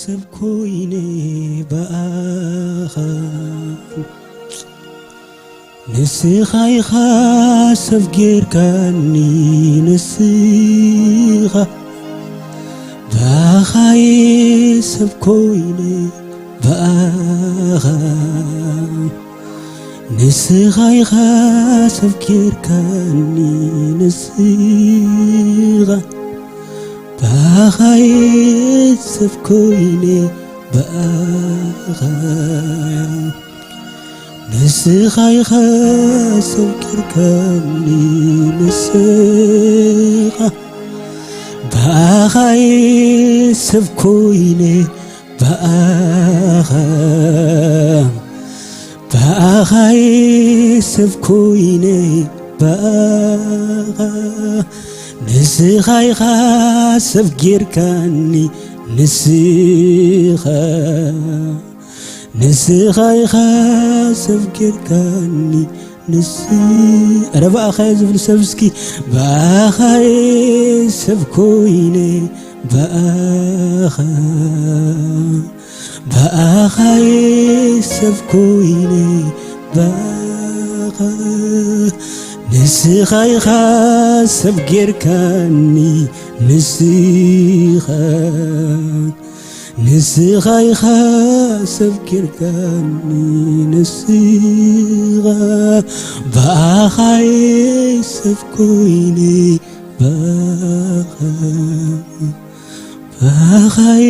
ሰብ ኮይነ ብኣኻ፣ ንስኻ ኢኻ ሰብ ጌርካኒ፣ ንስኻ ብኣኻ'የ ሰብ ኮይነ ብኣኻ፣ ንስኻ ኢኻ ሰብ ጌርካኒ፣ ንስኻ ብኣኻ'የ ሰብ ኮይነ ብኣኻ፣ ንስኻ ኢኻ ሰብ ጌርካኒ፣ ንስኻ ብኣኻ'የ ሰብ ኮይነ ብኣኻ፣ ብኣኻ'የ ሰብ ኮይነ ብኣኻ፣ ንስኻ ኢኻ ሰብ ጌርካኒ፣ ንስኻ፣ ንስኻ ኢኻ ሰብ ጌርካኒ፣ ንስ-፣ ኧረ ብኣኻ'የ ዝብል ሰብ እስኪ፣ ብኣኻ'የ ሰብ ኮይነ ብኣኻ፣ ብኣኻ'የ ሰብ ኮይነ ብኣኻ፣ ንስኻ ኢኻ ሰብ ጌርካኒ፣ ንስኻ፣ ንስኻ ኢኻ ሰብ ጌርካኒ፣ ንስኻ፣ ብኣኻ'የ ሰብ ኮይነ ብኣኻ፣ ብኣኻ'የ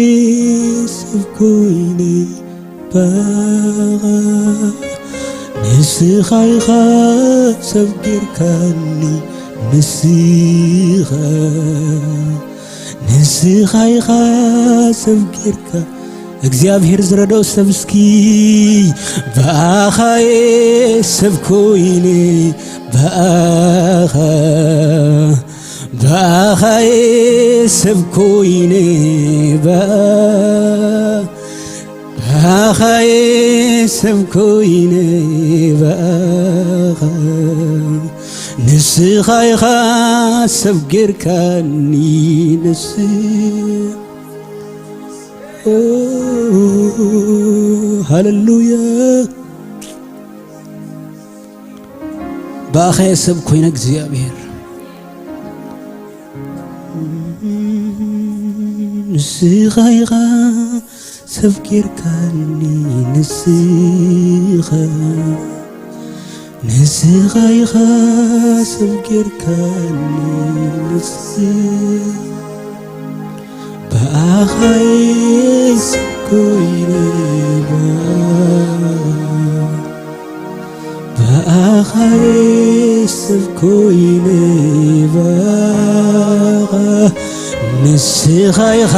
ሰብ ኮይነ ብኣኻ፣ ንስኻ ኢኻ ሰብ ጌርካኒ፣ ንስኻ፣ ንስኻ ኢኻ ሰብ ጌርካ። እግዚኣብሔር ዝረድኦ ሰብ እስኪ፣ ብኣኻ'የ ሰብ ኮይነ ብኣኻ፣ ብኣኻ'የ ሰብ ኮይነ ብኣ-፣ ብኣኻ'የ ሰብ ኮይነ ብኣኻ፣ ንስኻ ኢኻ ሰብ ጌርካኒ፣ ንስ-፣ ኦ፣ ሃሌሉያ። ብኣኻ'የ ሰብ ኮይነ እግዚኣብሔር፣ ንስኻ ኢኻ ሰብ ጌርካኒ፣ ንስኻ፣ ንስኻ ኢኻ ሰብ ጌርካኒ፣ ንስ-፣ ብኣኻ'የ ሰብ ኮይነ ብኣ-፣ ብኣኻ'የ ሰብ ኮይነ ብኣኻ፣ ንስኻ ኢኻ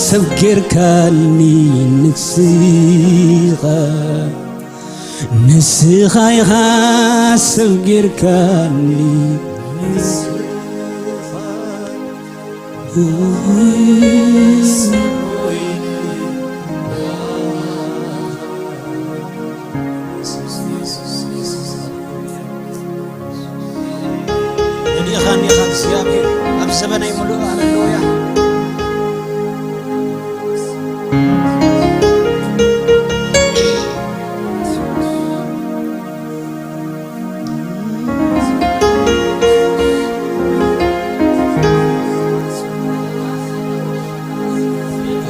ሰብ ጌርካኒ፣ ንስኻ፣ ንስኻ ኢኻ ሰብ ጌርካኒ፣ ንስኻ ነዲእኻኒ ኢኻ እግዚኣብሔር ኣብ ዘበነይ ምሉእ። ሃሌሉያ።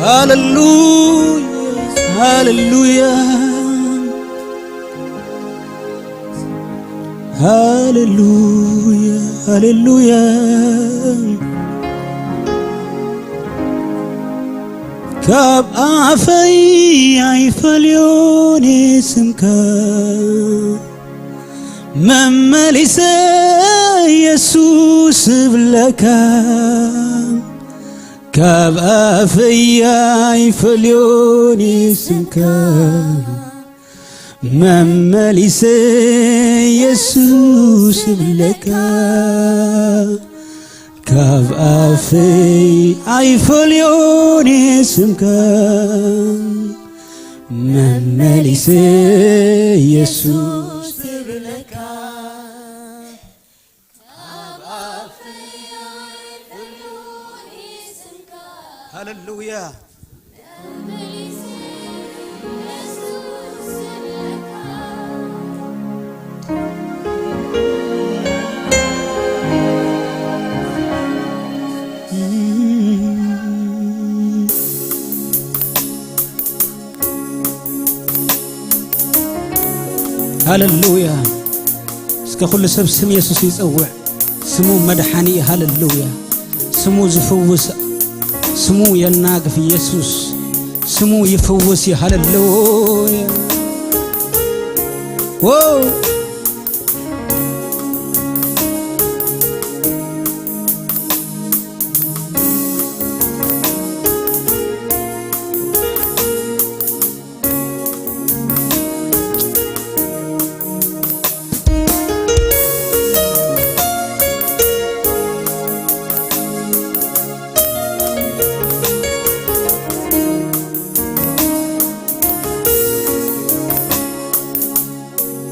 ሃሌሉያ፣ ሃሌሉያ፣ ሃሌሉያ፣ ሃሌሉያ። ካብ ኣፈይ ኣይፈልዮን ስምካ፣ መመሊሰ የሱስ እብለካ። ካብ ኣፈይ ኣይፈልዮን ስምካ፣ መመሊሰ የሱስ እብለካ። ካብ ኣፈይ ኣይፈልዮን ስምካ፣ መመሊሰ የሱስ እብለካ። ሃሌሉያ። ሃሌሉያ። እስከ ኩሉ ሰብ ስም የሱስ ይጸውዕ። ስሙ መድሓኒ እዩ። ሃሌሉያ። ስሙ ዝፍውስ፣ ስሙ የናግፍ ኢየሱስ። ስሙ ይፍውስ እዩ። ሃሌሉያ። ዎ።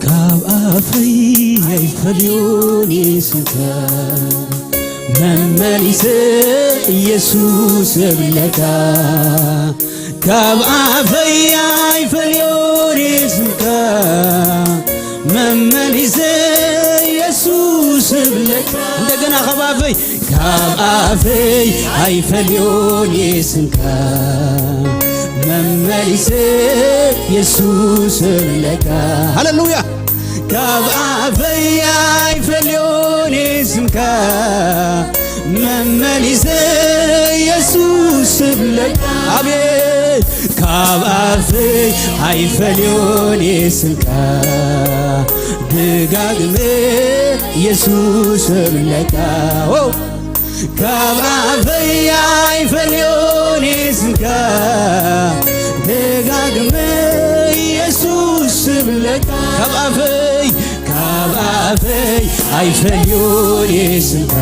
ካብ ኣፈይ ኣይፈልዮን ስምካ፣ መመሊሰ ኢየሱስ እብለካ። ካብ ኣፈይ ኣይፈልዮን ስምካ፣ መመሊሰ ኢየሱስ እብለካ። እንደገና ካብ ኣፈይ፣ ካብ ኣፈይ ኣይፈልዮን ስምካ፣ መመሊሰ ኢየሱስ እብለካ። ሃሌሉያ። ካብ ኣፈይ ኣይፈልዮን ስምካ፣ መመሊሰ ኢየሱስ እብለካ። ኣቤት። ካብ ኣፈይ ኣይፈልዮን ስምካ፣ ደጋግመ ኢየሱስ እብለካ። ዎ። ካብ ኣፈይ ኣይፈልዮን ስምካ፣ ደጋግመ ኢየሱስ እብለካ። ካብ ኣፈይ፣ ካብ ኣፈይ ኣይፈልዮን ስምካ፣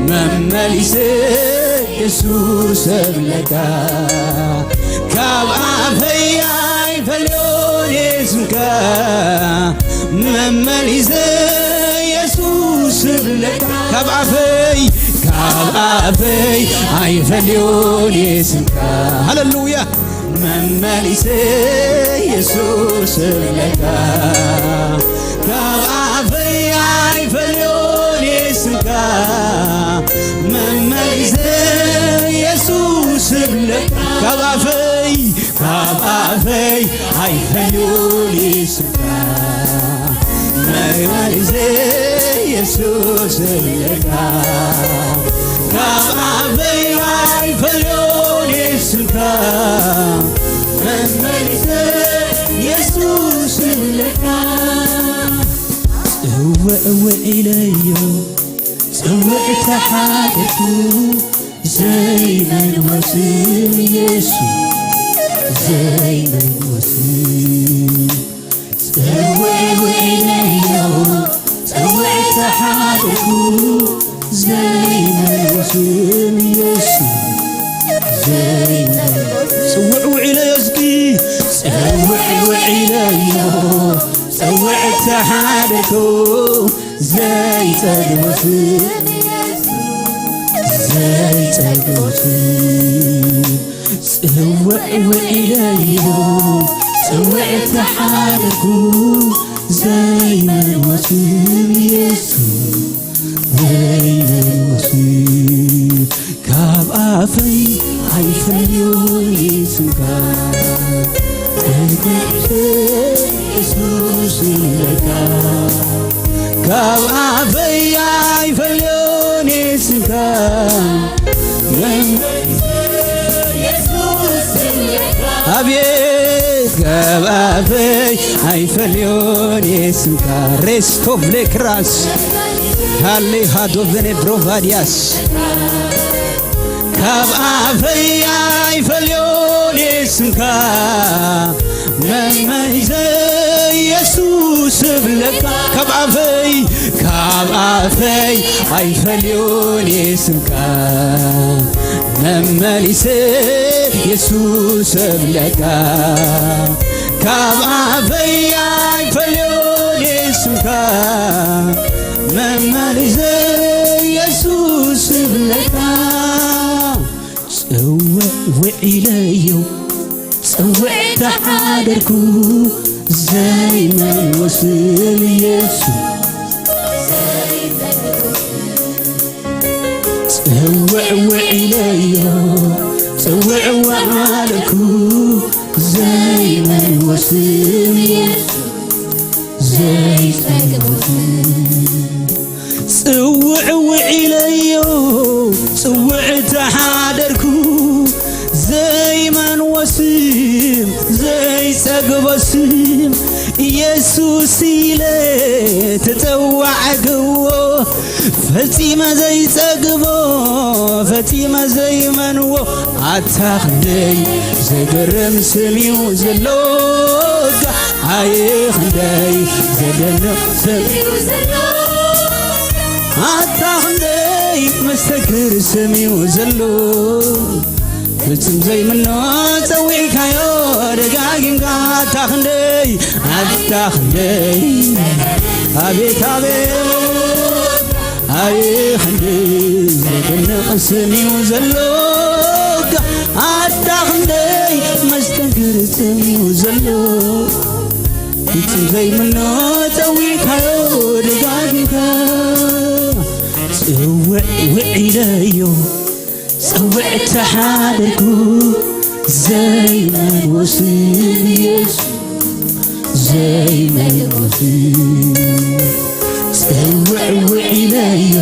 መመሊሰ ኢየሱስ እብለካ። ካብ ኣፈይ ኣይፈልዮን ስምካ፣ መመሊሰ ኢየሱስ እብለካ። ካብ ኣፈይ፣ ካብ ኣፈይ ኣይፈልዮን ስምካ። ሃሌሉያ። መመሊሰ ኢየሱስ እብለካ። ካብ ኣፈይ ኣይፈልዮን ስምካ፣ መመሊሰ ኢየሱስ እብለካ። ካብ ኣፈይ፣ ካብ ኣፈይ ኣይፈልዮን ስምካ፣ መመሊሰ ኢየሱስ እብለካ። ካብ ኣፈይ ኣይፈልዮን ስምካ፣ መመሊሰ ኢየሱስ እብለካ። ጽውዕ ውዒለዮ፣ ጽውዕ ተሓደኩ፣ ዘይመልወስ ኢየሱስ፣ ዘይመልወስ። ጽውዕ ውዒለዮ፣ ጽውዕ ተሓደኩ፣ ዘይመልወስ ኢየሱስ፣ ዘይመልወስ። ጽውዕ ውዒለዮ እስኪ። ጽውዕ ውዒለዮ፣ ጽውዕ ተሓደኩ፣ ዘይጸግቦ ስም፣ ዘይጸግቦ ስም። ጽውዕ ውዒለዮ፣ ጽውዕ ተሓደኩ፣ ዘይመልወ ስም ኢየሱስ፣ ዘይመልወ ስም። ካብ ኣፈይ ኣይፈልዮን ስምካ፣ እግዝኣብሄር ኢየሱስ ይብለካ። ካብ ኣፈይ ኣይፈልዮን ስምካ፣ መን ኢየሱስ ይብለካ። ኣቤት ካብ ኣፈይ ኣይፈልዮን ስምካ። ሬስቶቭ ሌክራስ ሃሌ ሃዶቨኔ ብሮቫዲያስ። ካብ ኣፈይ ኣይፈልዮን ስምካ፣ መመሊሰ ኢየሱስ እብለካ። ካብ ኣፈይ፣ ካብ ኣፈይ ኣይፈልዮን ስምካ፣ መመሊሰ ኢየሱስ እብለካ። ካብ ኣፈይ ኣይፈልዮን ስምካ፣ መመሊሰ ኢየሱስ እብለካ። ጽውዕ ውዒለዮ፣ ጽውዕ ተሓደርኩ፣ ዘይመልወ ስም ኢየሱስ። ጽውዕ ውዒለዮ፣ ጽውዕ ወዓለኩ፣ ዘይመልወ ስም ኢየሱስ። ጽውዕ ውዒለዮ ጽውዕ ተሓደርኩ ዘይመንዎ ስም ዘይጸግቦ ስም ኢየሱስ ኢለ ተጸዋዕክዎ ፈጺመ ዘይጸግቦ ፈጺመ ዘይመንዎ ኣታ ክንደይ ዘገርም ስም እዩ ዘሎካ ኣየ ክንደይ ዘደንቕ ስም ኣታ ክንደይ መስተክር ስም እዩ ዘሎ ፍጹም ዘይምኖ ጸዊዕካዮ ደጋጊምካ ኣታ ክንደይ ኣታ ክንደይ ኣቤት ኣቤት ኣየ ክንደይ ዘደንቕ ስም እዩ ዘሎካ ኣታ ክንደይ መስተንክር ስም እዩ ዘሎ ፍጹም ዘይምኖ ጸዊዕካዮ ደጋጊምካ ጽውዕ ውዒለዮ ጸውዕ ተሓደርኩ ዘይመንወስ ኢየሱስ ዘይመንወስ ጸውዕ ውዒለዮ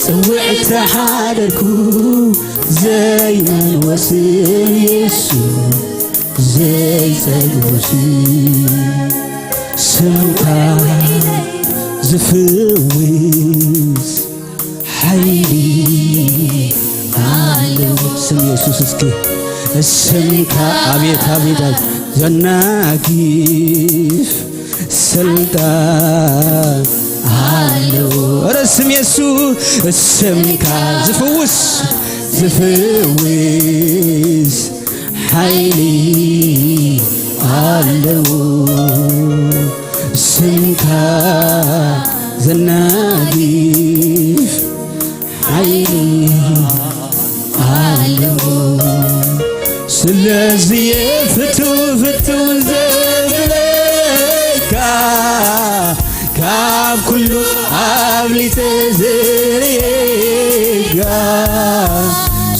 ጸውዕ ተሓደርኩ ዘይመንወስ ኢየሱስ ዘይጸግቦ ስም ስምካ ዝፍውስ ሓይሊ ኣለዎ ስም የሱስ እስኪ ስምካ ኣቤት ኣቤት ኣቤት ዘናጊፍ ስልጣን ኣለዎ ኧረ ስም የሱስ ስምካ ዝፍውስ ዝፍውስ ሓይሊ ኣለዎ ስምካ ዘናጊፍ ሓይሊ ኣለዎ ስለዚ ፍቱ ፍቱ ዘብለካ ካብ ኩሉ ኣብሊፀ ዝርእየካ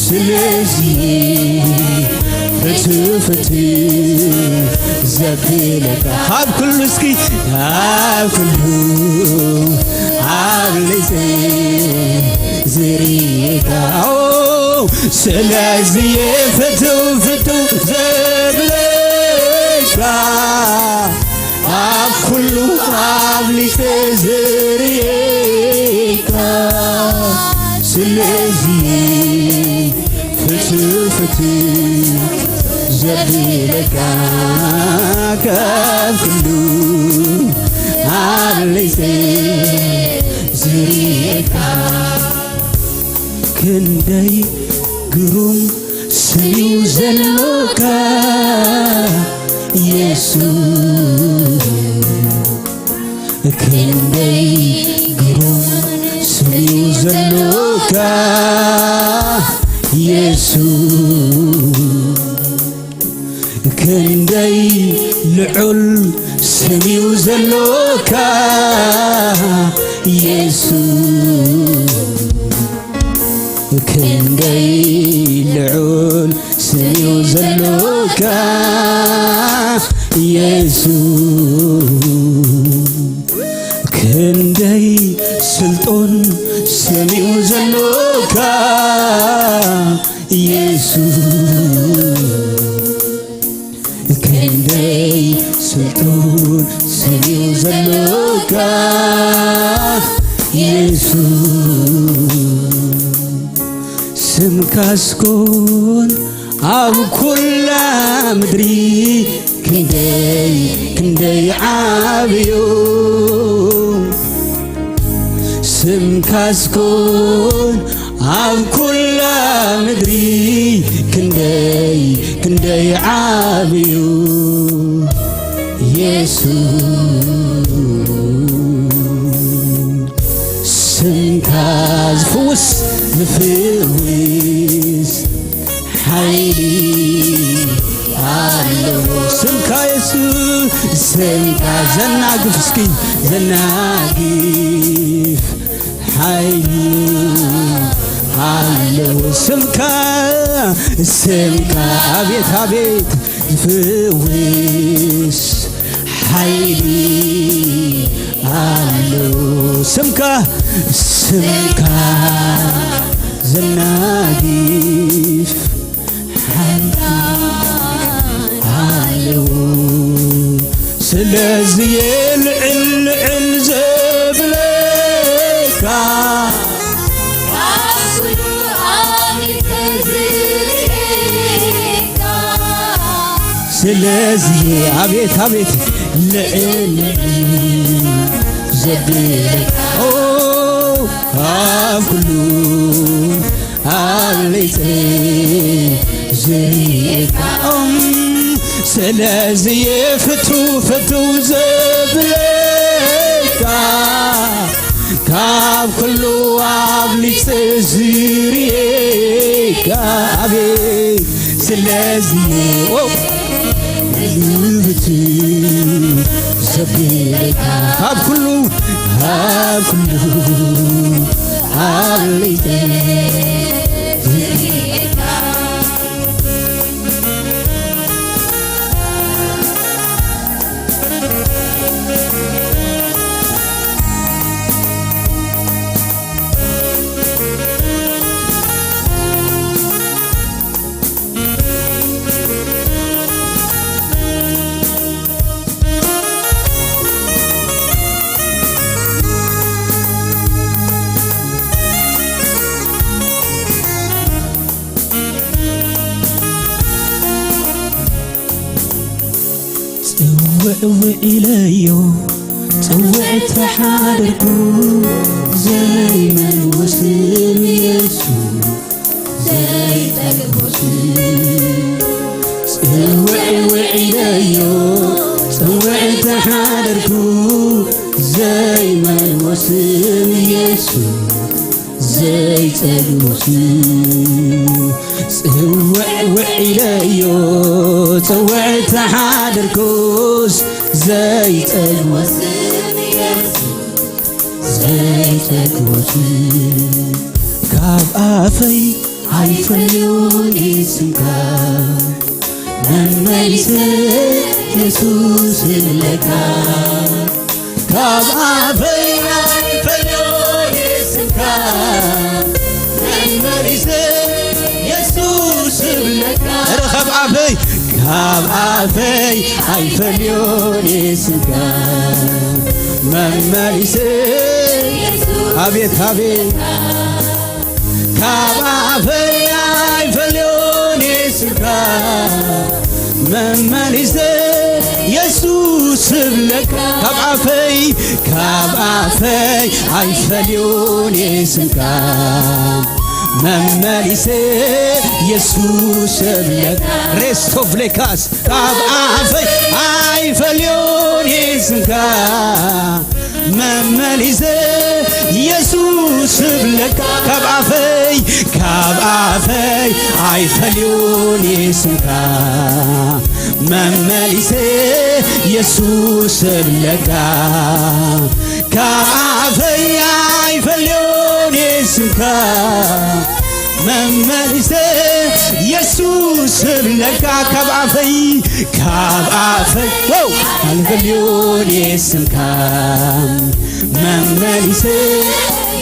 ስለዚ ፍቱ ፍቱ ዘብለካ ካብ ኩሉ እስኪ ካብ ኩሉ ኣብሊፀ ዝርእየካ ስለዚ ፍቱ ፍቱ ዘብለካ ኣብ ኩሉ ኣብሊፀ ዝርእየካ ስለዚ ፍቱ ፍቱ ዘብለካ ካብ ኩሉ ኣብሊፀ ዝርእየካ ክንደይ ግሩም ስም እዩ ዘሎካ የሱስ ክንደይ ግሩም ስም እዩ ዘሎካ የሱስ ክንደይ ልዑል ስም እዩ ዘሎካ የሱስ ክንደይ ልዑል ስም እዩ ዘሎካ የሱስ ክንደይ ስልጡን ስም እዩ ዘሎካ የሱስ ክንደይ ስልጡን ስም እዩ ዘሎካ የሱስ ስምካስ ኮን ኣብ ኩላ ምድሪ ክንደይ ክንደይ ዓብዩ ስምካስ ኮን ኣብ ኩላ ምድሪ ክንደይ ክንደይ ዓብዩ የሱስ ስምካ ዝፍውስ ዝፍውስ ሓይሊ ኣለዎ ስምካ የሱስ ስምካ ዘናግፍ እስኪ ዘናግፍ ሓይሊ ኣለዎ ስምካ ስምካ ኣቤት ኣቤት ዝፍውስ ሓይሊ ኣሎ ስምካ፣ ስምካ ዘናግፍ ሓይሊ ኣለዎ። ስለዚ የልዕል ልዕል ዘብለካ ስለዚ ኣቤት ኣቤት ልዕል ዘብለካ ኦ፣ ኣብ ኩሉ ኣብሊፀ ዝርእየካ ኦም፣ ስለዚ ፍቱ ፍቱ ዘብለካ ካብ ኩሉ ኣብሊፀ ዝርእየካ ኣቤት ስለዚ ኦ፣ ልብቲ ዘብለካ ካብ ኩሉ ካብ ኩሉ ኣብሊፀ ዝርእየካ ጽውዕ ውዒለዮ፣ ጽውዕ ተሓደርኩ፣ ዘይመልዎ ስም የሱስ፣ ዘይጠግቦ ስም። ጽውዕ ውዒለዮ፣ ጽውዕ ተሓደርኩ፣ ዘይመልዎ ስም የሱስ፣ ዘይጸግቦ ስም። ጽውዕ ውዒለዮ፣ ጽውዕ ተሓደርኩስ፣ ዘይጸግቦ ስም የሱስ፣ ዘይጸግቦ ስም። ካብ ኣፈይ ኣይፈልዮን ስምካ፣ መመሊሰ የሱስ ይብለካ። ካብ ኣፈይ ኣይፈልዮን ስምካ፣ መመሊሰ የሱስ ይብለካ። እረ ካብ ኣፈይ፣ ካብ ኣፈይ ኣይፈልዮን ስምካ፣ መመሊሰ ኣቤት ኣቤት ካብ ኣፈይ ኣይፈልዮን ስምካ፣ መመሊሰ የሱስ እብለካ። ካብ ኣፈይ፣ ካብ ኣፈይ ኣይፈልዮን ስምካ፣ መመሊሰ የሱስ እብለካ። ሬስቶ ፍሌካስ ካብ ኣፈይ ኣይፈልዮን ስምካ፣ መመሊሰ የሱስ እብለካ። ካብ ኣፈይ፣ ካብ ኣፈይ ኣይፈልዮን ስምካ፣ መመሊሰ የሱስ እብለካ። ካብ ኣፈይ ኣይፈልዮን ስምካ፣ መመሊሰ የሱስ እብለካ። ካብ ኣፈይ፣ ካብ ኣፈይ፣ ዎው፣ ኣይፈልዮን ስምካ፣ መመሊሰ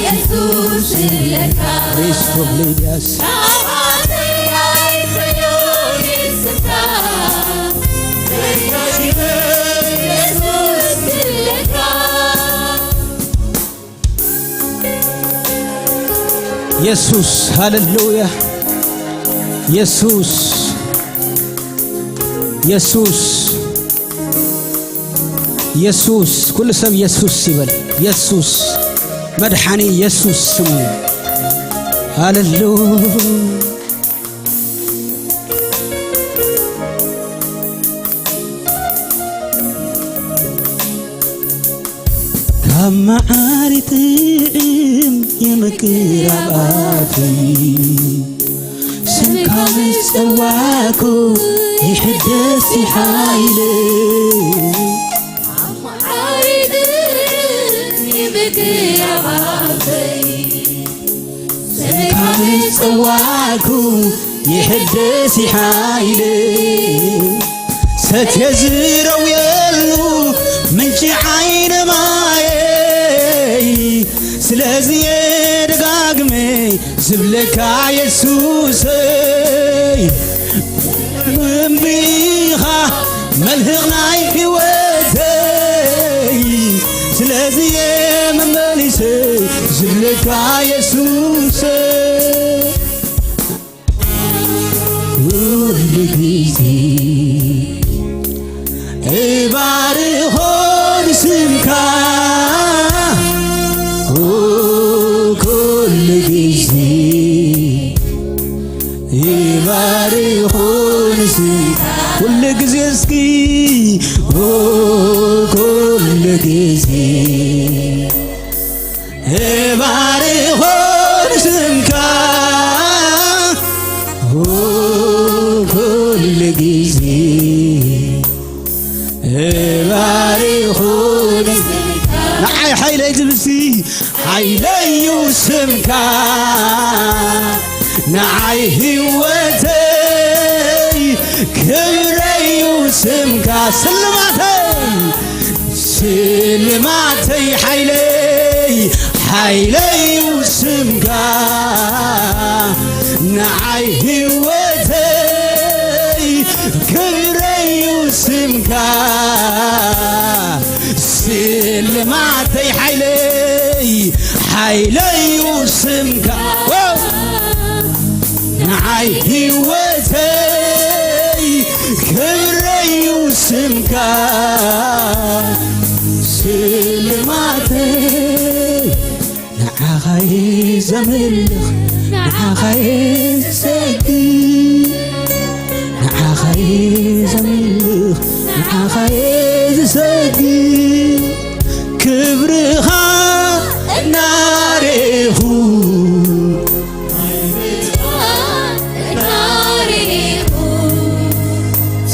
የሱስ እብለካ። ሬስቶ ፍሌካስ ካብ ኣፈይ ኣይፈልዮን ስምካ፣ የሱስ እብለካ። የሱስ፣ ሃሌሉያ። የሱስ፣ የሱስ፣ የሱስ። ኩሉ ሰብ የሱስ ይበል። የሱስ፣ መድሓኒ የሱስ ስሙ። ሃሌሉያ። ካብ መዓር ይጥዕም ይምቅር ኣብ ኣፈይ፣ ስምካ ምስ ጸዋዕኩ ይሕደስ ሓይለይ። ካብ መዓር ይጥዕም ይምቅር ኣብ ኣፈይ፣ ስምካ ምስ ጸዋዕኩ ይሕደስ ሓይለይ። ሰትየ ዝረውየሉ ምንጪ ዓይነ ማየ፣ ስለዚ እየ ደጋግመ ዝብለካ የሱሰይ፣ እምቢኻ መልህቕ ናይ ህይወተይ። ስለዚ እየ መመሊሰ ዝብለካ የሱሰይ፣ ኩሉ ግዜ እባርኾ ንስምካ፣ ኦ፣ ኩሉ ግዜ እባርኾ ንስምካ። ኩሉ ግዜ እስኪ፣ ኦ፣ ኩሉ ግዜ እባርኾ ንስምካ፣ ኦ፣ ኩሉ ግዜ እባርኾ ንስምካ። ንዓይ ሓይለይ ዝብሲ፣ ሓይለዩ ስምካ፣ ንዓይ ህይወተይ ክብረዩ ስምካ፣ ስልማተይ ስልማተይ ሓይለይ፣ ሓይለዩ ስምካ፣ ንዓይ ህይወተይ ክብረዩ ስምካ፣ ስልማተይ ሓይለይ፣ ሓይለዩ ስምካ። ንዓይ ህይወተይ ክብረዩ ስምካ፣ ስልማተይ ንዓኻይ ዘምልኽ፣ ንዓኻይ ዝሰግድ፣ ንዓኻይ ዘምልኽ፣ ንዓኻይ ዝሰግድ፣ ክብርኻ እናርኢኹ፣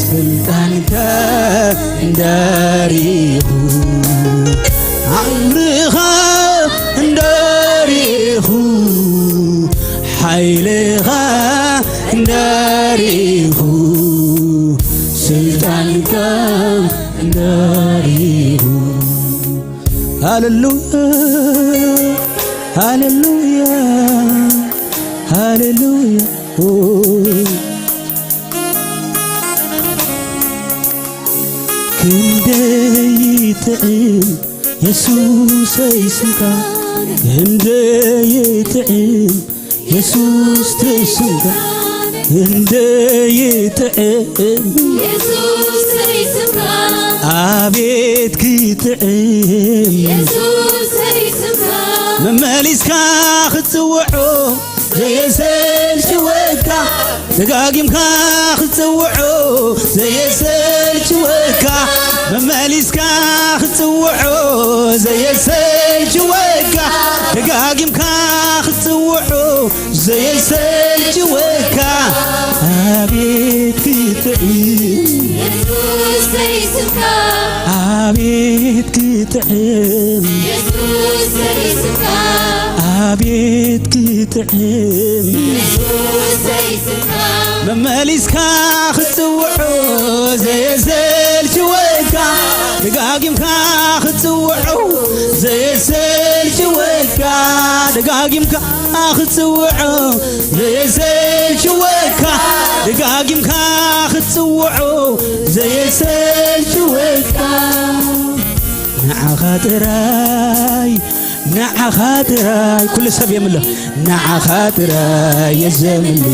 ስልጣንካ እንዳርኢኹ፣ ዓምርኻ እንዳርኢኹ፣ ሓይልኻ እንዳርኢኹ፣ ስልጣንካ እንዳርኢኹ። ሃሌሉያ፣ ሃሌሉያ፣ ሃሌሉያ። ኦ፣ ክንደይ ይጥዕም የሱሰይ ስምካ፣ ክንደይ ይጥዕም የሱስ ተይ ስምካ፣ ክንደይ ይጥዕም የሱስ ተይ ስምካ፣ ኣቤት ክጥዕም የሱስ ተይ ስምካ፣ መመሊስካ ክትጽውዖ ዘየሰልችወካ፣ ደጋጊምካ ክትጽውዖ ዘየሰልችወካ፣ መመሊስካ ክትጽውዖ ዘየሰልችወካ፣ ደጋጊምካ ክትጽውዖ ዘየሰልችወካ፣ ኣቤት ክጥዕም የሱስ ተይ ስምካ፣ ኣቤት ክጥዕም የሱስ ተይ ስምካ፣ ኣቤት ክጥዕም የሱስ ተይ ስምካ፣ መመሊስካ ክትጽውዖ ዘየሰልችወካ፣ ደጋጊምካ ክትጽውዖ ዘየሰልችወካ፣ ደጋጊምካ ክትጽውዖ ዘየሰልችወካ፣ ደጋጊምካ ክትጽውዖ ዘየሰልችወካ፣ ንዓኻ ጥራይ፣ ንዓኻ ጥራይ፣ ኩሉ ሰብ የምልኽ፣ ንዓኻ ጥራይ የዘምል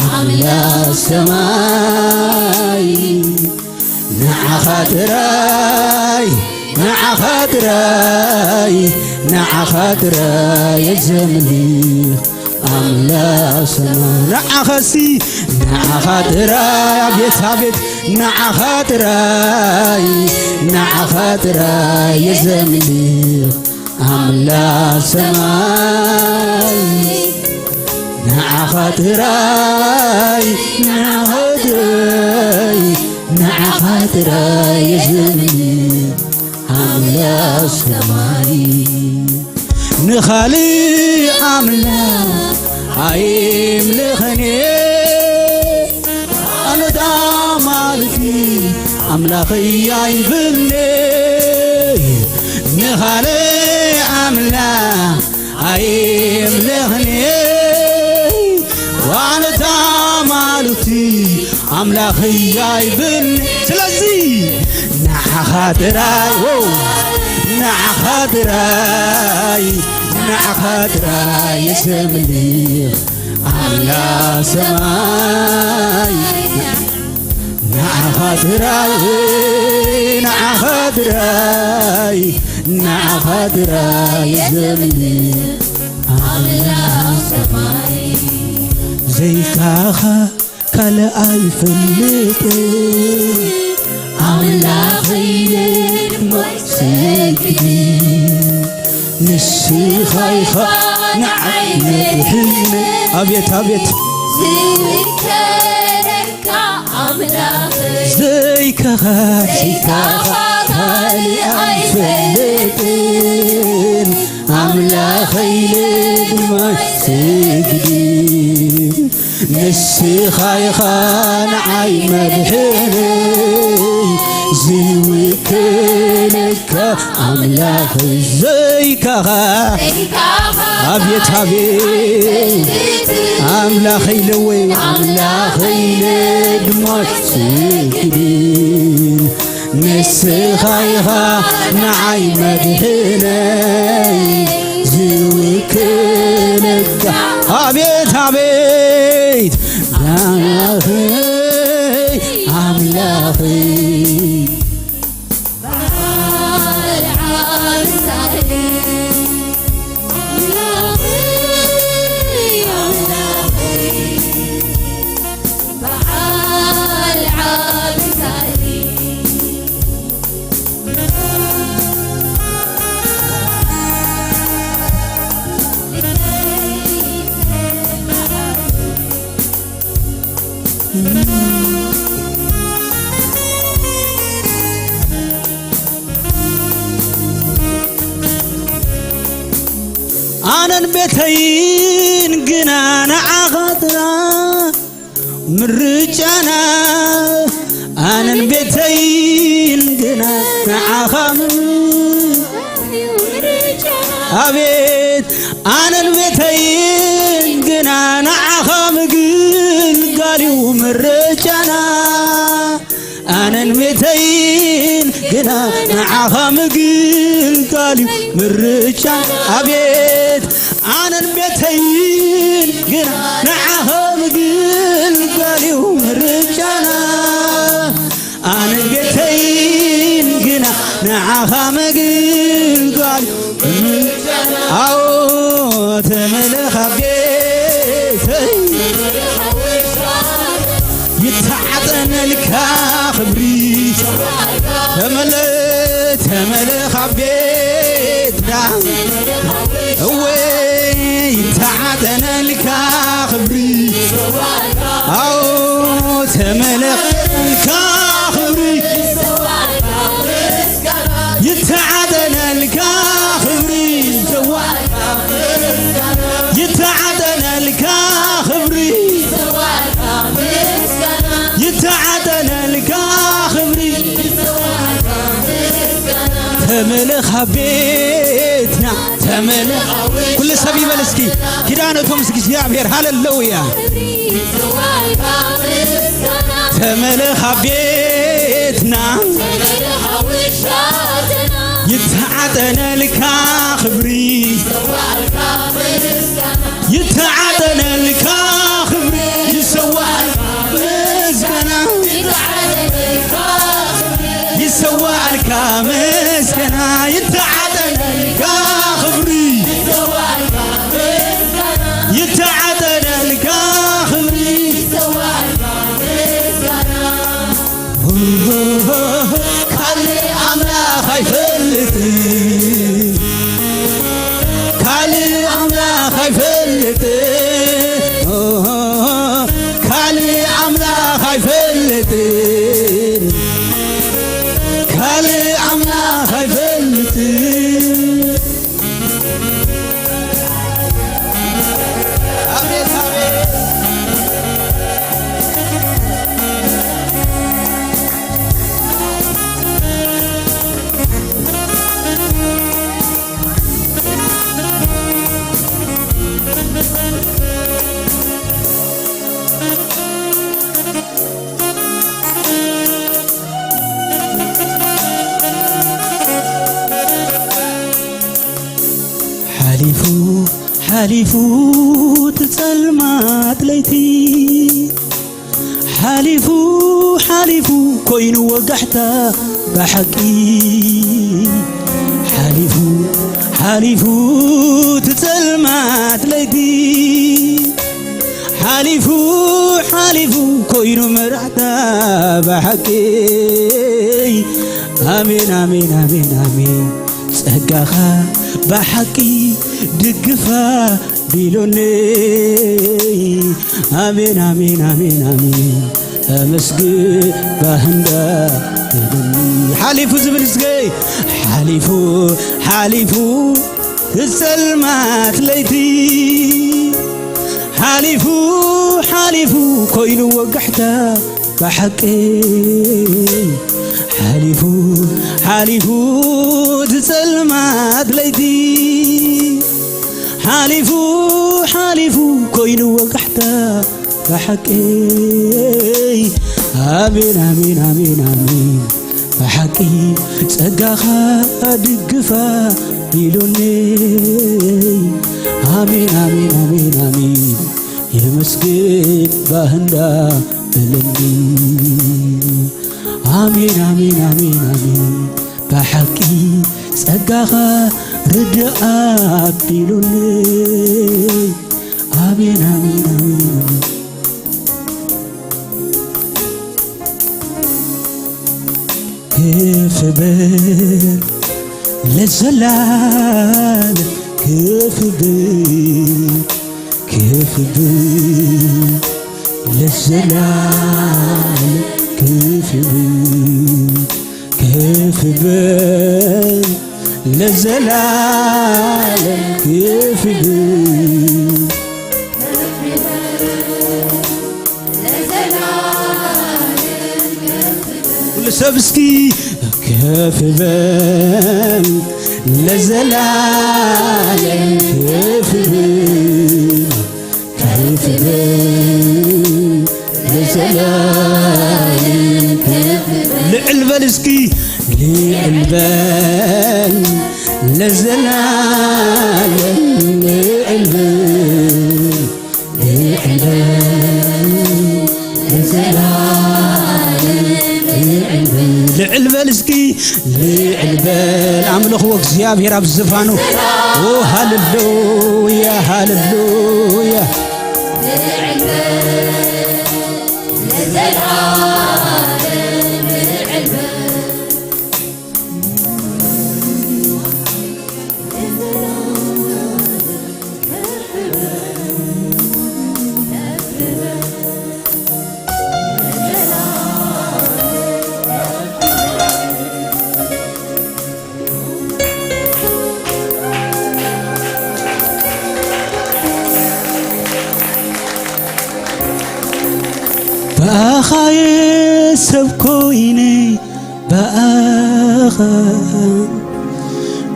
ኣምላኽ ሰማይ፣ ንዓኻ ጥራይ፣ ንዓኻ ጥራይ፣ ንዓኻ ጥራይ የዘምል ኣምላኽ ሰማይ። ንዓኻሲ፣ ንዓኻ ጥራይ፣ ኣቤት፣ ኣቤት፣ ንዓኻ ጥራይ፣ ንዓኻ ጥራይ የዘምል ኣምላኽ ሰማይ፣ ንዓኻ ጥራይ፣ ንዓኻ ጥራይ፣ ንዓኻ ጥራይ የዘምር ኣምላኽ ሰማይ። ንኻልእ ኣምላኽ ኣይምልኽን እየ፣ ኣነ ኣማልኪ ኣምላኸይ ኣይብልኒ። ንኻልእ ኣምላኽ ኣምላኸይ ኣይብል። ስለዚ ንዓኻ ጥራይ፣ ዎ፣ ንዓኻ ጥራይ፣ ንዓኻ ጥራይ እየ ዘምልኽ ኣምላኽ ሰማይ። ንዓኻ ጥራይ፣ ንዓኻ ጥራይ፣ ንዓኻ ጥራይ እየ ዘምልኽ ኣምላኽ ሰማይ። ዘይካኻ ካልእ ኣይፈልጥን ኣምላኸይ ልቦይ ሰግድ። ንስኻ ኢኻ ንዓይ መድሕን። ኣቤት፣ ኣቤት። ዝከለካ ኣምላኸይ ዘይካኻ፣ ዘይካኻ ካልእ ኣይፈልጥን ኣምላኸይ ልቦይ ሰግድ። ንስኻ ኢኻ ንዓይ መድሕነይ፣ ዝውክለካ ኣምላኸይ ዘይካኻ። ዘይካኻ ኣቤት ኣቤት ኣይፈልጥን ኣምላኸይ ለወይ ኣምላኸይ ለድሞ ስግድን ንስኻ ኢኻ ንዓይ መድሕነይ ዝውክለካ። ኣቤት ኣቤት ኣምላኸይ ኣምላኸይ በዓል ዓብሳሊ ኣምላኸይ ኣምላኸይ በዓል ዓብሳሊ ኣነን ቤተይን ግና ንዓኻ ጥራይ ምርጫና ኣነን ቤተይን ግና ንዓኻ ምርጫና ኣቤት ኣነን ቤተይን ግና ንዓኻ ምግልጋል እዩ ምርጫና ኣነን ቤተይን ግና ንዓኻ ምግልጋል እዩ ምርጫ ኣቤት ኣነን ቤተይን ግና ንዓኻ ምግልጋል እዩ ምርጫና ኣነን ቤተይን ግና ንዓኻ ምግልጋል እዩ ምርጫና ኣዎ ተመለኻ ቤተይ ይተዓጠነልካ ክብሪ ተመለ ተመለ ካብ ቤትና እወ ይተዓጠነልካ ክብሪ ኣዎ ተመለኻ ክብሪ ይተዓጠነልካ ክብሪ ይተዓጠነልካ ክብሪ ይተዓጠነልካ ክብሪ ተመለኻ ቤትና ተመለ ኩሉ ሰብ ይበል እስኪ ኪዳን እቶም ምስ እግዚኣብሔር ሃለለውያ ተመለኻ ቤትና ይተዓጠነልካ ክብሪ ይተዓጠነልካ ክብሪ ይሰዋዕልካ ምስጋና ይሰዋዕልካ ምስጋና ይተዓጠነልካ ክብሪ ይተዓጠነልካ ክብሪ ካልእ ኣምላኽ ኣይፈልጥን ካልእ ኣምላኽ ኣይፈልጥን ካልእ ኣምላኽ ኣይፈልጥን ካልእ ኣምላኽ ኣይፈልጥን ሓሊፉ ሓሊፉ እቲ ጸልማት ለይቲ ሓሊፉ ሓሊፉ ኮይኑ ወጋሕታ ብሓቂ ሓሊፉ ሓሊፉ እቲ ጸልማት ለይቲ ሓሊፉ ሓሊፉ ኮይኑ መራሕታ ብሓቂ ኣሜን ኣሜን ኣሜን ኣሜን ጸጋኻ ብሓቂ ድግፋ ቢሉኒ ኣሜን ኣሜን ኣሜን ኣሜን ኣመስግን ባህንዳ ቢሉኒ ሓሊፉ ዝብል እስገይ ሓሊፉ ሓሊፉ ጸልማት ለይቲ ሓሊፉ ሓሊፉ ኮይኑ ወጋሕታ ብሓቂ ሓሊፉ ሓሊፉ ዝጸልማት ለይቲ ሓሊፉ ሓሊፉ ኮይኑ ወጋሕታ ብሓቂ ኣሜን ኣሜን ኣሜን ኣሜን ብሓቂ ጸጋኻ ድግፋ ኢሉኒ ኣሜን ኣሜን ኣሜን ኣሜን የመስግን ባህንዳ እልኒ ኣሜን ኣሜን ኣሜን ኣሜን ብሓቂ ጸጋኻ ርድኣት ኢሉኒ ኣሜን ኣሜን ኣሜን ክፍ በል ለዘላለም ክፍ በል ክፍ በል ለዘላለም ክፍ በል ክፍ በል ለዘላለም ክፍ በል ኩሉ ሰብ እስኪ ከፍ በል ለዘላለም ከፍ በል ከፍ በል ለዘላለም ከፍ በል ልዕል በል እስኪ ልዕል በል ለዘላለም ልዕል በል ልዕል በል እስኪ ልዕል በል ኣምልኽዎ እግዚኣብሔር ኣብ ዝፋኑ ሃሌሉያ ሃሌሉያ ብኣኻየ ሰብ ኮይነ ብኣኻ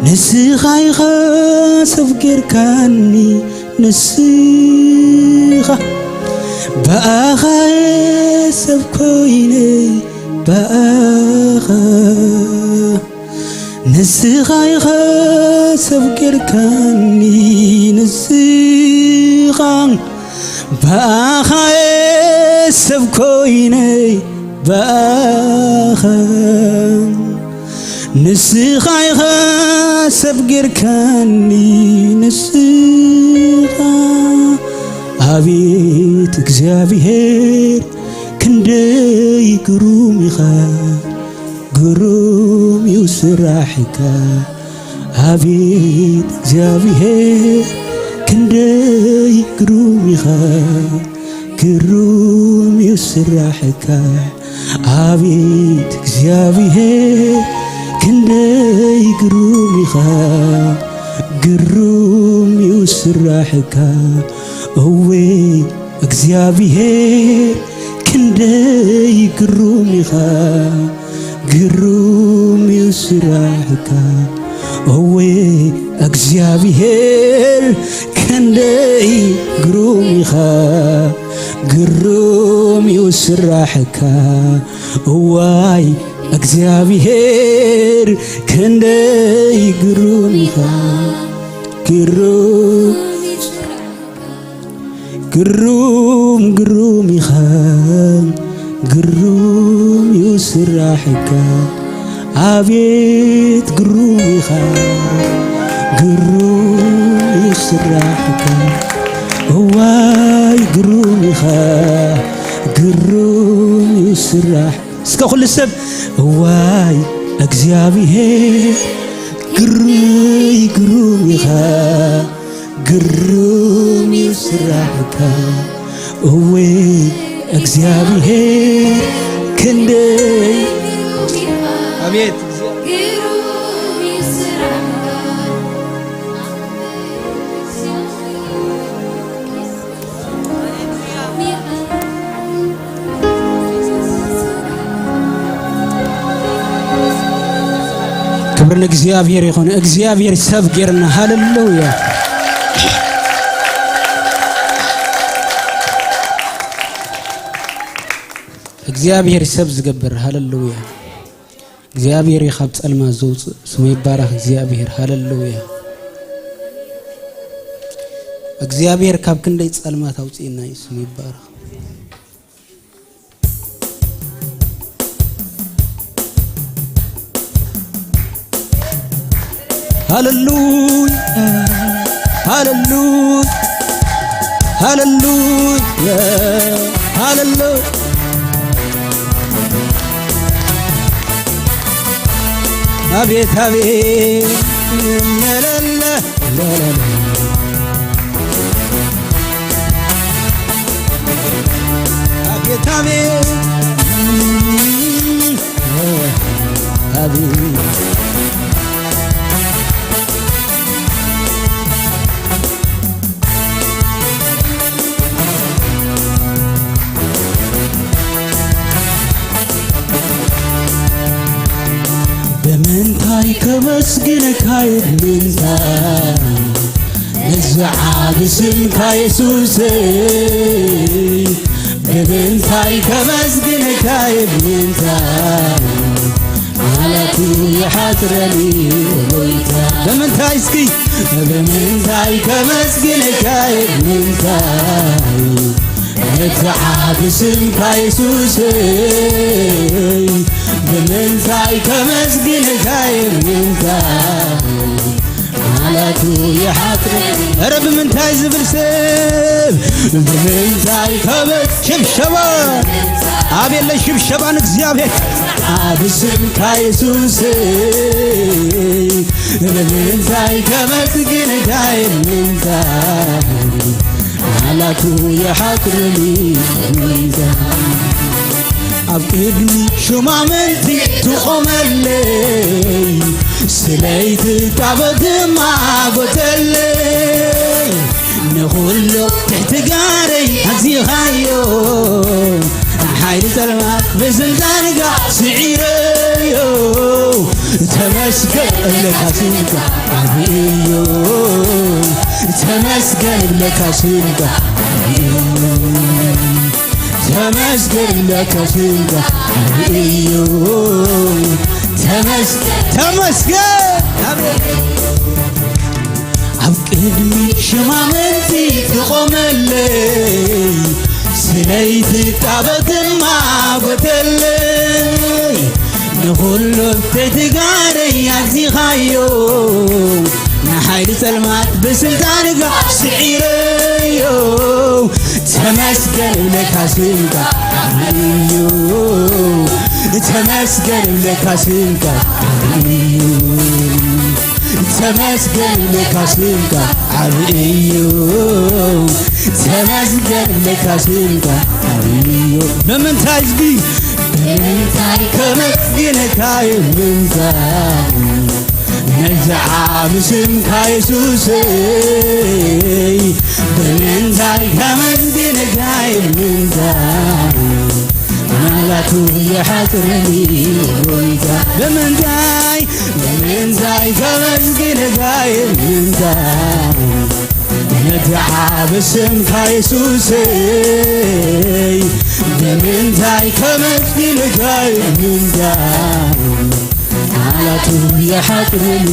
ንስኻ ኢኻ ሰብ ጌርካኒ ንስኻ ብኣኻ ሰብ ኮይነ ብኣኻ ንስኻ ኢኻ ሰብ ጌርካኒ ንስኻ ብኣኻ ሰብ ኮይነ ብኣኻ ንስኻ ኢኻ ሰብ ጌርካኒ ንስኻ ኣቤት እግዚኣብሔር ክንደይ ግሩም ኢኻ ግሩም እዩ ስራሕካ ኣቤት እግዚኣብሔር ክንደይ ግሩም ኢኻ ግሩም እዩ ስራሕካ ኣቤት እግዚኣብሔር ክንደይ ግሩም ኢኻ ግሩም እዩ ስራሕካ እወ እግዚኣብሔር ክንደይ ግሩም ኢኻ ግሩም እዩ ስራሕካ እወ እግዚኣብሔር ክንደይ ግሩም ኢኻ ግሩም እዩ ስራሕካ እዋይ እግዚኣብሔር ክንደይ ግሩም ኢኻ ግሩም ግሩም ግሩም ኢኻ፣ ግሩም እዩ ስራሕካ። ኣቤት ግሩም ኢኻ፣ ግሩም እዩ ስራሕካ። እዋይ ግሩም ኢኻ፣ ግሩም እዩ ስራሕ። እስከ ኩሉ ሰብ እዋይ እግዚኣብሔር ግርይ ግሩም ኢኻ፣ ግሩም እዩ ስራሕካ። እወ እግዚኣብሔር ክንደይ ኣቤት ክብሪ ንእግዚኣብሔር ይኹን። እግዚኣብሔር ሰብ ጌርና። ሃሌሉያ። እግዚኣብሔር ሰብ ዝገብር። ሃሌሉያ። እግዚኣብሔር እዩ ካብ ጸልማት ዘውጽእ። ስሙ ይባረኽ እግዚኣብሔር። ሃሌሉያ። እግዚኣብሔር ካብ ክንደይ ጸልማት ኣውጽእና እዩ። ስሙ ይባረኽ። ሃሌሉያ፣ ሃሌሉያ፣ ሃሌሉያ፣ ሃሌሉያ። ኣቤት፣ ኣቤት፣ ለለለ፣ ለለለ። ኣቤት፣ ኣቤት፣ ኣቤት። ብምንታይ ከመስግነካ፣ ብምንታይ ነዚ ዓቢ ስምካ የሱሰይ፣ ብምንታይ ከመስግነካ፣ ብምንታይ ቃላቱ ይሓጽረኒ ጎይታ። ብምንታይ እስኪ፣ ብምንታይ ከመስግነካ፣ ብምንታይ ነቲ ዓቢ ስምካ የሱሰይ፣ ብምንታይ ከመስግነካ፣ ብምንታይ ቃላቱ ይሓጽረኒ። ኧረ ብምንታይ ዝብል ሰብ፣ ብምንታይ ከመ-፣ ሽብሸባ። ኣብ የለ ሽብሸባ ንእግዚኣብሔር። ዓቢ ስምካ የሱሰይ፣ ብምንታይ ከመስግነካ፣ ብምንታይ ቃላቱ ይሓጽረኒ። ኣብ ቅድሚ ሹማምንቲ ትቖመለይ፣ ስለይ ትጣበቕ ድማ ጎተለይ። ንኹሉ ትሕቲ ጋረይ ኣዚኻዮ፣ ሓይሊ ጸልማት ብስልጣንካ ስዒረዮ። ተመስገን እብለካ ስምካ ዓብይ እዩ፣ ተመስገን እብለካ ስምካ ዓብይ እዩ። ተመስገን ለካ ስምካ ዓብይ እዩ። ተመስ-፣ ተመስገን። ኣብ ቅድሚ ሽማምንቲ ትቖመለይ፣ ስለይ ትጣበቕ ድማ ጎተለይ። ንኹሉ ትጋረይ ኣግዚኻዮ፣ ንሓይሊ ጸልማት ብስልጣንካ ስዒረዮ። ተመስገን እብለካ ስምካ ዓብይ እዩ። ተመስገን እብለካ ስምካ ዓብይ እዩ። ተመስገን እብለካ ስምካ ዓብይ እዩ። ተመስገን እብለካ ስምካ ዓብይ እዩ። ብምንታይ እስኪ፣ ብምንታይ ከመስግነካ፣ ብምንታይ ነዚ ዓቢ ስምካ የሱሰይ፣ ብምንታይ ከመስግነካ፣ ብምንታይ ቃላቱ ይሓጽረኒ ጎይታ። ብምንታይ፣ ብምንታይ ከመስግነካ፣ ብምንታይ ነቲ ዓቢ ስምካ የሱሰይ፣ ብምንታይ ከመስግነካ፣ ብምንታይ ቃላቱ ይሓጽረኒ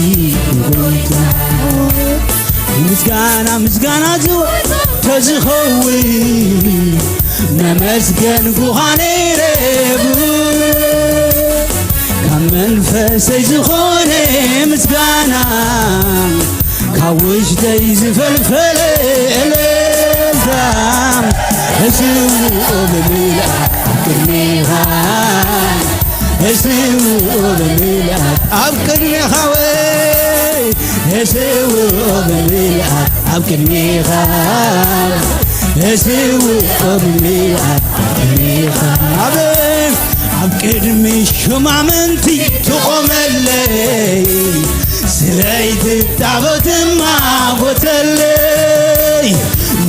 ጎይታ። ምስጋና ምስጋና ዝወ ተዝኸውን መመስገን ጉኻነይ ረቡ ካብ መንፈሰይ ዝኾነ ምስጋና ካብ ውሽጠይ ዝፈልፈለ እልልታ እስውኦ ብምልኣት ኣብ ቅድሜኻ እስውኦ ብምልኣት ኣብ ቅድሜኻ ወይ እስውኦ ብምልኣት ኣብ ቅድሜኻ እስውኦ ብምልኣት ኣብ ቅድሜኻ ኣብ ኣብ ቅድሚ ሹማምንቲ ትቖመለይ ስለይቲ ታቦት ማጎተለይ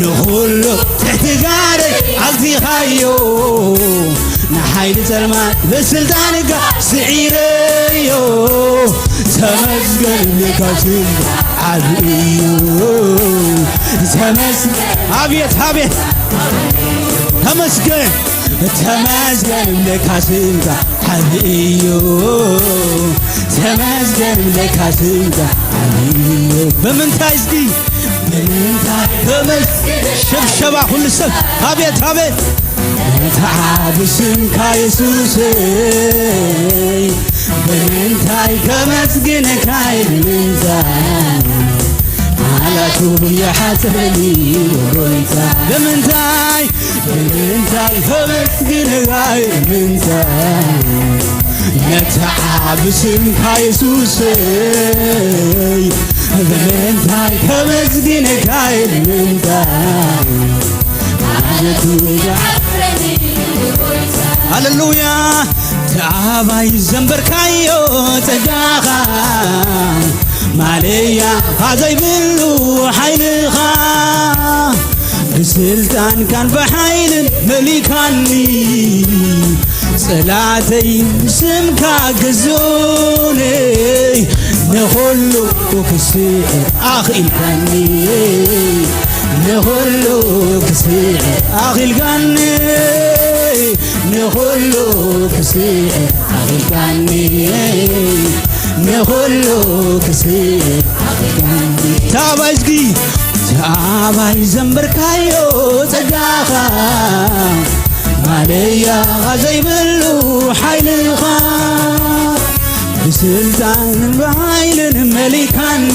ንኹሉ ትሕቲ ጋረይ ኣግዚኻዮ ንሓይሊ ጸልማት ብስልጣንካ ስዒረዮ ተመስገን ልካ ስምካ ዓቢ እዩ ተመስገን ኣብየት ኣብየት ተመስገን ተመስገን ልካ ስምካ ዓቢ እዩ ተመስገን ልካ ስምካ ዓቢ እዩ ብምንታይ እስኪ ብምንታይ ተመስገን ሽብሸባ ኩሉ ሰብ ኣብየት ኣብየት እቲ ዓቢ ስምካ የሱሰይ ብምንታይ ከመስግነካ ብምንታይ ቃላቱ ይሓጽረኒ ጎይታ ብምንታይ ብምንታይ ከመስግነካ ብምንታይ ነቲ ዓቢ ስምካ የሱሰይ ብምንታይ ከመስግነካ ብምንታይ ሃሌሉያ ተኣባይ ዘንበርካዮ ጸጋኻ ማለያ ዘይብሉ ሓይልኻ ብስልጣንካን ብሓይልን መሊካኒ ጸላተይ ስምካ ግዙኒ ንኹሉ ክስዕር ኣኽኢልካኒ ንኹሉ ክስዕር ኣኽኢልካኒ ንኹሉ ክስዕር ኣኽኢልካኒ ንኹሉ ክስዕር ኣኽኢልካኒ ታባይ እስኪ ታባይ ዘንበርካዮ ጸጋኻ ማለያ ዘይብሉ ሓይልኻ ብስልጣንን ብሓይልን መሊካኒ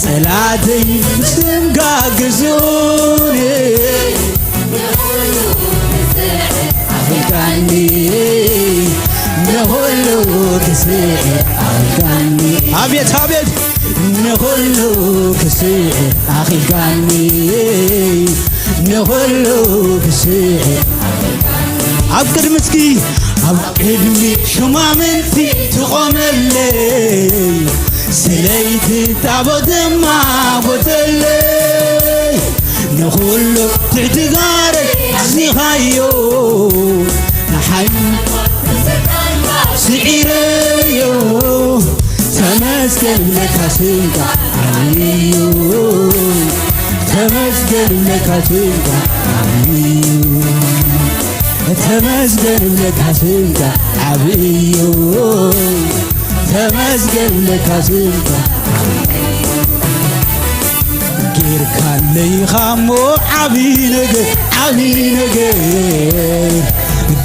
ጸላተይ ስምካ ግዙኒ ኣኽኢልካኒ ንኹሉ ክስዕር ኣኽኢልካኒ ኣብየት ኣብየት ንኹሉ ክስዕር ኣኽኢልካኒ ንኹሉ ክስዕር ኣብ ቅድሚ እስኪ ኣብ ቅድሚ ሹማምንቲ ትቖመለይ ስለይቲ ታቦት ድማ ቦተለይ ንኹሉ ትሕቲ ጋረይ ኣዚኻዮ ንሓይ ስዒረዮ ተመስገን ለካ ስምካ ዓብዩ ተመስገን ለካ ስምካ ዓብዩ ተመስገን ለካ ስምካ ዓብዩ ተመስገን ለካ ስምካ ጌርካለይ ኻሞ ዓቢ ነገር ዓቢ ነገር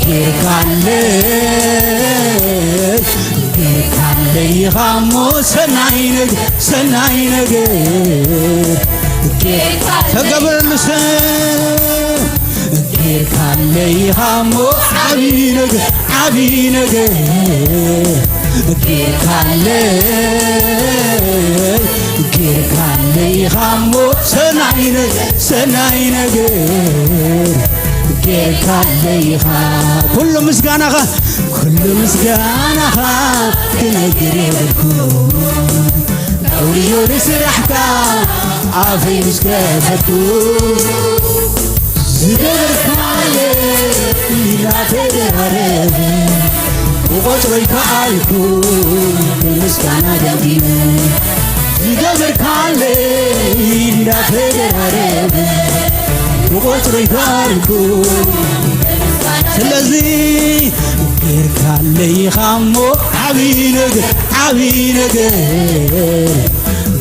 ጌርካለይ ጌርካለይ ኻሞ ሰናይ ነገር ሰናይ ነገር ተገበረሉ ሰብ ጌርካለይ ኻሞ ዓቢ ነገር ዓቢ ነገር ጌርካለይ ጌርካለይ ኻሞ ሰናይ ነገር ሰናይ ነገር ጌርካለይ ኻ ኩሉ ምስጋናኻ ኩሉ ምስጋናኻ ክነግር የብልኩ ኣውርዮ ንስራሕካ ኣፈይ ምስ ከፈትኩ ዝገበርካለ ኢላ ተደራረብ ክቆጽሮ ይከኣልኩ ብምስጋና ደጊመ ዝገበርካለ ኢላ ተደራረብ ክቆጽሮ ይከኣልኩ ስለዚ ጌርካለይ ኢኻ እሞ ዓብዪ ነገር ዓብዪ ነገር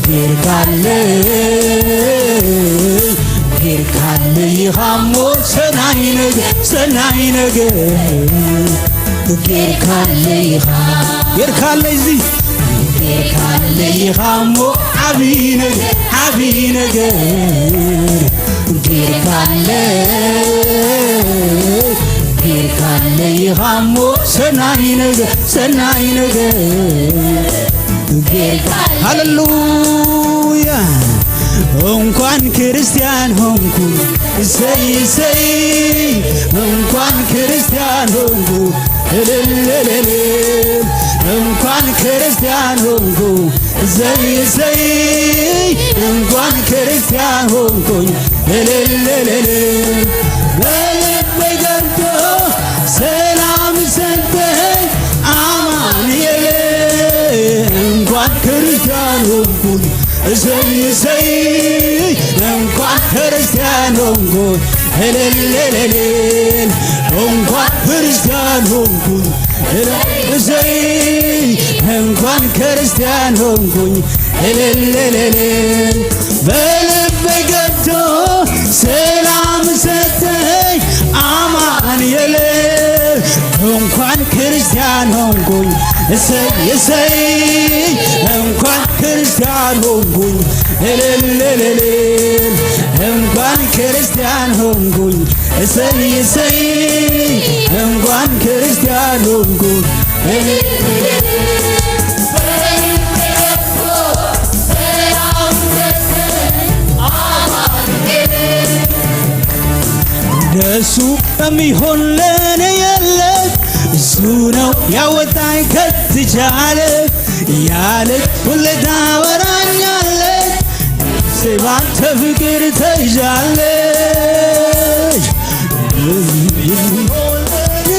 ጌርካለይ ጌርካለይ ኢኻ እሞ ሰናይ ነገር ሰናይ ነገር ጌርካለይ ኢኻ ጌርካለይ እዚ ጌርካለይ ኢኻ እሞ ዓብዪ ነገር ዓብዪ ነገር ጌርካለይ ጌርካለይ ኢኻ እሞ ሰናይ ነገር ሰናይ ነገር ጌርካ ሃሌሉያ እንኳን ክርስቲያን ሆንኩ እሰይ እሰይ እንኳን ክርስቲያን ሆንኩ እልልልልል እንኳን ክርስቲያን ሆንኩ እሰይ እሰይ እንኳን ክርስቲያን ሆንኩኝ እልልልልል በልቤ ገብቶ ሰላም ሰጠኝ አማኑኤል እንኳን ክርስቲያን ሆንኩኝ እሰይ እሰይ እንኳን ክርስቲያን ሆንኩኝ እልልልልል እንኳን ክርስቲያን ሆንኩኝ እልል እሰይ እንኳን ክርስቲያን ሆንኩኝ እልልልልል በልቤ ገብቶ ሰላም ሰጠኝ አማኑኤል እንኳን ክርስቲያን ሆንኩኝ እሰይ እሰይ እንኳን ክርስቲያን ሆንኩኝ እልልልልል እንኳን ክርስቲያን ሆንኩኝ እሰይ እሰይ እንኳን ክርስቲያን ሆንኩኝ እልልልልል እንደሱ የሚሆን ለኔ የለም እሱ ነው ያወጣኝ ከዚህ ቻለ ያለች ሁሌ ታወራኛለች ነፍሴ ባንተ ፍቅር ተይዛለች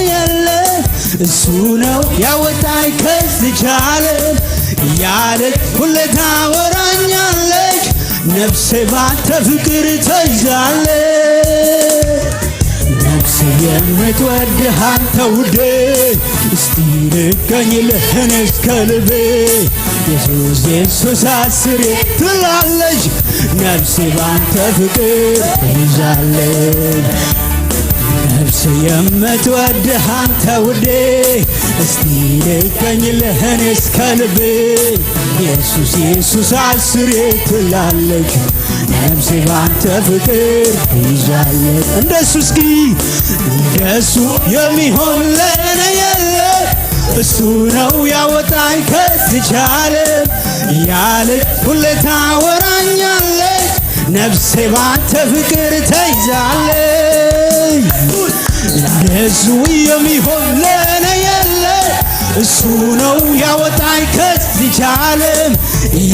የለ እሱ ነው ያወጣኝ ከዚህ ቻለ ያለች ሁሌ ታወራኛለች ነፍሴ ባንተ ፍቅር ተይዛለች ነፍሴ የምትወድህ አንተ ውዴ እስቲ ልገኝልህ እኔ እስከ ልቤ ኢየሱስ ኢየሱስ አስሬ ትላለች ነፍሴ ባንተ ፍቅር ተይዛለች ነፍሴ የምትወድህ አንተ ውዴ እስቲ ልገኝልህ እኔ እስከ ልቤ ኢየሱስ ኢየሱስ አስሬ ትላለች ነፍሴ ባንተ ፍቅር ይዛለች እንደሱ እስኪ እንደሱ የሚሆን ለኔ የለም እሱ ነው ያወጣኝ ከዚህ ቻለ ያለች ሁሌ ታወራኛለች ነፍሴ ባንተ ፍቅር ተይዛለች እንደሱ የሚሆን ለኔ የለ እሱ ነው ያወጣኝ ከዚህ ቻለ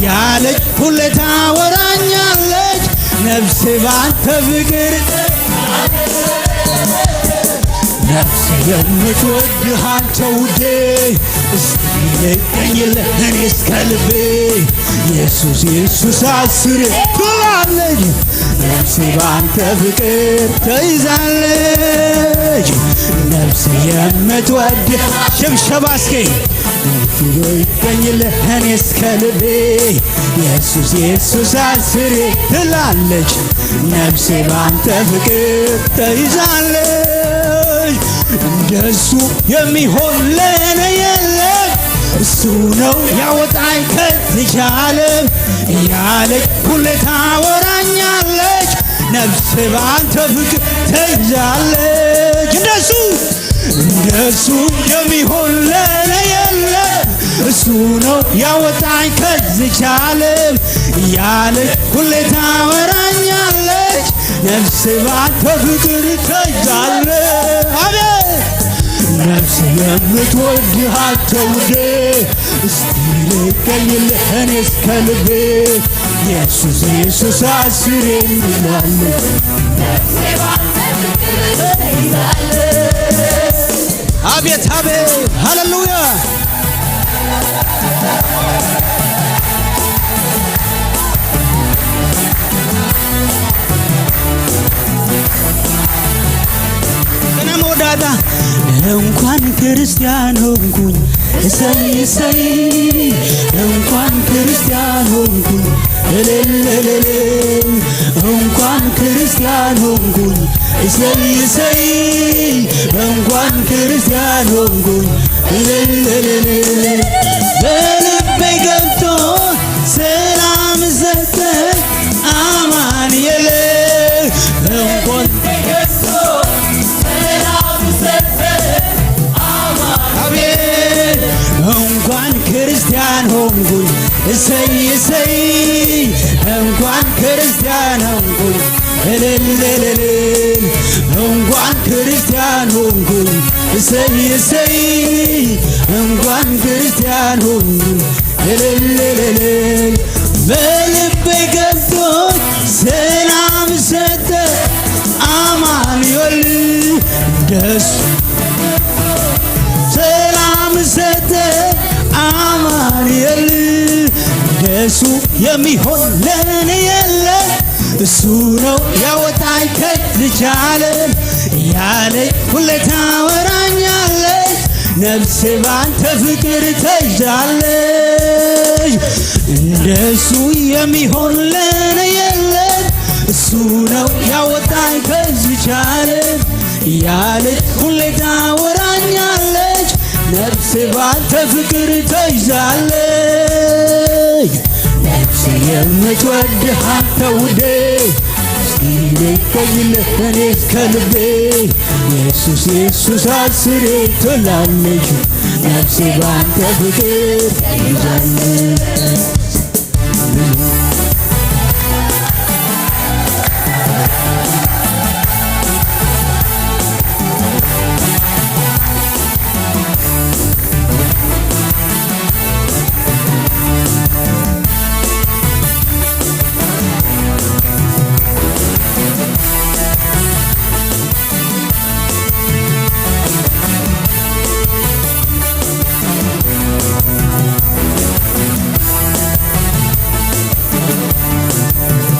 ያለች ሁሌ ታወራኛለች ነፍሴ ባንተ ፍቅር ነፍሴ የምትወድህ አንተ ውዴ እስቲ ልገኝልህ እኔ እስከ ልቤ ኢየሱስ ኢየሱስ አስሬ ትላለች ነፍሴ ባንተ ፍቅር ተይዛለች ነፍሴ የምትወድህ ሽብሸባ እስኪ ይገኝልህ እኔ እስከ ልቤ ኢየሱስ ኢየሱስ አስሬ ትላለች ነፍሴ ባንተ ፍቅር ተይዛለች እንደሱ የሚሆን ለኔ የለም እሱ ነው ያወጣኝ ከዚህ ቻለ ያለች ሁሌ ታወራኛለች ነፍሴ ባንተ ፍቅር ተይዛለች እንደሱ እንደሱ የሚሆን ለኔ የለም እሱ ነው ያወጣኝ ከዚች ዓለም ያለች ሁሌ ታወራኛለች ነፍሴ ባንተ ፍቅር ተይዛለች አቤት ነፍሴ የምትወድህ አንተ ውዴ እስቲ ልገኝልህ እኔ እስከ ልቤ ኢየሱስ ኢየሱስ አስሬ እላለሁ አቤት አቤት ሃሌሉያ ገና መወዳታ እንኳን ክርስቲያን ሆንኩኝ እሰይ እሰይ እንኳን ክርስቲያን ሆንኩኝ እልልልል፣ እንኳን ክርስቲያን ሆንኩኝ፣ እሰይ እሰይ፣ እንኳን ክርስቲያን ሆንኩኝ፣ እልልልል፣ በልቤ ገብቶ ሰላም ሰጠ አማኑኤል፣ እንኳን አቤት እንኳን ክርስቲያን ሆንኩኝ፣ እሰይ እሰይ፣ እንኳን ክርስቲያን ሆንኩኝ፣ እልል እልል፣ እንኳን ክርስቲያን ሆንኩኝ፣ እሰይ እሰይ፣ እንኳን ክርስቲያን ሆንኩኝ፣ እልል እልል፣ በልቤ ገብቶ ሰላም ሰጠ አማኑኤል፣ ደስ ሰላም ሰጠ አማኑኤል፣ ደሱ የሚሆን ለኔ የለ። እሱ ነው ያወጣኝ ከዚህ ቻለ፣ ያለኝ ሁሌ ታወራኛለች። ነፍሴ ባንተ ፍቅር ተይዛለች። እንደሱ የሚሆን ለኔ የለም። እሱ ነው ያወጣኝ ከዚህ ቻለ፣ ያለች ሁሌ ታወራኛለች። ነፍሴ ባንተ ፍቅር ተይዛለች። ነፍሴ የምትወድህ አንተ ውዴ፣ እስኪ ልቀይልህ እኔ ከልቤ። ኢየሱስ ኢየሱስ አስሬ ትላለች ነፍሴ ባንተ ፍቅር ተይዛለች።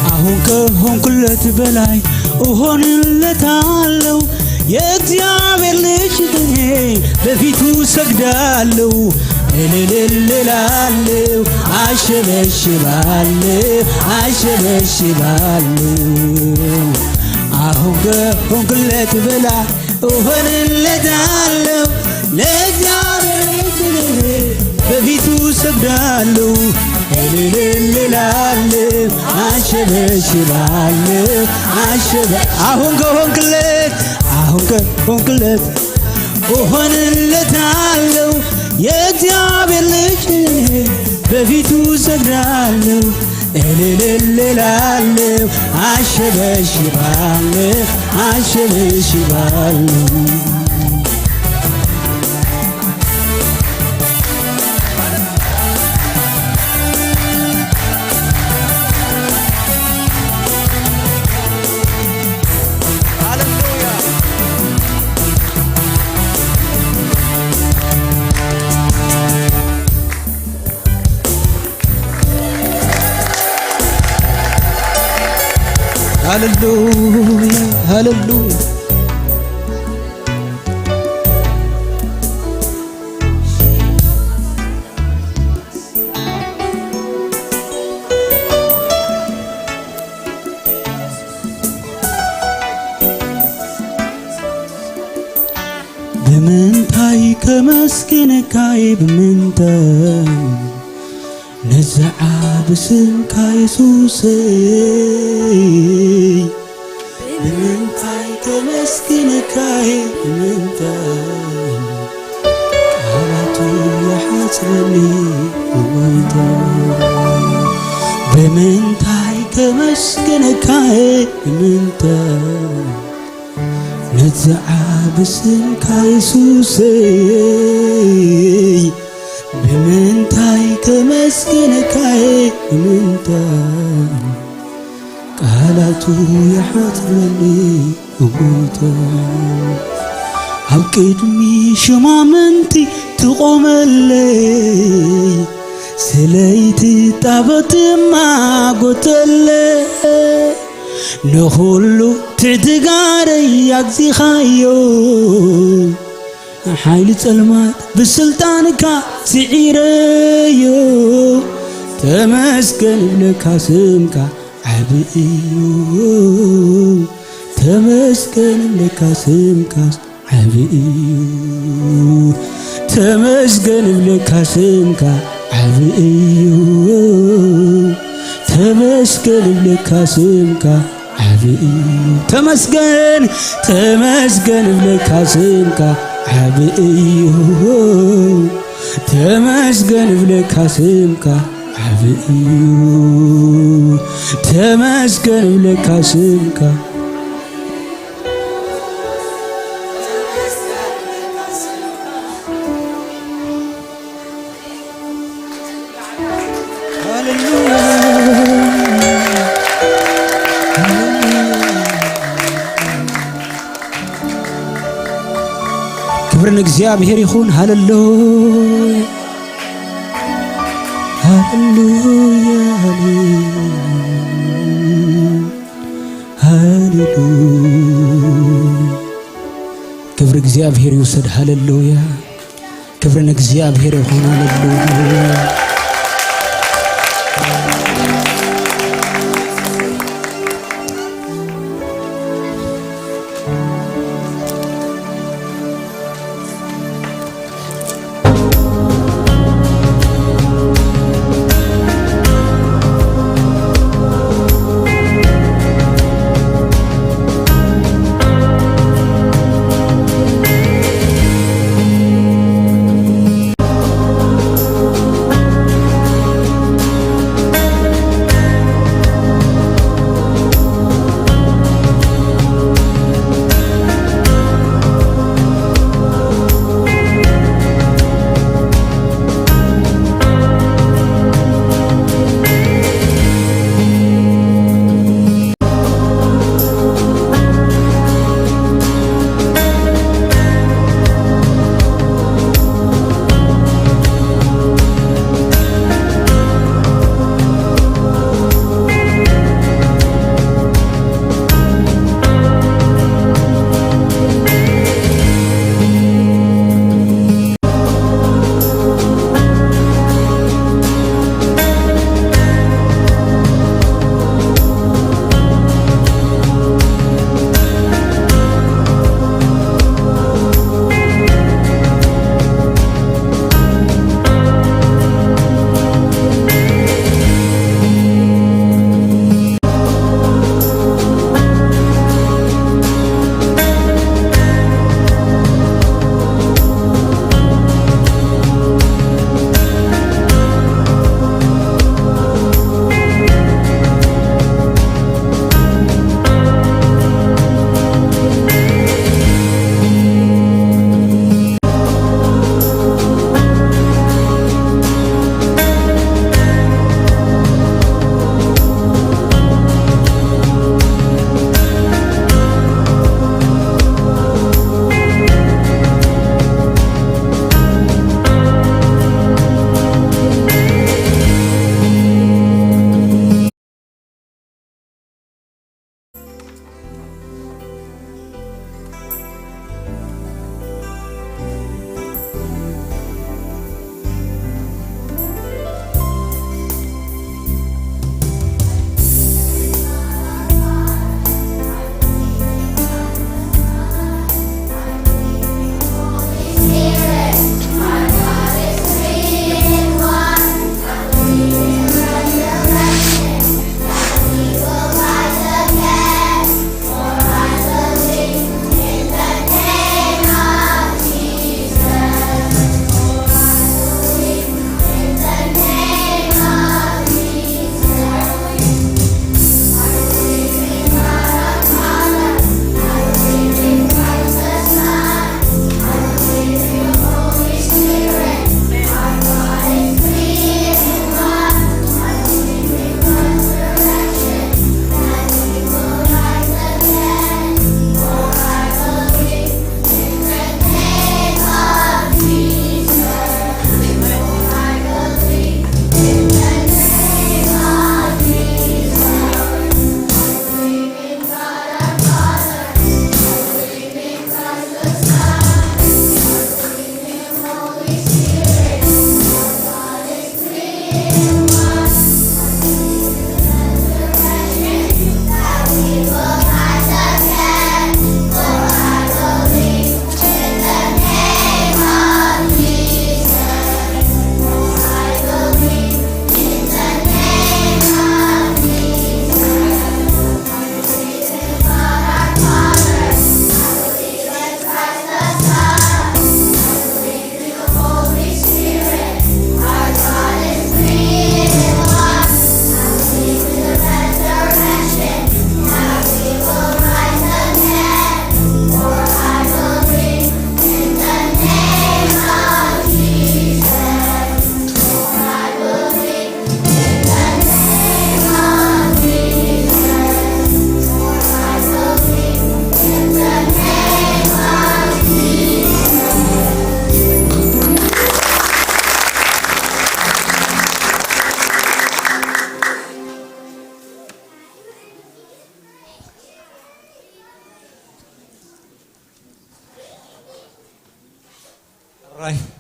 አሁን ከሆንኩለት በላይ እሆንለታለሁ። የእግዚአብሔር ልጅ ነኝ፣ በፊቱ ሰግዳለሁ። እልል እላለሁ፣ አሸበሽባለሁ፣ አሸበሽባለሁ። አሁን ከሆንኩለት በላይ እሆንለታለሁ። ለእግዚአብሔር በፊቱ ሰግዳለሁ፣ እልል እላለሁ፣ አሸበሽባለሁ፣ አሸበ-፣ አሁን ከሆንክለት፣ አሁን ከሆንክለት እሆንለታለሁ። የእግዚአብሔር ልጅ በፊቱ ሰግዳለሁ፣ እልል እላለሁ፣ አሸበሽባለሁ፣ አሸበሽባለሁ። ሃሌሉያ፣ ሃሌሉያ። ብምንታይ ከመስግነካይ ብምንታይ ነዚ ዓቢ ስምካ የሱሰይ፣ ብምንታይ ከመስግነካይ ብምንታይ ቃላቱ ይሓጽረኒ ብምንታይ፣ ብምንታይ ከመስግነካይ ብምንታይ ነዚ ዓቢ ስምካ የሱሰይ፣ ብምንታይ ከመስግነካይ ብምንታይ ቃላቱ ይሓጽረኒ ጎይታ። ኣብ ቅድሚ ሹማምንቲ ትቖመለይ፣ ስለይቲ ጣበ ትማጎተለይ፣ ንኹሉ ትዕትጋረይ ኣግዚኻዮ። ሓይሊ ጸልማት ብስልጣንካ ስዒረዮ፣ ተመስገን እብለካ ስምካ ዓቢ እዩ። ተመስገን እብለካ ስምካስ ዓቢ እዩ። ተመስገን እብለካ ስምካ ዓቢ እዩ። ተመስገን እብለካ ስምካ ዓቢ እዩ። ተመስገን፣ ተመስገን እብለካ ስምካ ዓቢ እዩ። ተመስገን እብለካ ስምካ ዓቢ እዩ። ተመስገን እብለካ ስምካ። ሃሌሉያ። ክብሪ ንእግዚኣብሔር ይኹን። ሃሌሉያ፣ ሃሌሉያ፣ ሃሌሉያ፣ ሃሌሉያ። ክብሪ እግዚኣብሔር ይውሰድ። ሃሌሉያ። ክብሪ ንእግዚኣብሔር ይኹን። ሃሌሉያ።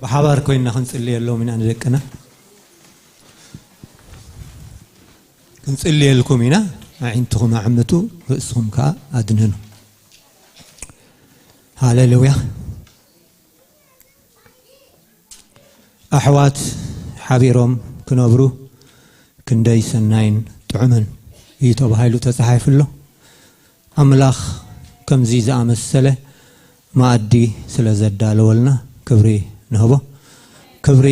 ብሓባር ኮይንና ክንጽልየሎም ኢና ንደቅና። ክንጽልየልኩም ኢና። ኣዒንትኹም ኣዕምቱ፣ ርእስኹም ከኣ ኣድንኑ። ሃሌሉያ። ኣሕዋት ሓቢሮም ክነብሩ ክንደይ ሰናይን ጥዑምን እዩ ተባሂሉ ተጻሒፉ ኣሎ። ኣምላኽ ከምዚ ዝኣመሰለ መኣዲ ስለ ዘዳለወልና ክብሪ ንህቦ። ክብሪ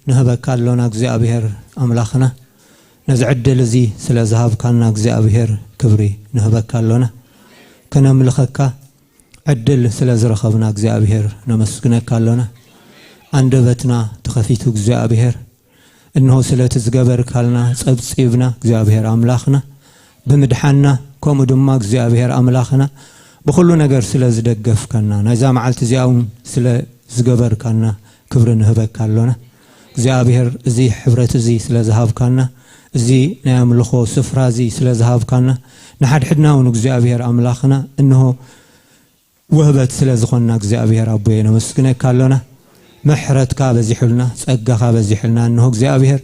ንህበካ ኣሎና እግዚኣብሔር ኣምላኽና። ነዚ ዕድል እዚ ስለ ዝሃብካና እግዚኣብሔር ክብሪ ንህበካ ኣሎና። ከነምልኸካ ዕድል ስለ ዝረኸብና እግዚኣብሔር ነመስግነካ ኣሎና። ኣንደበትና ተኸፊቱ እግዚኣብሔር እንሆ ስለቲ ዝገበርካልና ጸብጺብና እግዚኣብሔር ኣምላኽና ብምድሓና ከምኡ ድማ እግዚኣብሔር ኣምላኽና ብኹሉ ነገር ስለ ዝደገፍካና ናይዛ መዓልቲ እዚኣ እውን ስለ ዝገበርካና ክብሪ ንህበካ ኣሎና። እግዚኣብሔር እዚ ሕብረት እዚ ስለ ዝሃብካና፣ እዚ ናይ ኣምልኾ ስፍራ እዚ ስለ ዝሃብካና፣ ንሓድሕድና እውን እግዚኣብሔር ኣምላኽና እንሆ ውህበት ስለ ዝኾንና እግዚኣብሔር ኣቦየ ነመስግነካ ኣሎና። ምሕረትካ በዚሑልና፣ ጸጋኻ በዚሑልና፣ እንሆ እግዚኣብሔር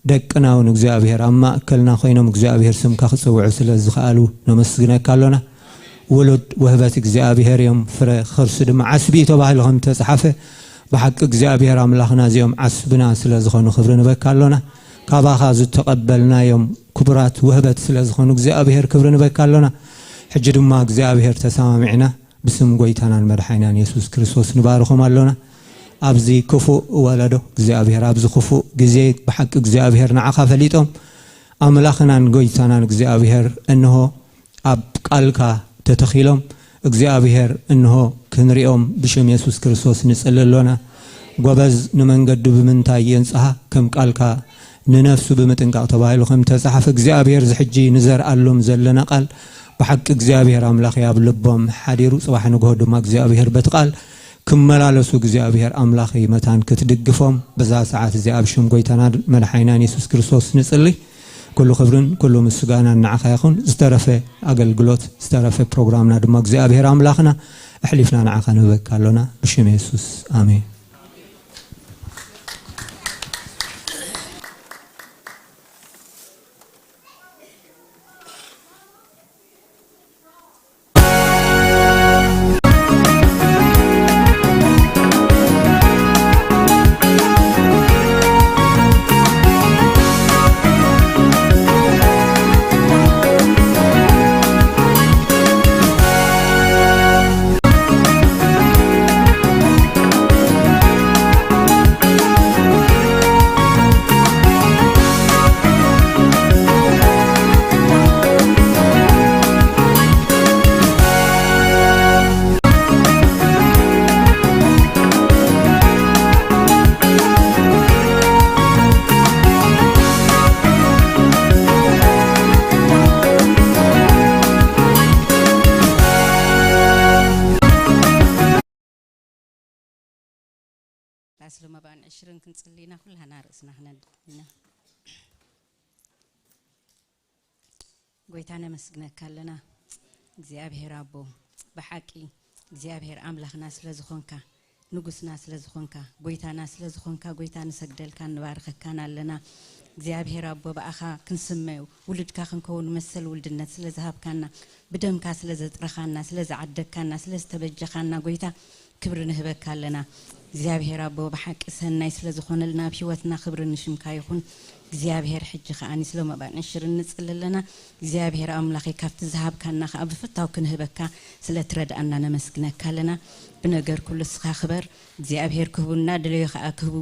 ደቅና እውን እግዚኣብሔር ኣብ ማእከልና ኮይኖም እግዚኣብሔር ስምካ ክጽውዑ ስለ ዝኸኣሉ ነመስግነካ ኣሎና። ውሉድ ውህበት እግዚኣብሔር እዮም፣ ፍረ ኸርሱ ድማ ዓስቢ እዩ ተባሂሉ ከም ተጻሓፈ፣ ብሓቂ እግዚኣብሔር ኣምላኽና እዚኦም ዓስብና ስለ ዝኾኑ ክብሪ ንበካ ኣሎና። ካባኻ ዝተቐበልናዮም ክቡራት ውህበት ስለ ዝኾኑ እግዚኣብሔር ክብሪ ንበካ ኣሎና። ሕጂ ድማ እግዚኣብሔር ተሰማሚዕና ብስም ጎይታናን መድሓኒናን የሱስ ክርስቶስ ንባርኾም ኣሎና። ኣብዚ ክፉእ ወለዶ እግዚኣብሔር፣ ኣብዚ ክፉእ ግዜ ብሓቂ እግዚኣብሔር ንዓኻ ፈሊጦም ኣምላኽናን ጎይታናን እግዚኣብሔር እንሆ ኣብ ቃልካ ተተኺሎም እግዚኣብሔር እንሆ ክንሪኦም ብሽም የሱስ ክርስቶስ ንጽሊ ኣሎና። ጎበዝ ንመንገዱ ብምንታይ የንጽሃ ከም ቃልካ ንነፍሱ ብምጥንቃቕ ተባሂሉ ከም ተጻሓፈ እግዚኣብሔር ዝሕጂ ንዘርኣሎም ዘለና ቃል ብሓቂ እግዚኣብሔር ኣምላኽ ኣብ ልቦም ሓዲሩ ጽባሕ ንግሆ ድማ እግዚኣብሔር በቲ ቃል ክመላለሱ እግዚኣብሔር ኣምላኽ መታን ክትድግፎም በዛ ሰዓት እዚ ኣብ ሽም ጎይታና መድሓኒናን የሱስ ክርስቶስ ንጽሊ። ኩሉ ክብርን ኩሉ ምስጋናን ንዓኻ ይኹን። ዝተረፈ ኣገልግሎት ዝተረፈ ፕሮግራምና ድማ እግዚኣብሔር ኣምላኽና ኣሕሊፍና ንዓኻ ንህበካ ኣሎና ብሽም የሱስ ኣሜን። ላስሎ መባን ዕሽርን ክንጽሊ ኢና፣ ኩላና ርእስና ክነድና። ጎይታ ነመስግነካ ኣለና እግዚኣብሔር ኣቦ፣ ብሓቂ እግዚኣብሔር ኣምላኽና ስለ ዝኾንካ፣ ንጉስና ስለ ዝኾንካ፣ ጎይታና ስለ ዝኾንካ፣ ጎይታ ንሰግደልካን ንባርኸካን ኣለና። እግዚኣብሔር ኣቦ፣ ብኣኻ ክንስመ፣ ውሉድካ ክንከውን መሰል ውልድነት ስለ ዝሃብካና፣ ብደምካ ስለ ዘጥረኻና፣ ስለ ዝዓደግካና፣ ስለ ዝተበጀኻና፣ ጎይታ ክብሪ ንህበካ ኣለና። እግዚኣብሔር ኣቦ፣ ብሓቂ ሰናይ ስለ ዝኾነልና፣ ኣብ ህይወትና ክብሪ ንሽምካ ይኹን። እግዚኣብሔር፣ ሕጂ ከኣ ንስለ መባን ዕሽርን ንጽሊ ኣለና። እግዚኣብሔር ኣምላኸይ፣ ካብቲ ዝሃብካና ከኣ ብፍታው ክንህበካ ስለ ትረድኣና ነመስግነካ ኣለና። ብነገር ኩሉ እስኻ ክበር። እግዚኣብሔር ክህቡ እናደለዩ ከኣ ክህቡ፣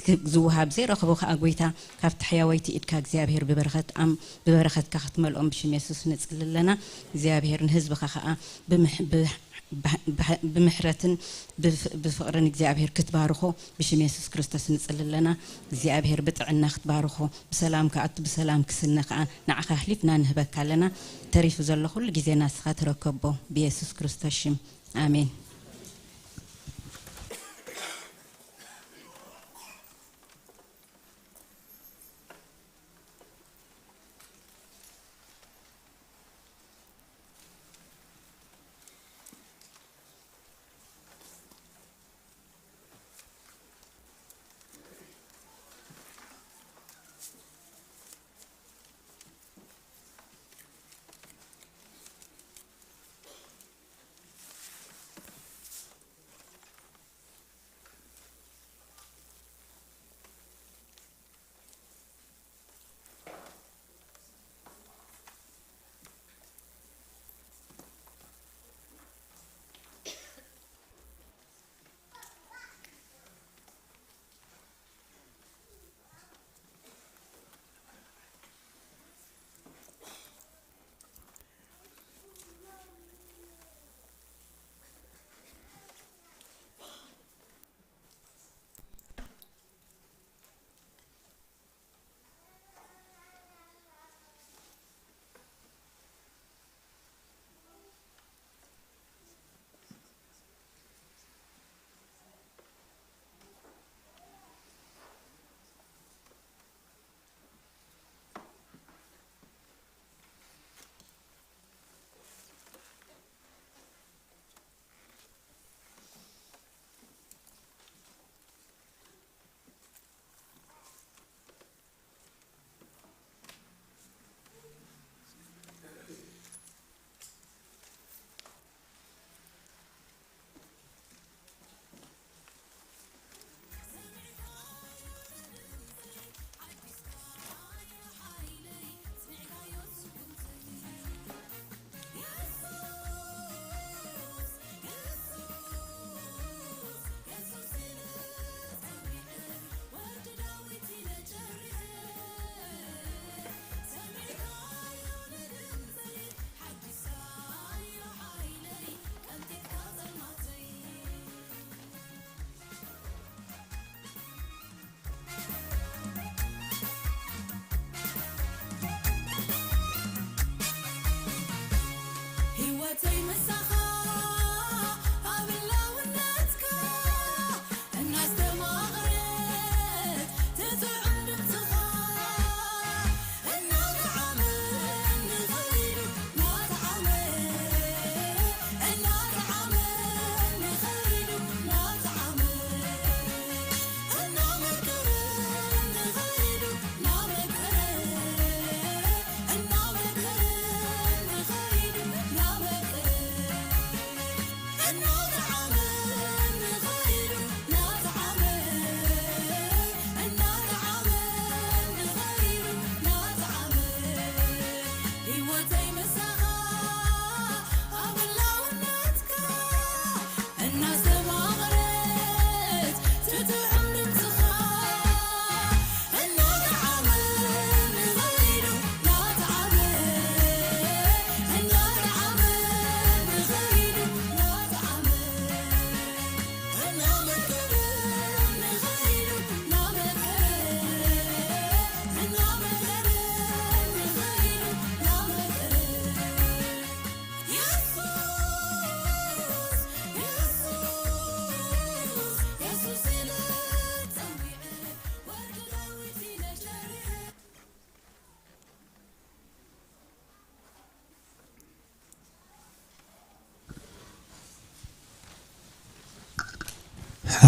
ክ-፣ ዝወሃብ ዘይረኽቦ ከኣ፣ ጎይታ፣ ካብቲ ሕያወይቲ ኢድካ እግዚኣብሔር ብበረኸት ኣም-፣ ብበረኸትካ ክትመልኦም ብሽም የሱስ ንጽሊ ኣለና። እግዚኣብሔር ንህዝብኻ ከኣ ብምሕ-፣ ብሕ-፣ ብሕ-፣ ብሕ-፣ ብምሕረትን ብፍ-፣ ብፍቕርን እግዚኣብሔር ክትባርኾ ብሽም የሱስ ክርስቶስ ንጽሊ ኣለና። እግዚኣብሔር ብጥዕና ክትባርኾ፣ ብሰላም ክኣቱ፣ ብሰላም ክስነ ከኣ ንዓኻ ኣሕሊፍና ንህበካ ኣለና። ተሪፉ ዘሎ ኩሉ ግዜ ናስኻ ተረከቦ፣ ብየሱስ ክርስቶስ ሽም፣ ኣሜን።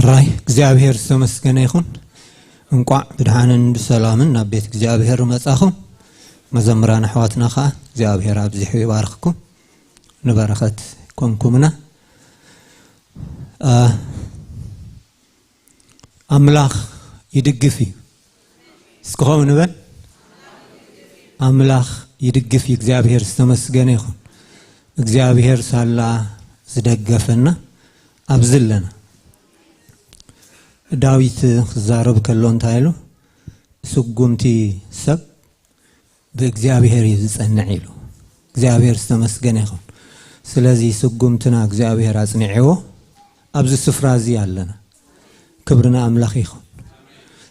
ራይ እግዚኣብሔር ዝተመስገነ ይኹን። እንቋዕ ብድሓንን ብሰላምን ናብ ቤት እግዚኣብሔር መጻኹም። መዘምራን ኣሕዋትና ኸዓ እግዚኣብሔር ኣብዚሑ ይባርኽኩም፣ ንበረኸት ኮንኩምና። ኣምላኽ ይድግፍ እዩ። እስኪ ከምኡ ንበል። ኣምላኽ ይድግፍ እዩ። እግዚኣብሔር ዝተመስገነ ይኹን። እግዚኣብሔር ሳላ ዝደገፈና ኣብዚ ኣለና። ዳዊት ክዛረብ ከሎ እንታይ ኢሉ? ስጉምቲ ሰብ ብእግዚኣብሔር እዩ ዝጸንዕ ኢሉ። እግዚኣብሔር ዝተመስገነ ይኹን። ስለዚ ስጉምትና እግዚኣብሔር ኣጽኒዕዎ ኣብዚ ስፍራ እዚ ኣለና። ክብሪ ንኣምላኽ ይኹን።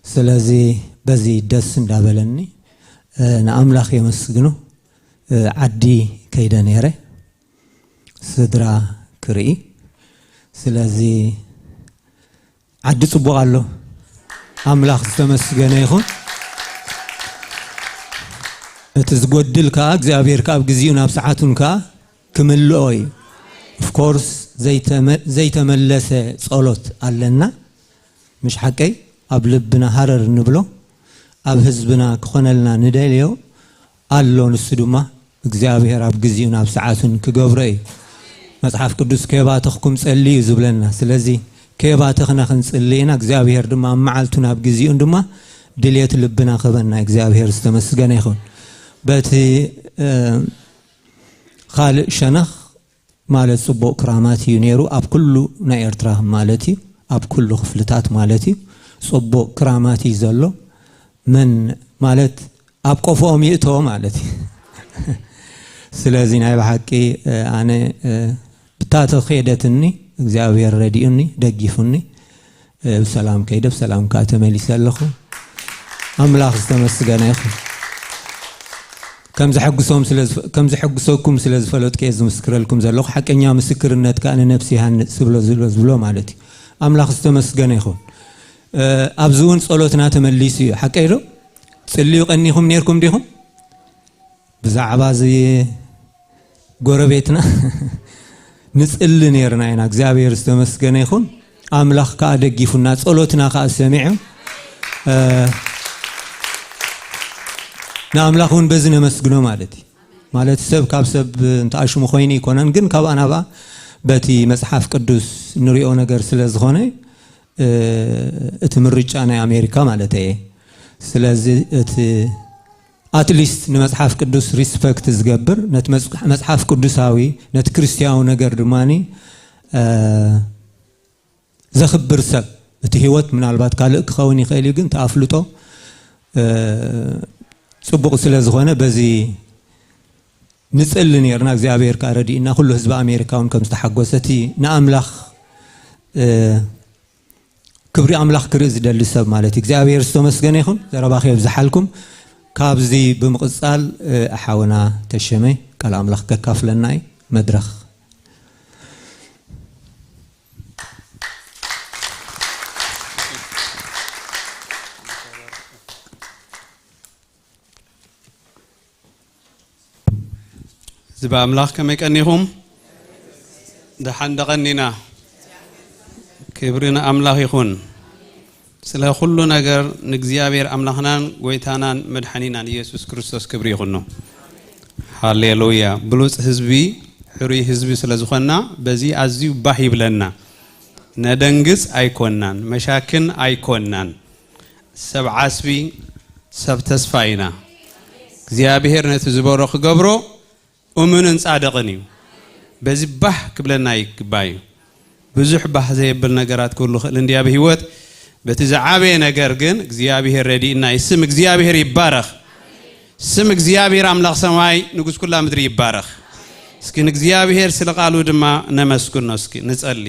ስለዚ በዚ ደስ እንዳበለኒ፣ እ፣ ንኣምላኽ የመስግኖ። እ፣ ዓዲ ከይደ ነይረ ስድራ ክርኢ። ስለዚ ዓዲ ጽቡቕ ኣሎ። ኣምላኽ ዝተመስገነ ይኹን። እቲ ዝጎድል ከኣ እግዚኣብሔር ከኣ ኣብ ግዜኡ ናብ ሰዓቱን ከኣ ክምልኦ እዩ። ኦፍኮርስ ዘይተመ-፣ ዘይተመለሰ ጸሎት ኣለና። ምሽ ሓቀይ ኣብ ልብና ሃረር ንብሎ፣ ኣብ ህዝብና ክኾነልና ንደልዮ ኣሎ። ንሱ ድማ እግዚኣብሔር ኣብ ግዜኡን ኣብ ሰዓቱን ክገብሮ እዩ። መጽሓፍ ቅዱስ ከየባተኽኩም ጸልዩ እዩ ዝብለና። ስለዚ ከየባተኽና ክንጽሊ ኢና። እግዚኣብሔር ድማ ኣብ መዓልቱን ኣብ ግዜኡን ድማ ድልየት ልብና ክህበና እግዚኣብሔር ዝተመስገነ ይኹን። በቲ፣ እ፣ ካልእ ሸነኽ ማለት ጽቡቕ ክራማት እዩ ነይሩ ኣብ ኩሉ ናይ ኤርትራ ማለት እዩ፣ ኣብ ኩሉ ክፍልታት ማለት እዩ። ጽቡቕ ክራማት እዩ ዘሎ። መን ማለት ኣብ ቆፎኦም ይእቶ ማለት እዩ። ስለዚ ናይ ብሓቂ፣ እ፣ ኣነ፣ እ፣ ብታተ ከየደትኒ እግዚኣብሔር ረዲኡኒ ደጊፉኒ፣ እ፣ ብሰላም ከይደ ብሰላም ከኣ ተመሊሰ ኣለኹ። ኣምላኽ ዝተመስገነ ይኹን። ከም ዘሐግሶም ስለ ዝፈ-፣ ከም ዘሐግሰኩም ስለ ዝፈለጥኩ እየ ዝምስክረልኩም ዘለኹ። ሓቀኛ ምስክርነት ከኣ ንነፍሲ ይሃንጽ ዝብሎ፣ ዝብሎ፣ ዝብሎ ማለት እዩ። ኣምላኽ ዝተመስገነ ይኹን። እ፣ ኣብዚ እውን ጸሎትና ተመሊሱ እዩ። ሓቀይ ዶ? ጽልዩ ቀኒኹም ነይርኩም ዲኹም? ብዛዕባ እዚ ጎረቤትና ንጽሊ ነይርና ኢና። እግዚኣብሔር ዝተመስገነ ይኹን። ኣምላኽ ከኣ ደጊፉና፣ ጸሎትና ከኣ ሰሚዑ፣ እ፣ ንኣምላኽ እውን በዚ ነመስግኖ ማለት እዩ። ማለት ሰብ ካብ ሰብ እንተኣሽሙ ኮይኑ ኣይኮነን፣ ግን ካብኣ ናብኣ በቲ መጽሓፍ ቅዱስ ንሪኦ ነገር ስለ ዝኾነ፣ እ፣ እቲ ምርጫ ናይ ኣሜሪካ ማለት እየ። ስለዚ እቲ ኣትሊስት ንመጽሓፍ ቅዱስ ሪስፐክት ዝገብር፣ ነቲ መጽ-፣ መጽሓፍ ቅዱሳዊ፣ ነቲ ክርስትያዊ ነገር ድማኒ፣ እ፣ ዘኽብር ሰብ። እቲ ህይወት ምናልባት ካልእ ክኸውን ይኽእል እዩ፣ ግን እቲ ኣፍልጦ፣ እ፣ ጽቡቕ ስለ ዝኾነ በዚ ንጽሊ ነይርና። እግዚኣብሔር ከኣ ረዲእና፣ ኩሉ ህዝቢ ኣሜሪካ እውን ከም ዝተሓጎሰ፣ እቲ ንኣምላኽ፣ እ፣ ክብሪ ኣምላኽ ክርኢ ዝደሊ ሰብ ማለት እዩ። እግዚኣብሔር ዝተመስገነ ይኹን። ዘረባ ከየብዝሓልኩም። ካብዚ ብምቕጻል፣ እ፣ ሓውና ተሸመ ቃል ኣምላኽ ከካፍለና እዩ። መድረኽ። ህዝቢ ኣምላኽ ከመይ ቀኒኹም? ደሓን ደቐኒና። ክብሪ ንኣምላኽ ይኹን። ስለ ኩሉ ነገር ንእግዚኣብሔር ኣምላኽናን ጎይታናን መድሓኒናን ኢየሱስ ክርስቶስ ክብሪ ይኹኖ። ሃሌሉያ። ብሉጽ ህዝቢ፣ ሕሩይ ህዝቢ ስለ ዝኾንና በዚ ኣዝዩ ባህ ይብለና። ነደንግጽ ኣይኮናን፣ መሻክን ኣይኮናን። ሰብ ዓስቢ፣ ሰብ ተስፋ ኢና። እግዚኣብሔር ነቲ ዝበሮ ክገብሮ እሙንን ጻድቕን እዩ። በዚ ባህ ክብለና ይግባእ እዩ። ብዙሕ ባህ ዘየብል ነገራት ክህሉ ይኽእል እንድያ ብህይወት። በቲ ዝዓበየ ነገር ግን እግዚኣብሔር ረዲእና እዩ። ስም እግዚኣብሔር ይባረኽ። ስም እግዚኣብሔር ኣምላኽ ሰማይ ንጉስ ኩላ ምድሪ ይባረኽ። እስኪ ንእግዚኣብሔር ስለ ቃሉ ድማ ነመስግኖ። እስኪ ንጸሊ።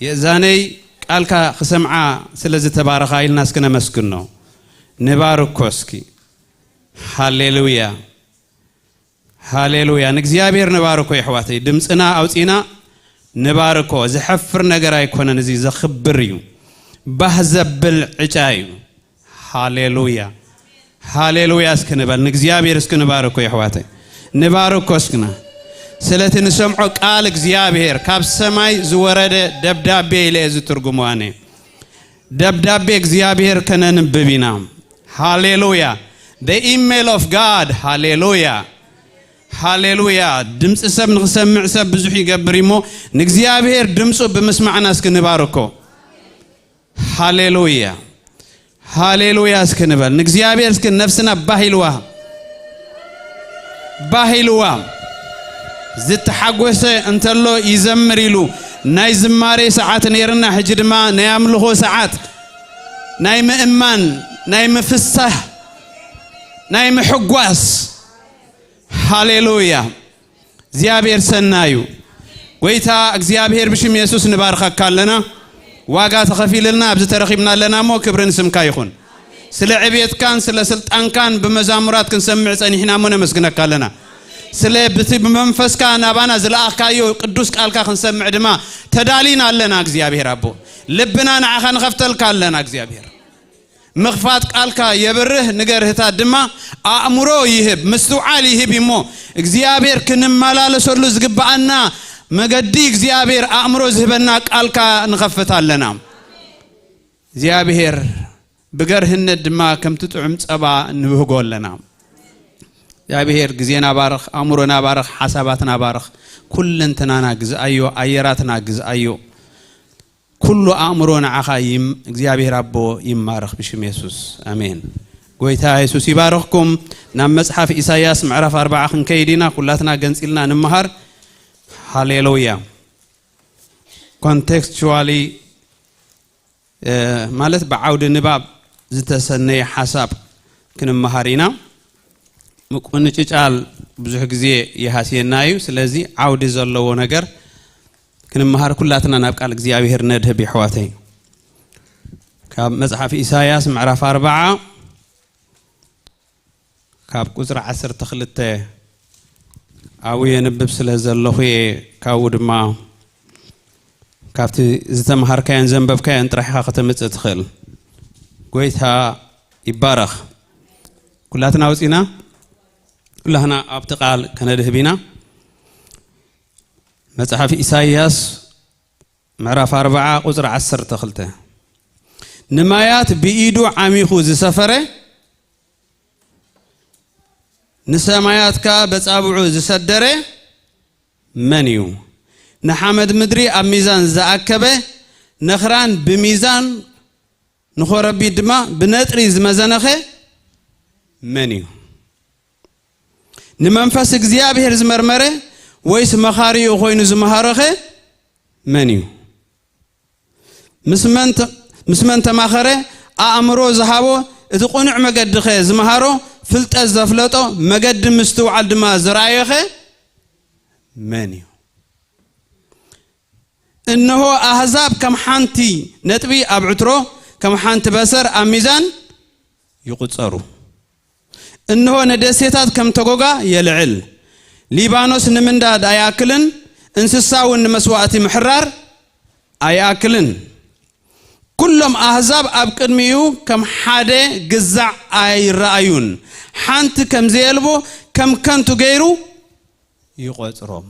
የእዛነይ ቃልካ ክሰምዓ ስለ ዝተባረኻ ኢልና እስኪ ነመስግኖ። ንባርኮ እስኪ። ሃሌሉያ። ሃሌሉያ። ንእግዚኣብሔር ንባርኮ የሕዋተይ። ድምፅና ኣውፂና ንባርኮ። ዘሐፍር ነገር ኣይኮነን። እዚ ዘኽብር እዩ። ባህ ዘብል ዕጫ እዩ። ሃሌሉያ። ሃሌሉያ እስኪ ንበል። ንእግዚኣብሔር እስኪ ንባርኮ የሕዋተይ። ንባርኮ እስክና። ስለቲ ንሰምዖ ቃል እግዚኣብሔር ካብ ሰማይ ዝወረደ ደብዳቤ ኢለ እየ ዝትርጉሞ ኣነ። ደብዳቤ እግዚኣብሔር ከነንብብ ኢና። ሃሌሉያ። The email of God. ሃሌሉያ፣ ሃሌሉያ። ድምፂ ሰብ ንክሰምዕ ሰብ ብዙሕ ይገብር እሞ፣ ንእግዚኣብሔር ድምፁ ብምስማዕና እስኪ ንባርኮ። ሃሌሉያ፣ ሃሌሉያ እስኪ ንበል። ንእግዚኣብሔር እስኪ ነፍስና ባህ ኢልዋ፣ ባህ ኢልዋ። ዝተሓጎሰ እንተሎ ይዘምር ኢሉ። ናይ ዝማሬ ሰዓት ነይርና፣ ሕጂ ድማ ናይ ኣምልኾ ሰዓት፣ ናይ ምእማን፣ ናይ ምፍሳህ፣ ናይ ምሕጓስ። ሃሌሉያ። እግዚኣብሔር ሰናዩ። ጎይታ እግዚኣብሔር፣ ብሽም የሱስ ንባርኸካ ኣለና። ዋጋ ተኸፊልልና ኣብዚ ተረኺብና ኣለና እሞ፣ ክብሪ ንስምካ ይኹን። ስለ ዕብየትካን ስለ ስልጣንካን ብመዛሙራት ክንሰምዕ ጸኒሕና እሞ፣ ነመስግነካ ኣለና። ስለ ብቲ ብመንፈስካ ናባና ዝለኣኽካዮ ቅዱስ ቃልካ ክንሰምዕ ድማ ተዳሊና ኣለና። እግዚኣብሔር ኣቦ፣ ልብና ንዓኻ ንኸፍተልካ ኣለና። እግዚኣብሔር፣ ምኽፋት ቃልካ የብርህ፣ ንገርህታት ድማ ኣእምሮ ይህብ፣ ምስትውዓል ይህብ እሞ፣ እግዚኣብሔር ክንመላለሰሉ ዝግብኣና መገዲ እግዚኣብሔር ኣእምሮ ዝህበና ቃልካ ንኸፍት ኣለና። እግዚኣብሔር ብገርህነት ድማ ከምቲ ጥዑም ጸባ ንብህጎ ኣለና። እግዚኣብሔር ግዜና ባርኽ፣ ኣእምሮና ባርኽ፣ ሓሳባትና ባርኽ፣ ኩለንትናና ግዝኣዮ፣ ኣየራትና ግዝኣዮ። ኩሉ ኣእምሮ ንዓኻ ይም-፣ እግዚኣብሔር ኣቦ ይማረኽ ብሽም የሱስ። ኣሜን። ጎይታ የሱስ ይባርኽኩም። ናብ መጽሓፍ ኢሳይያስ ምዕራፍ ኣርባዓ ክንከይድ ኢና። ኩላትና ገንጺልና ንምሃር። ሃሌሉያ። ኮንቴክስቹዋሊ፣ እ፣ ማለት ብዓውዲ ንባብ ዝተሰነየ ሓሳብ ክንመሃር ኢና። ምቁንጭጫል ብዙሕ ግዜ ይሃስየና እዩ። ስለዚ ዓውዲ ዘለዎ ነገር ክንመሃር ኩላትና ናብ ቃል እግዚኣብሔር ነድህብ የሕዋተይ። ካብ መጽሓፍ ኢሳይያስ ምዕራፍ ኣርባዓ ካብ ቁጽሪ ዓሰርተ ክልተ ኣብኡ የንብብ ስለ ዘለኹ እየ። ካብኡ ድማ ካብቲ ዝተምሃርካዮን ዘንበብካዮን ጥራሕ ኢኻ ከተምጽእ ትኽእል። ጎይታ ይባረኽ። ኩላትና ኣውጺና፣ ኩላህና ኣብቲ ቃል ከነድህብ ኢና። መጽሓፍ ኢሳይያስ ምዕራፍ ኣርባዓ ቁጽሪ ዓሰርተ ክልተ። ንማያት ብኢዱ ዓሚኹ ዝሰፈረ፣ ንሰማያት ከኣ በጻብዑ ዝሰደረ መን እዩ? ንሓመድ ምድሪ ኣብ ሚዛን ዝኣከበ፣ ነኽራን ብሚዛን ንኾረቢት ድማ ብነጥሪ ዝመዘነኸ መን እዩ? ንመንፈስ እግዚኣብሔር ዝመርመረ፣ ወይስ መኻሪኡ ኮይኑ ዝመሃረኸ መን እዩ? ምስ መን ተ-፣ ምስ መን ተማኸረ? ኣእምሮ ዝሃቦ፣ እቲ ቅኑዕ መገዲኸ ዝመሃሮ? ፍልጠት ዘፍለጦ፣ መገዲ ምስትውዓል ድማ ዘርኣዮኸ መን እዩ? እንሆ ኣህዛብ ከም ሓንቲ ነጥቢ ኣብ ዕትሮ፣ ከም ሓንቲ በሰር ኣብ ሚዛን ይቑጸሩ። እንሆ ንደሴታት ከም ተጎጋ የልዕል። ሊባኖስ ንምንዳድ ኣይኣክልን፣ እንስሳ እውን ንመስዋእቲ ምሕራር ኣይኣክልን። ኩሎም ኣህዛብ ኣብ ቅድሚኡ ከም ሓደ ግዛዕ ኣይረኣዩን። ሓንቲ ከም ዘየልቦ ከም ከንቱ ገይሩ ይቖጽሮም።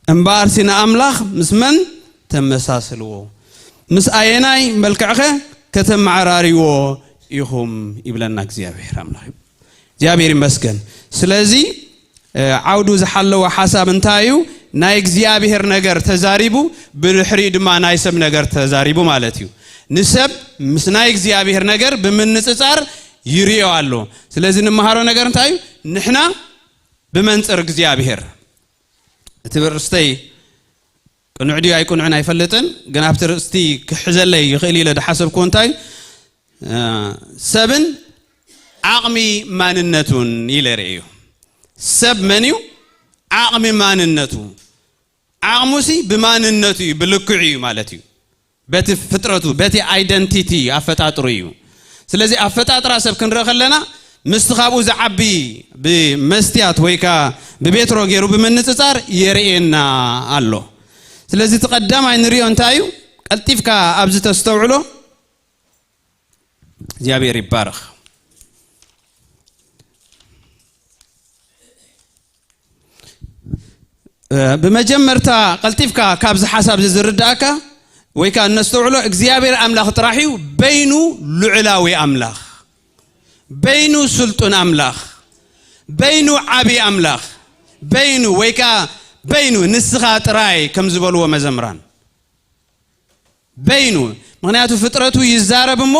እምበኣርሲ ንኣምላኽ ምስ መን ተመሳስልዎ? ምስ ኣየናይ መልክዕኸ ከተመዓራርይዎ ኢኹም? ይብለና እግዚኣብሔር ኣምላኽ። እግዚኣብሔር ይመስገን። ስለዚ፣ እ፣ ዓውዱ ዝሓለወ ሓሳብ እንታይ እዩ? ናይ እግዚኣብሔር ነገር ተዛሪቡ፣ ብድሕሪኡ ድማ ናይ ሰብ ነገር ተዛሪቡ ማለት እዩ። ንሰብ ምስ ናይ እግዚኣብሔር ነገር ብምንጽጻር ይርእዮ ኣሎ። ስለዚ ንመሃሮ ነገር እንታይ እዩ? ንሕና ብመንጽር እግዚኣብሔር። እቲ ርእስተይ ቅኑዕ ድዩ ኣይቅኑዕን ኣይፈልጥን፣ ግን ኣብቲ ርእስቲ ክሕዘለይ ይኽእል ኢለ ዝሓሰብኩዎ እንታይ፣ እ፣ ሰብን ዓቕሚ ማንነቱን ኢለ ርእዩ። ሰብ መን እዩ? ዓቕሚ ማንነቱ። ዓቕሙሲ ብማንነቱ እዩ፣ ብልክዑ እዩ ማለት እዩ። በቲ ፍጥረቱ፣ በቲ ኣይደንቲቲ ኣፈጣጥሩ እዩ። ስለዚ ኣፈጣጥራ ሰብ ክንርኢ ከለና፣ ምስቲ ካብኡ ዝዓቢ ብመስትያት ወይ ከኣ ብቤትሮ ገይሩ ብምንጽጻር የርእየና ኣሎ። ስለዚ እቲ ቀዳማይ ንሪኦ እንታይ እዩ? ቀልጢፍካ ኣብዚ ተስተውዕሎ፣ እግዚኣብሔር ይባረኽ። ብመጀመርታ ቀልጢፍካ ካብዚ ሓሳብ እዚ ዝርዳእካ ወይ ከዓ እነስተውዕሎ እግዚኣብሔር ኣምላኽ ጥራሕ እዩ። በይኑ ልዑላዊ ኣምላኽ፣ በይኑ ስልጡን ኣምላኽ፣ በይኑ ዓቢ ኣምላኽ፣ በይኑ ወይ ከዓ በይኑ ንስኻ ጥራይ ከም ዝበልዎ መዘምራን በይኑ። ምኽንያቱ ፍጥረቱ ይዛረብ እሞ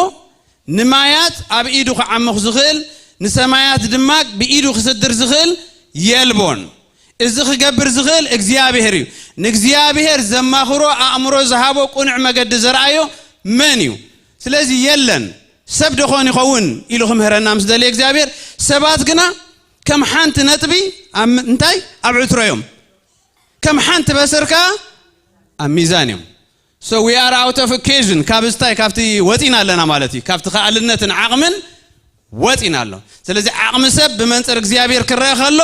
ንማያት ኣብ ኢዱ ክዓምኽ ዝኽእል ንሰማያት ድማ ብኢዱ ክስድር ዝኽእል የልቦን። እዚ ክገብር ዝኽእል እግዚኣብሔር እዩ። ንእግዚኣብሔር ዘማኽሮ ኣእምሮ ዝሃቦ ቁኑዕ መገዲ ዘርኣዮ መን እዩ? ስለዚ የለን። ሰብ ደኾን ይኸውን ኢሉ ክምህረና ምስ ደልየ እግዚኣብሔር፣ ሰባት ግና ከም ሓንቲ ነጥቢ ኣብ ም- እንታይ ኣብ ዕትሮ እዮም፣ ከም ሓንቲ በሰር ከኣ ኣብ ሚዛን እዮም። So we are out of occasion፣ ካብ ስታይ ካብቲ ወፂና ኣለና ማለት እዩ። ካብቲ ከኣልነትን ዓቕምን ወፂና ኣሎ። ስለዚ ዓቕሚ ሰብ ብመንፅር እግዚኣብሔር ክረአ ከሎ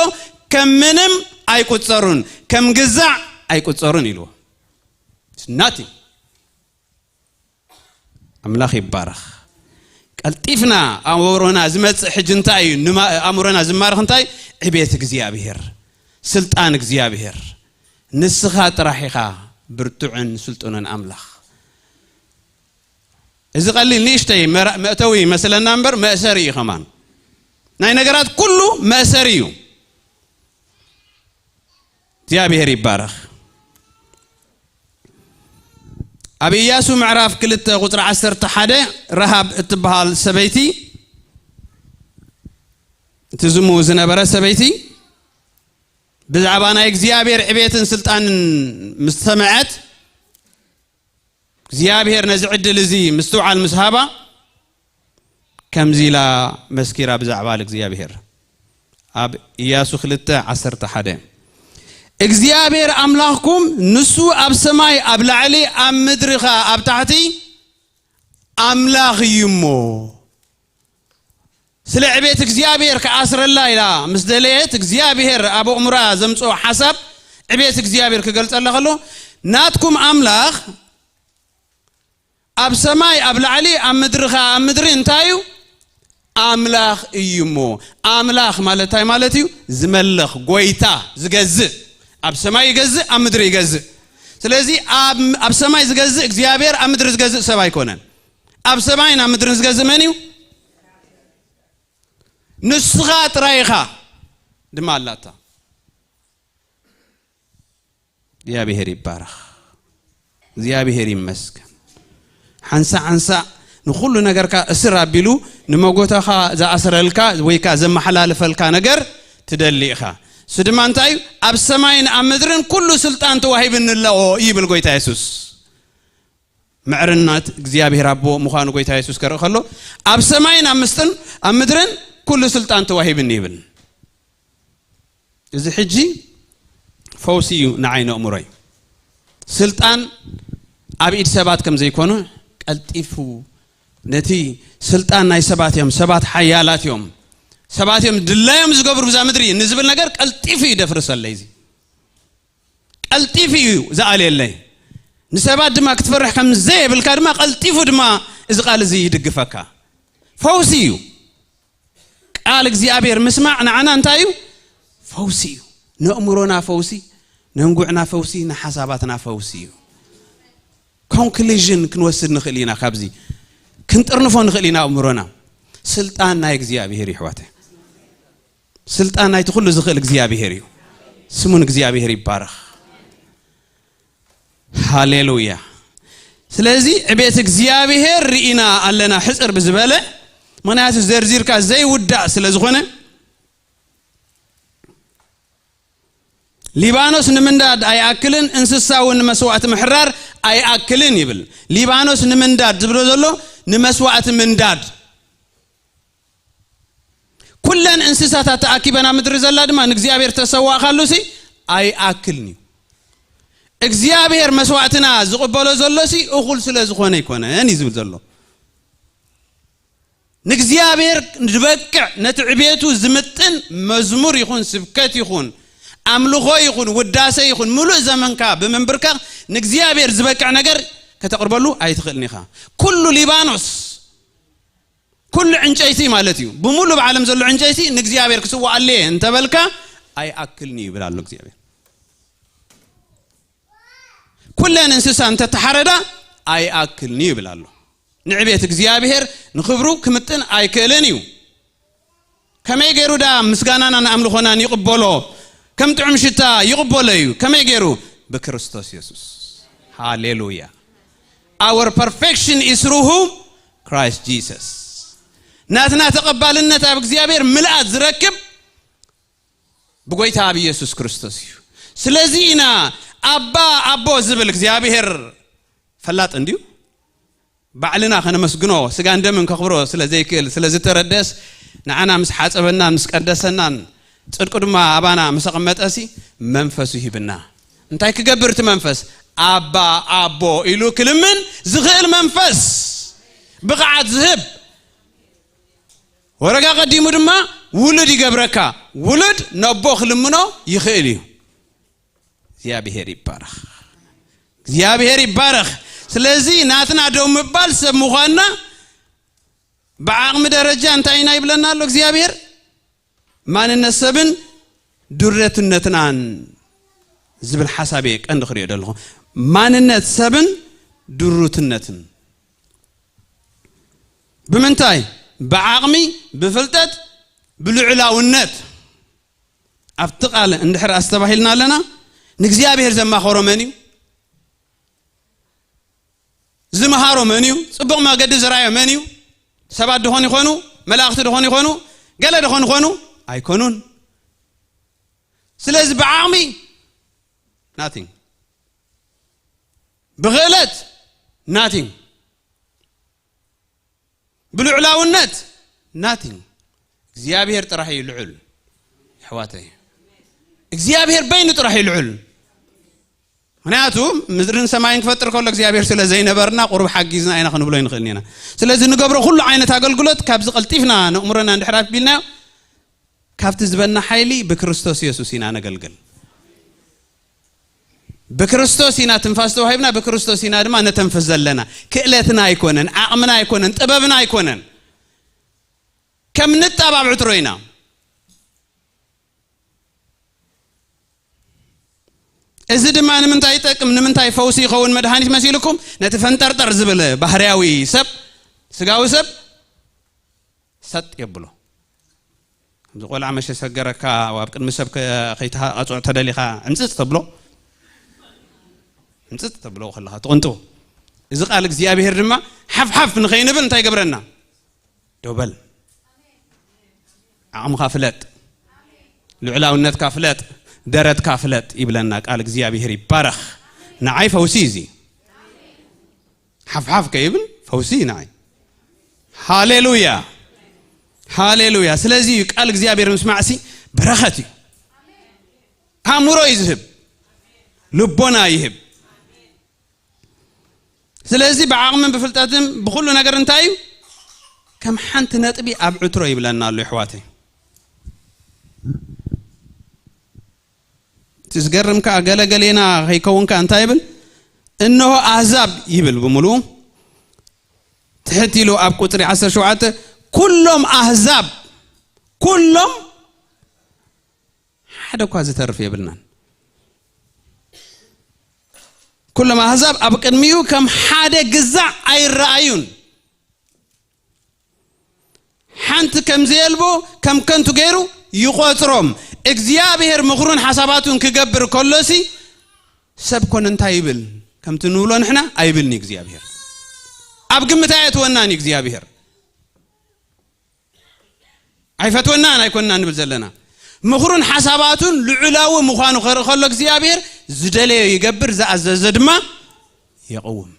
ከም ምንም ኣይቁፀሩን፣ ከም ግዛዕ ኣይቁፀሩን ኢልዎ። It's nothing። ኣምላኽ ይባረኽ። ቀልጢፍና ኣእምሮና ዝመፅእ ሕጂ እንታይ እዩ? ንማ- ኣእምሮና ዝማርኽ እንታይ? ዕቤት እግዚኣብሔር፣ ስልጣን እግዚኣብሔር። ንስኻ ጥራሕ ኢኻ ብርቱዕን ስልጡንን ኣምላኽ። እዚ ቀሊል ንእሽተይ መራ- መእተዊ ይመስለና እምበር መእሰሪ እዩ ከማን። ናይ ነገራት ኩሉ መእሰሪ እዩ። እግዚኣብሔር ይባረኽ። ኣብ ኢያሱ ምዕራፍ ክልተ ቁፅሪ ዓሰርተ ሓደ ረሃብ እትበሃል ሰበይቲ፣ እቲ ዝሙ ዝነበረ ሰበይቲ ብዛዕባ ናይ እግዚኣብሔር ዕቤትን ስልጣንን ምስ ሰምዐት፣ እግዚኣብሔር ነዚ ዕድል እዚ ምስትውዓል ምስ ሃባ፣ ከምዚ ኢላ መስኪራ ብዛዕባ እግዚኣብሔር። ኣብ ኢያሱ ክልተ ዓሰርተ ሓደ፣ እግዚኣብሔር ኣምላኽኩም ንሱ ኣብ ሰማይ ኣብ ላዕሊ ኣብ ምድሪ ኸኣ ኣብ ታሕቲ ኣምላኽ እዩ እሞ፣ ስለ ዕቤት እግዚኣብሔር ክኣስረላ ኢላ ምስ ደለየት፣ እግዚኣብሔር ኣብ ኣእምሮኣ ዘምጽኦ ሓሳብ ዕቤት እግዚኣብሔር ክገልጸላ ከሎ፣ ናትኩም ኣምላኽ ኣብ ሰማይ ኣብ ላዕሊ ኣብ ምድሪ ኸዓ ኣብ ምድሪ እንታይ እዩ? ኣምላኽ እዩ እሞ። ኣምላኽ ማለት እንታይ ማለት እዩ? ዝመልኽ፣ ጎይታ፣ ዝገዝእ። ኣብ ሰማይ ይገዝእ፣ ኣብ ምድሪ ይገዝእ። ስለዚ ኣብ ኣብ ሰማይ ዝገዝእ እግዚኣብሔር ኣብ ምድሪ ዝገዝእ ሰብ ኣይኮነን። ኣብ ሰማይን ኣብ ምድርን ዝገዝእ መን እዩ? ንስኻ ጥራይ ኢኻ ድማ ኣላታ። እግዚኣብሔር ይባረኽ። እግዚኣብሔር ይመስገን። ሓንሳእ ሓንሳእ ንኹሉ ነገርካ እስር ኣቢሉ ንመጎታኻ ዝኣስረልካ ወይ ከኣ ዘመሓላልፈልካ ነገር ትደሊ ኢኻ። እሱ ድማ እንታይ እዩ? ኣብ ሰማይን ኣብ ምድርን ኩሉ ስልጣን ተዋሂብኒ ኣለዎ ይብል ጎይታ የሱስ። ምዕርነት እግዚኣብሔር ኣቦ ምዃኑ ጎይታ የሱስ ከርኢ ከሎ፣ ኣብ ሰማይን ኣብ ምስጥን ኣብ ምድርን ኩሉ ስልጣን ተዋሂብኒ ይብል። እዚ ሕጂ ፈውሲ እዩ ንዓይ ነእምሮይ። ስልጣን ኣብ ኢድ ሰባት ከም ዘይኮነ ቀልጢፉ፣ ነቲ ስልጣን ናይ ሰባት እዮም፣ ሰባት ሓያላት እዮም፣ ሰባት እዮም ድላዮም ዝገብሩ ብዛ ምድሪ ንዝብል ነገር ቀልጢፉ እዩ ደፍርሰለይ። እዚ ቀልጢፉ እዩ ዝኣልየለይ። ንሰባት ድማ ክትፈርሕ ከም ዘየብልካ ድማ ቀልጢፉ ድማ እዚ ቃል እዚ ይድግፈካ። ፈውሲ እዩ። ቃል እግዚኣብሔር ምስማዕ ንዓና እንታይ እዩ? ፈውሲ እዩ። ነእምሮና ፈውሲ፣ ነንጉዕና ፈውሲ፣ ንሓሳባትና ፈውሲ እዩ። ኮንክሉዥን ክንወስድ ንኽእል ኢና። ካብዚ ክንጥርንፎ ንኽእል ኢና። ኣእምሮና ስልጣን ናይ እግዚኣብሔር ይሕዋተ። ስልጣን ናይቲ ኩሉ ዝኽእል እግዚኣብሔር እዩ። ስሙን እግዚኣብሔር ይባረኽ። ሃሌሉያ። ስለዚ ዕቤት እግዚኣብሔር ርኢና ኣለና፣ ሕፅር ብዝበለ፣ ምኽንያቱ ዘርዚርካ ዘይውዳእ ስለ ዝኾነ። ሊባኖስ ንምንዳድ ኣይኣክልን፣ እንስሳ እውን ንመስዋእቲ ምሕራር ኣይኣክልን ይብል። ሊባኖስ ንምንዳድ ዝብሎ ዘሎ ንመስዋእቲ ምንዳድ። ኩለን እንስሳታት ተኣኪበን ኣብ ምድሪ ዘላ ድማ ንእግዚኣብሔር ተሰዋእካሉ ሲ ኣይኣክልን እዩ። እግዚኣብሔር መስዋእትና ዝቕበሎ ዘሎ ሲ እኹል ስለ ዝኾነ ኣይኮነን እዩ ዝብል ዘሎ። ንእግዚኣብሔር ዝበቅዕ፣ ነቲ ዕቤቱ ዝምጥን መዝሙር ይኹን ስብከት ይኹን ኣምልኾ ይኹን ውዳሴ ይኹን ምሉእ ዘመንካ ብምንብርካኽ ንእግዚኣብሔር ዝበቅዕ ነገር ከተቕርበሉ ኣይትኽእልን ኢኻ። ኩሉ ሊባኖስ፣ ኩሉ ዕንጨይቲ ማለት እዩ፣ ብምሉእ ብዓለም ዘሎ ዕንጨይቲ ንእግዚኣብሔር ክስዋኣለየ እንተበልካ ኣይኣክልን እዩ ይብል ኣሎ እግዚኣብሔር። ኩለን እንስሳ እንተተሓረዳ ኣይኣክልን እዩ ይብል ኣሎ። ንዕቤት እግዚኣብሔር ንኽብሩ ክምጥን ኣይክእልን እዩ። ከመይ ገይሩ ዳ ምስጋናናን ኣምልኾናን ይቕበሎ? ከም ጥዑም ሽታ ይቕበሎ እዩ። ከመይ ገይሩ? ብክርስቶስ የሱስ። ሃሌሉያ። Our perfection is through whom? Christ Jesus. ናትና ተቐባልነት ኣብ እግዚኣብሔር ምልኣት ዝረክብ ብጎይታ ኣብ ኢየሱስ ክርስቶስ እዩ። ስለዚ ኢና ኣባ ኣቦ ዝብል እግዚኣብሔር ፈላጥ እንድዩ። ባዕልና ከነመስግኖ ስጋን ደምን ከኽብሮ ስለ ዘይክእል፣ ስለ ዝተረደስ፣ ንዓና ምስ ሓጸበናን ምስ ቀደሰናን ጽድቁ ድማ ኣባና ምስ ኣቐመጠሲ መንፈሱ ሂብና። እንታይ ክገብር እቲ መንፈስ? ኣባ ኣቦ ኢሉ ክልምን ዝኽእል መንፈስ፣ ብቕዓት ዝህብ። ወረጋ ቀዲሙ ድማ ውሉድ ይገብረካ። ውሉድ ነቦ ክልምኖ ይኽእል እዩ። እግዚኣብሔር ይባረኽ። እግዚኣብሔር ይባረኽ። ስለዚ ናትና ደው ምባል ሰብ ምዃንና ብዓቕሚ ደረጃ እንታይ ኢና ይብለና ኣሎ እግዚኣብሔር? ማንነት ሰብን ድረትነትናን ዝብል ሓሳብ እየ ቀንዲ ክሪኦ ዘለኹ። ማንነት ሰብን ድሩትነትን። ብምንታይ? ብዓቕሚ፣ ብፍልጠት፣ ብልዑላውነት። ኣብቲ ቃል እንድሕር ኣስተባሂልና ኣለና፣ ንእግዚኣብሔር ዘማኸሮ መን እዩ? ዝመሃሮ መን እዩ? ጽቡቕ መገዲ ዝረኣዮ መን እዩ? ሰባት ድኾን ይኾኑ? መላእኽቲ ድኾን ይኾኑ? ገለ ድኾን ይኾኑ? ኣይኮኑን። ስለዚ ብዓቕሚ፣ nothing። ብኽእለት፣ nothing። ብልዑላውነት፣ nothing። እግዚኣብሔር ጥራሕ እዩ ልዑል። ኣሕዋተይ፣ እግዚኣብሔር በይኑ ጥራሕ እዩ ልዑል። ምክንያቱ ምድርን ሰማይን ክፈጥር ከሎ እግዚኣብሔር ስለ ዘይነበርና ቁሩብ ሓጊዝና ኢና ክንብሎ ይንኽእል ኢና። ስለዚ ንገብሮ ኩሉ ዓይነት ኣገልግሎት ካብዚ ቀልጢፍና ነእምሮና እንድሕር ኣቢልናዮ፣ ካብቲ ዝበና ሓይሊ ብክርስቶስ የሱስ ኢና ነገልግል። ብክርስቶስ ኢና ትንፋስ ተዋሂብና፣ ብክርስቶስ ኢና ድማ ነተንፍስ ዘለና። ክእለትና ኣይኮነን፣ ዓቕምና ኣይኮነን፣ ጥበብና ኣይኮነን። ከም ንጣብ ኣብ ዕትሮ ኢና። እዚ ድማ ንምንታይ ይጠቅም? ንምንታይ ፈውሲ ይኸውን መድሃኒት መሲልኩም? ነቲ ፈንጠርጠር ዝብል ባህርያዊ ሰብ፣ ስጋዊ ሰብ ሰጥ የብሎ። ከምዚ ቆልዓ መሸ ሰገረካ፣ ኣብ ቅድሚ ሰብ ከ-፣ ከይትሃ-፣ ኣጽዕ ተደሊኻ ዕምጽጽ ተብሎ፣ ዕምጽጽ ተብሎ ከለኻ ትቕንጥቦ። እዚ ቃል እግዚኣብሔር ድማ ሓፍሓፍ ንኸይንብል እንታይ ይገብረና? ደው በል። ዓቕምኻ ፍለጥ። ልዑላውነትካ ፍለጥ። ደረትካ ፍለጥ ይብለና ቃል እግዚኣብሔር ይባረኽ። ንዓይ ፈውሲ እዩ እዚ። ሓፍሓፍ ከይብል ፈውሲ እዩ ንዓይ። ሃሌሉያ። ሃሌሉያ። ስለዚ እዩ ቃል እግዚኣብሔር ምስማዕሲ በረኸት እዩ። ኣእምሮ እዩ ዝህብ። ልቦና ይህብ። ስለዚ ብዓቕምን ብፍልጠትን ብኹሉ ነገር እንታይ እዩ? ከም ሓንቲ ነጥቢ ኣብ ዕትሮ ይብለና ኣሎ፣ ኣሕዋተይ። እቲ ዝገርም ከኣ፣ ገለገሌና ከይከውን ከኣ እንታይ ይብል? "እንሆ ኣህዛብ" ይብል ብምሉኡ። ትሕት ኢሉ ኣብ ቁጽሪ ዓሰርተ ሸውዓተ፣ "ኩሎም ኣህዛብ፣ ኩሎም" ሓደ እኳ ዝተርፍ የብልናን። "ኩሎም ኣህዛብ ኣብ ቅድሚኡ ከም ሓደ ግዛዕ ኣይረኣዩን። ሓንቲ ከም ዘየልቦ ከም ከንቱ ገይሩ ይቖጽሮም። እግዚኣብሔር ምኽሩን ሓሳባቱን ክገብር ከሎሲ ሰብ ኮን እንታይ ይብል? ከምቲ ንብሎ ንሕና ኣይብልን እዩ እግዚኣብሔር። ኣብ ግምት ኣየእትወናን እዩ እግዚኣብሔር። ኣይፈትወናን ኣይኮንና ንብል ዘለና። ምኽሩን ሓሳባቱን ልዑላዊ ምዃኑ ከርኢ ከሎ እግዚኣብሔር ዝደለዮ ይገብር፣ ዝኣዘዘ ድማ የቕውም።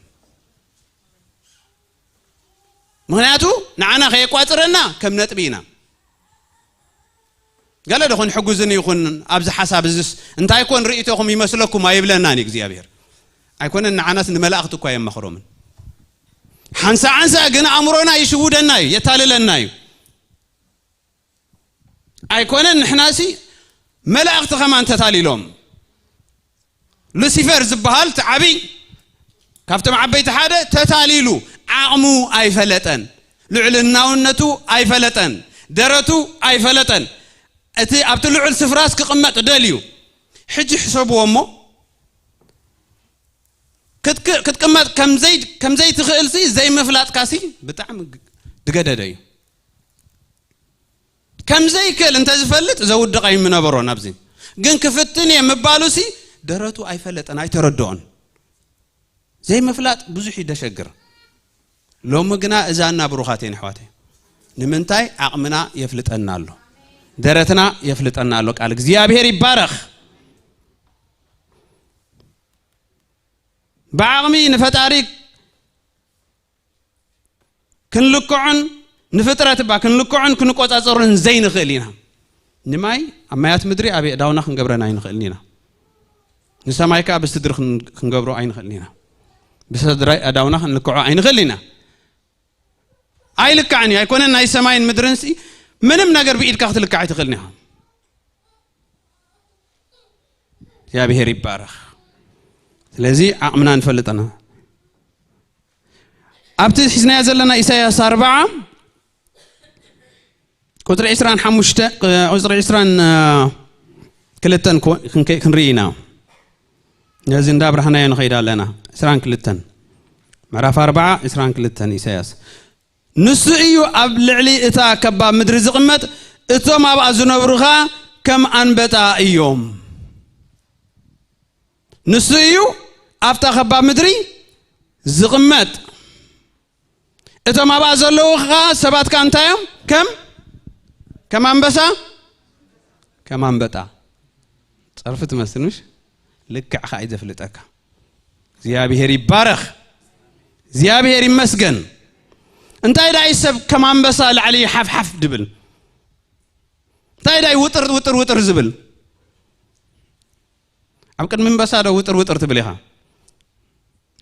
ምኽንያቱ ንዓና ከየቋጽረና ከም ነጥቢ ኢና። ገለ ደኹን ሕጉዝን ይኹን ኣብዚ ሓሳብ እዝስ እንታይ ኮን ርእይቶኹም ይመስለኩም ኣይብለናን እዩ እግዚኣብሔር። ኣይኮነን ንዓናስ ንመላእኽቲ እኳ የማኽሮምን። ሓንሳ ሓንሳ ግን ኣእምሮና ይሽውደና እዩ፣ የታልለና እዩ። ኣይኮነን ንሕናሲ መላእኽቲ ከማን ተታሊሎም። ሉሲፈር ዝበሃል እቲ ዓብይ ካብቶም ዓበይቲ ሓደ ተታሊሉ ዓቕሙ ኣይፈለጠን፣ ልዕልናውነቱ ኣይፈለጠን፣ ደረቱ ኣይፈለጠን። እቲ ኣብቲ ልዑል ስፍራስ ክቕመጥ ደልዩ። ሕጂ ሕሰብዎ እሞ ክትክ- ክትቅመጥ ከምዘይ ከምዘይትኽእልሲ ዘይምፍላጥካሲ ብጣዕሚ ግ- ዝገደደ እዩ። ከምዘይክእል እንተዝፈልጥ ዘውድቕ ኣይምነበሮን። ኣብዚ ግን ክፍትን እየ ምባሉሲ ደረቱ ኣይፈለጠን፣ ኣይተረድኦን። ዘይምፍላጥ ብዙሕ እዩ ደሸግር። ሎሚ ግና እዛና ብሩኻት እየን ኣሕዋተይ። ንምንታይ? ዓቕምና የፍልጠና ኣሎ፣ ደረትና የፍልጠና ኣሎ። ቃል እግዚኣብሔር ይባረኽ። ብዓቕሚ ንፈጣሪ ክንልክዖን ንፍጥረት እባ ክንልክዖን ክንቆጻጸሩን ዘይንኽእል ኢና። ንማይ ኣብ ማያት ምድሪ ኣብ ኣእዳውና ክንገብረን ኣይንኽእልን ኢና። ንሰማይ ከኣ ብስድሪ ክን- ክንገብሮ ኣይንኽእልን ኢና። ብሰድሪ ኣእዳውና ክንልክዖ ኣይንኽእልን ኢና። ኣይልካዕን እዩ። ኣይኮነን ናይ ሰማይን ምድርን ሲ ምንም ነገር ብኢድካ ክትልካዕ ኣይትኽእልን ኢኻ። እግዚኣብሔር ይባረኽ። ስለዚ ዓቕምና ንፈልጠና። ኣብቲ ሒዝናዮ ዘለና ኢሳያስ ኣርባዓ ቁጽሪ ዕስራን ሓሙሽተ፣ ቁጽሪ ዕስራን ክልተን ክወ- ክንከ- ክንርኢ ኢና። ነዚ እንዳብራህናዮ ንኸይድ ኣለና። ዕስራን ክልተን፣ ምዕራፍ ኣርባዓ ዕስራን ክልተን ኢሳያስ። ንሱ እዩ ኣብ ልዕሊ እታ ከባብ ምድሪ ዝቕመጥ፣ እቶም ኣብኣ ዝነብሩ ኸኣ ከም ኣንበጣ እዮም። ንሱ እዩ ኣብታ ከባብ ምድሪ ዝቕመጥ። እቶም ኣብኣ ዘለዉ ኸኣ ሰባት ከኣ እንታይ እዮም? ከም ከም ኣንበሳ፣ ከም ኣንበጣ። ጸርፊ ትመስል ምሽ? ልክዕ ኸኣ እዩ ዘፍልጠካ። እግዚኣብሔር ይባረኽ። እግዚኣብሔር ይመስገን። እንታይ ዳይ ሰብ ከም ኣንበሳ ላዕሊ ሓፍሓፍ ድብል? እንታይ ዳይ ውጥር ውጥር ውጥር ዝብል? ኣብ ቅድሚ ኣንበሳ ዶ ውጥር ውጥር ትብል ኢኻ?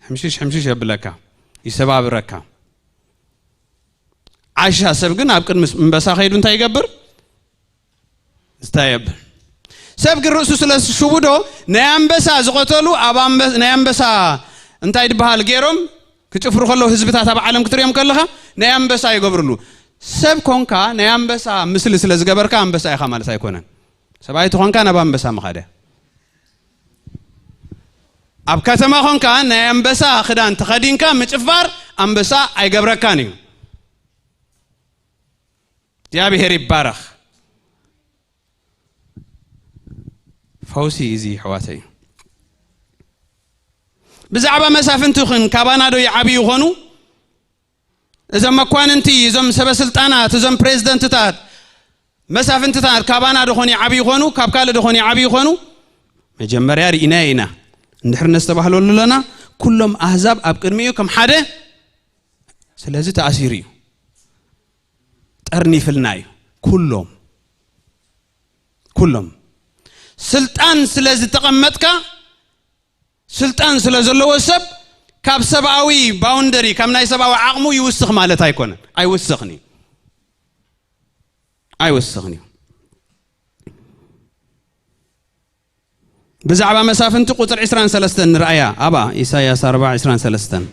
ሕምሽሽ ሕምሽሽ የብለካ፣ ይሰባብረካ። ዓሻ ሰብ ግን ኣብ ቅድሚ ኣንበሳ ከይዱ እንታይ ይገብር? ዝታየብ። ሰብ ግን ርእሱ ስለ ዝሽውዶ ናይ ኣንበሳ ዝቐተሉ ኣብ ኣንበ- ናይ ኣንበሳ እንታይ ድበሃል ገይሮም ክጭፍሩ ከለዉ ህዝብታት ኣብ ዓለም ክትሪኦም ከለኻ ናይ ኣንበሳ ይገብርሉ። ሰብ ኮንካ ናይ ኣንበሳ ምስሊ ስለ ዝገበርካ ኣንበሳ ኢኻ ማለት ኣይኮነን። ሰብኣይ ተኾንካ ናብ ኣንበሳ ምኻደ። ኣብ ከተማ ኾንካ ናይ ኣንበሳ ክዳን ተኸዲንካ ምጭፋር ኣንበሳ ኣይገብረካን እዩ። እግዚኣብሔር ይባረኽ። ፈውሲ እዚ ኣሕዋተይ። ብዛዕባ መሳፍንቲ ኽን ካባና ዶ ይዓብዩ ይኾኑ? እዞም መኳንንቲ፣ እዞም ሰበ ስልጣናት፣ እዞም ፕሬዝደንትታት፣ መሳፍንትታት ካባና ዶ ኾን ይዓብዩ ይኾኑ? ካብ ካልእ ዶ ኾን ይዓብዩ ይኾኑ? መጀመርያ ርኢናዮ ኢና። እንድሕር ነስተባህለሉ ኣለና፣ ኩሎም ኣህዛብ ኣብ ቅድሚኡ ከም ሓደ፣ ስለዚ ተኣሲሩ እዩ። ጠርኒፍልና እዩ። ኩሎም፣ ኩሎም። ስልጣን ስለ ዝተቐመጥካ፣ ስልጣን ስለ ዘለዎ ሰብ ካብ ሰብኣዊ ባውንደሪ፣ ካብ ናይ ሰብኣዊ ዓቕሙ ይውስኽ ማለት ኣይኮነን። ኣይውስኽን እዩ። ኣይውስኽን እዩ። ብዛዕባ መሳፍንቲ ቁጽሪ ዕስራን ሰለስተን ንርኣያ። ኣብኣ ኢሳይያስ ኣርባዓ ዕስራን ሰለስተን።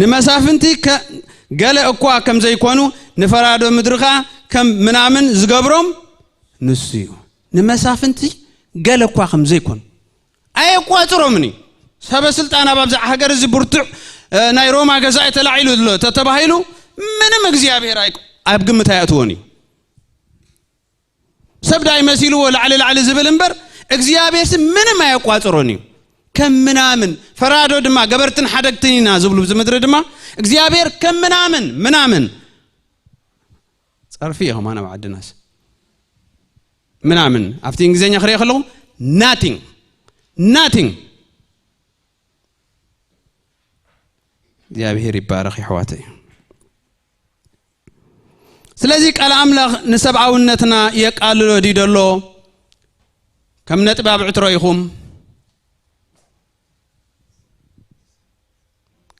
ንመሳፍንቲ ከ- ገለ እኳ ከም ዘይኮኑ፣ ንፈራዶ ምድሪ ኸኣ ከም ምናምን ዝገብሮም ንሱ እዩ። ንመሳፍንቲ ገለ እኳ ከም ዘይኮኑ ኣየቋጽሮምን እዩ። ሰበ ስልጣን ኣብ ኣብዛ ሃገር እዚ ብርቱዕ እ፣ ናይ ሮማ ገዛኢ ተላዒሉ ኣሎ ተተባሂሉ ምንም እግዚኣብሔር ኣይ- ኣብ ግምት ኣየእትዎን እዩ። ሰብ ዳይ መሲልዎ ላዕሊ ላዕሊ ዝብል እምበር እግዚኣብሔር ሲ ምንም ኣየቋጽሮን እዩ። ከም ምናምን ፈራዶ ድማ ገበርትን ሓደግትን ኢና ዝብሉ እዚ ምድሪ ድማ እግዚኣብሔር ከም ምናምን ምናምን ጸርፊ እዮም ኣነ ኣብ ዓድናስ ምናምን ኣብቲ እንግሊዝኛ ክሪኦ ከለኹ nothing nothing። እግዚኣብሔር ይባረኽ የሕዋተይ። ስለዚ ቃል ኣምላኽ ንሰብኣውነትና የቃልሎ ድዩ ደሎ? ከም ነጥቢ ኣብ ዕትሮ ኢኹም፣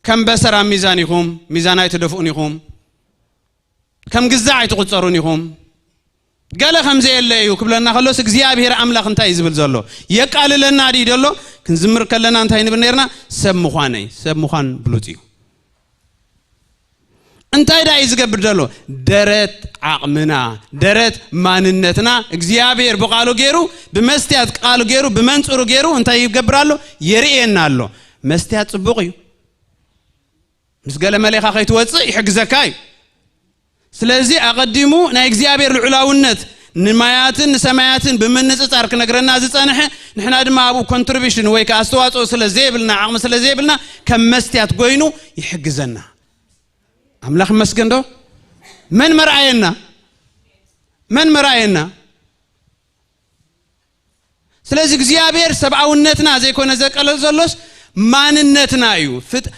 ከም በሰር ኣብ ሚዛን ኢኹም፣ ሚዛን ኣይትደፍኡን ኢኹም፣ ከም ግዛዕ ኣይትቑጸሩን ኢኹም። ገለ ከም ዘየለ እዩ ክብለና ከሎስ እግዚኣብሔር ኣምላኽ እንታይ እዩ ዝብል ዘሎ? የቃልለና ድዩ ደሎ? ክንዝምር ከለና እንታይ ንብል ነርና? ሰብ ምዃነይ፣ ሰብ ምዃን ብሉጽ እዩ። እንታይ ዳ እዩ ዝገብር ዘሎ? ደረት ዓቕምና፣ ደረት ማንነትና እግዚኣብሔር ብቓሉ ገይሩ፣ ብመስትያት ቃሉ ገይሩ፣ ብመንጽሩ ገይሩ እንታይ ይገብር ኣሎ? የርእየና ኣሎ። መስትያት ጽቡቕ እዩ። ምስ ገለ መሌኻ ከይትወጽእ ይሕግዘካ እዩ። ስለዚ ኣቐዲሙ ናይ እግዚኣብሔር ልዑላውነት ንማያትን ንሰማያትን ብምንጽጻር ክነግረና ዝጸንሐ፣ ንሕና ድማ ኣብኡ ኮንትሪቢሽን ወይ ከኣ ኣስተዋጽኦ ስለ ዘይብልና፣ ዓቕሚ ስለ ዘይብልና፣ ከም መስትያት ጎይኑ ይሕግዘና። ኣምላኽ ይመስገን ዶ? መን መርኣየና? መን መርኣየና? ስለዚ እግዚኣብሔር ሰብኣውነትና ዘይኮነ ዘቀለ ዘሎስ ማንነትና እዩ። ፍጥ-፣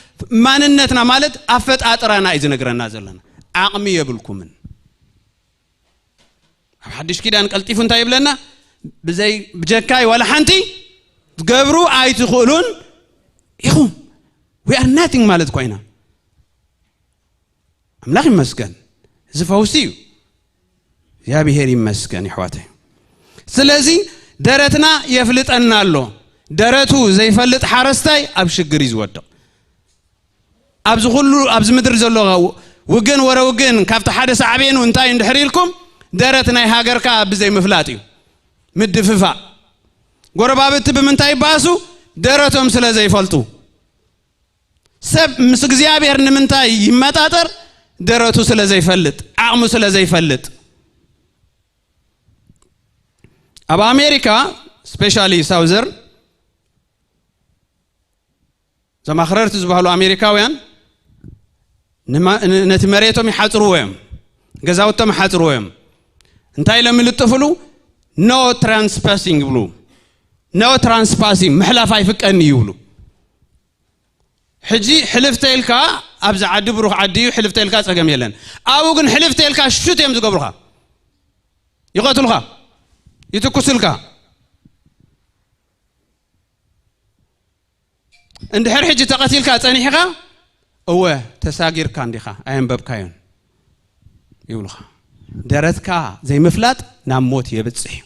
ማንነትና ማለት ኣፈጣጥራና እዩ ዝነግረና ዘለና። ዓቕሚ የብልኩምን። ኣብ ሓድሽ ኪዳን ቀልጢፉ እንታይ ይብለና? ብዘይ፣ ብጀካይ ዋላ ሓንቲ ትገብሩ ኣይትኽእሉን ኢኹም። We are nothing ማለት ኮይና። ኣምላኽ ይመስገን። እዚ ፈውሲ እዩ። እግዚኣብሔር ይመስገን ይሕዋተይ። ስለዚ ደረትና የፍልጠና ኣሎ። ደረቱ ዘይፈልጥ ሓረስታይ ኣብ ሽግር እዩ ዝወድቕ። ኣብዚ ኩሉ፣ ኣብዚ ምድሪ ዘሎ ውግን ወረ ውግን፣ ካብቲ ሓደ ሳዕቤኑ እንታይ እንድሕር ኢልኩም፣ ደረት ናይ ሃገርካ ብዘይ ምፍላጥ እዩ። ምድፍፋእ። ጎረባብቲ ብምንታይ ይባእሱ? ደረቶም ስለ ዘይፈልጡ። ሰብ ምስ እግዚኣብሔር ንምንታይ ይመጣጠር? ደረቱ ስለ ዘይፈልጥ፣ ዓቕሙ ስለ ዘይፈልጥ። ኣብ ኣሜሪካ፣ ስፔሻሊ ሳውዘርን፣ ዘማኽረርቲ ዝበሃሉ ኣሜሪካውያን ንማ-፣ ን-፣ ነቲ መሬቶም ይሓጽርዎ እዮም፣ ገዛውቶም ይሓጽርዎ እዮም። እንታይ ኢሎም ይልጥፍሉ? ኖ ትራንስፓሲንግ ይብሉ። ኖ ትራንስፓሲንግ፣ ምሕላፍ ኣይፍቀድን እዩ ይብሉ። ሕጂ ሕልፍ ተይልካ፣ ኣብዚ ዓዲ ብሩኽ ዓዲ እዩ፣ ሕልፍ ተይልካ ጸገም የለን። ኣብኡ ግን ሕልፍ ተይልካ ሹት እዮም ዝገብሩኻ፣ ይቐትሉኻ፣ ይትኩስልካ። እንድሕር ሕጂ ተቐቲልካ ጸኒሕኻ፣ እወ ተሳጊርካ እንዲኻ፣ ኣየንበብካዮን ይብሉኻ። ደረትካ ዘይምፍላጥ ናብ ሞት የብጽሕ እዩ።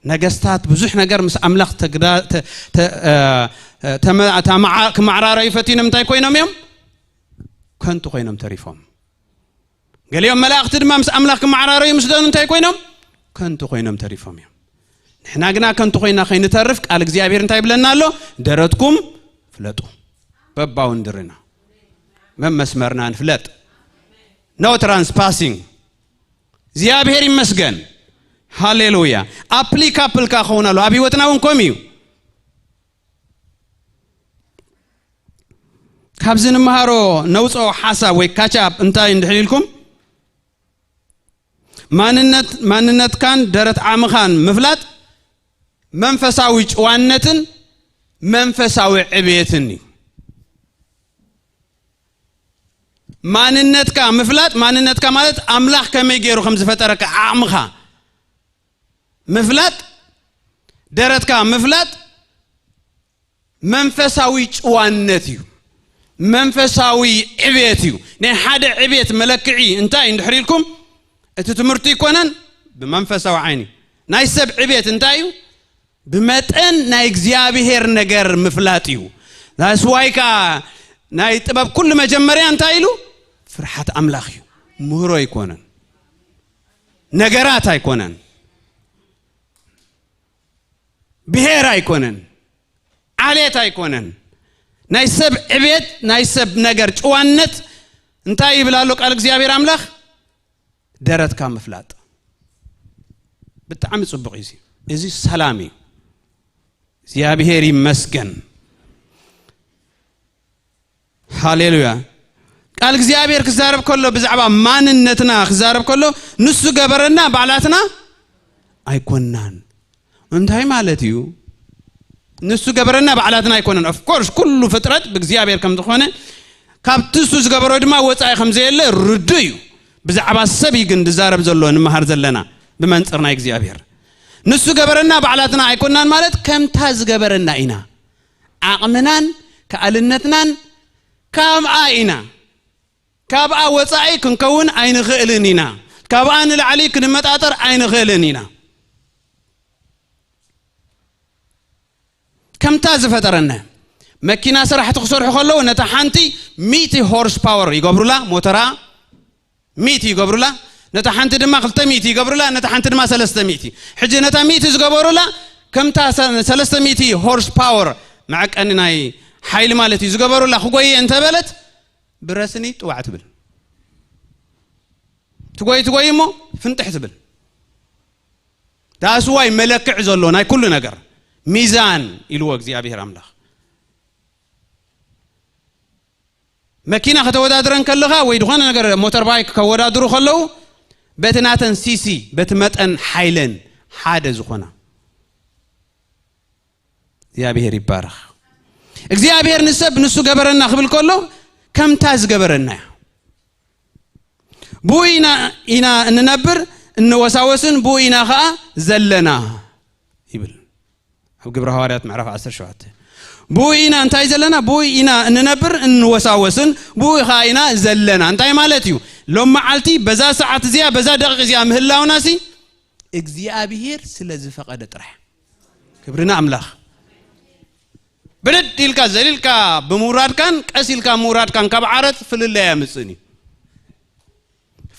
ነገስታት ብዙሕ ነገር ምስ ኣምላኽ ተግዳ-፣ ተ-፣ ተ-፣ እ፣ እ፣ ተመ-፣ ተመዓ-፣ ክመዓራረዩ ፈቲኖም እንታይ ኮይኖም እዮም? ከንቱ ኮይኖም ተሪፎም። ገሊኦም መላእኽቲ ድማ ምስ ኣምላኽ ክመዓራረዩ ምስ ደኑ እንታይ ኮይኖም? ከንቱ ኮይኖም ተሪፎም እዮም። ንሕና ግና ከንቱ ኮይና ከይንተርፍ ቃል እግዚኣብሔር እንታይ ይብለና ኣሎ? ደረትኩም ፍለጡ። በባውንድርና መመስመርና ንፍለጥ። ኖ ትራንስፓሲንግ። እግዚኣብሔር ይመስገን። ሃሌሉያ። ኣፕሊካፕል ከ ክኸውን ኣሎ። ኣብ ህይወትና እውን ከምኡ እዩ። ካብዚ ንምሃሮ ነውፅኦ ሓሳብ ወይ ካቻፕ እንታይ እንድሕር ኢልኩም፣ ማንነት፣ ማንነትካን ደረት ዓቕምኻን ምፍላጥ መንፈሳዊ ጭዋነትን መንፈሳዊ ዕብየትን እዩ። ማንነትካ ምፍላጥ፣ ማንነትካ ማለት ኣምላኽ ከመይ ገይሩ ከም ዝፈጠረካ ዓቕምኻ ምፍላጥ፣ ደረትካ ምፍላጥ መንፈሳዊ ጭዋነት እዩ። መንፈሳዊ ዕብየት እዩ። ናይ ሓደ ዕብየት መለክዒ እንታይ እንድሕር ኢልኩም፣ እቲ ትምህርቲ ይኮነን፣ ብመንፈሳዊ ዓይኒ ናይ ሰብ ዕብየት እንታይ እዩ? ብመጠን ናይ እግዚኣብሔር ነገር ምፍላጥ እዩ። ዛስዋይ ከዓ ናይ ጥበብ ኩሉ መጀመርያ እንታይ ኢሉ? ፍርሓት ኣምላኽ እዩ። ምህሮ ኣይኮነን፣ ነገራት ኣይኮነን፣ ብሄር ኣይኮነን፣ ዓሌት ኣይኮነን። ናይ ሰብ ዕቤት፣ ናይ ሰብ ነገር ጭዋነት እንታይ ይብል ኣሎ ቃል እግዚኣብሔር ኣምላኽ? ደረትካ ምፍላጥ። ብጣዕሚ ጽቡቕ እዩ። እዚ፣ እዚ ሰላም እዩ። እግዚኣብሔር ይመስገን። ሃሌሉያ። ቃል እግዚኣብሔር ክዛረብ ከሎ፣ ብዛዕባ ማንነትና ክዛረብ ከሎ፣ ንሱ ገበረና፣ ባዕላትና ኣይኮናን። እንታይ ማለት እዩ? ንሱ ገበረና፣ ባዕላትና ኣይኮነን። ኦፍ ኮርስ ኩሉ ፍጥረት ብእግዚኣብሔር ከም ዝኾነ፣ ካብቲ እሱ ዝገበሮ ድማ ወጻኢ ከም ዘየለ ርዱእ እዩ። ብዛዕባ ሰብ እዩ ግን ዝዛረብ ዘሎ፣ ንመሃር ዘለና ብመንጽር ናይ እግዚኣብሔር። ንሱ ገበረና፣ ባዕላትና ኣይኮናን ማለት ከምታ ዝገበረና ኢና። ዓቕምናን ከኣልነትናን ካብኣ ኢና። ካብኣ ወጻኢ ክንከውን ኣይንኽእልን ኢና። ካብኣ ንላዕሊ ክንመጣጠር ኣይንኽእልን ኢና። ከምታ ዝፈጠረና። መኪና ስራሕቲ ክሰርሑ ከለዉ ነታ ሓንቲ ሚእቲ ሆርስ ፓወር ይገብሩላ፣ ሞተራ ሚእቲ ይገብሩላ፣ ነታ ሓንቲ ድማ ክልተ ሚእቲ ይገብሩላ፣ ነታ ሓንቲ ድማ ሰለስተ ሚእቲ። ሕጂ ነታ ሚእቲ ዝገበሩላ ከምታ ሰ- ሰለስተ ሚእቲ ሆርስ ፓወር፣ መዐቀኒ ናይ ሓይሊ ማለት እዩ፣ ዝገበሩላ ክጎየ እንተበለት ብረስኒ ጥዋዕ ትብል። ትጎይ ትጎይ እሞ ፍንጥሕ ትብል። ዳስዋይ መለክዕ ዘሎ ናይ ኩሉ ነገር ሚዛን ኢልዎ እግዚኣብሔር ኣምላኽ። መኪና ከተወዳድረን ከለኻ ወይ ዝኾነ ነገር ሞተር ባይክ ከወዳድሩ ከለዉ በቲ ናተን ሲሲ፣ በቲ መጠን ሓይለን ሓደ ዝኾና። እግዚኣብሔር ይባረኽ። እግዚኣብሔር ንሰብ ንሱ ገበረና ክብል ከሎ ከምታ ዝገበረና እያ። ብኡ ኢና ኢና እንነብር፣ እንወሳወስን ብኡ ኢና ኸዓ ዘለና ይብል ኣብ ግብረ ሃዋርያት ምዕራፍ ዓሰርተ ሸውዓተ። ብኡ ኢና እንታይ ዘለና? ብኡ ኢና እንነብር፣ እንወሳወስን ብኡ ኸዓ ኢና ዘለና። እንታይ ማለት እዩ? ሎም መዓልቲ በዛ ሰዓት እዚኣ፣ በዛ ደቂቕ እዚኣ ምህላውናሲ እግዚኣብሔር ስለ ዝፈቐደ ጥራሕ። ክብሪ ንኣምላኽ። ብድድ ኢልካ ዘሊልካ ብምውራድካን ቀስ ኢልካ ምውራድካን ካብ ዓረት ፍልልይ ኣየምጽእን እዩ።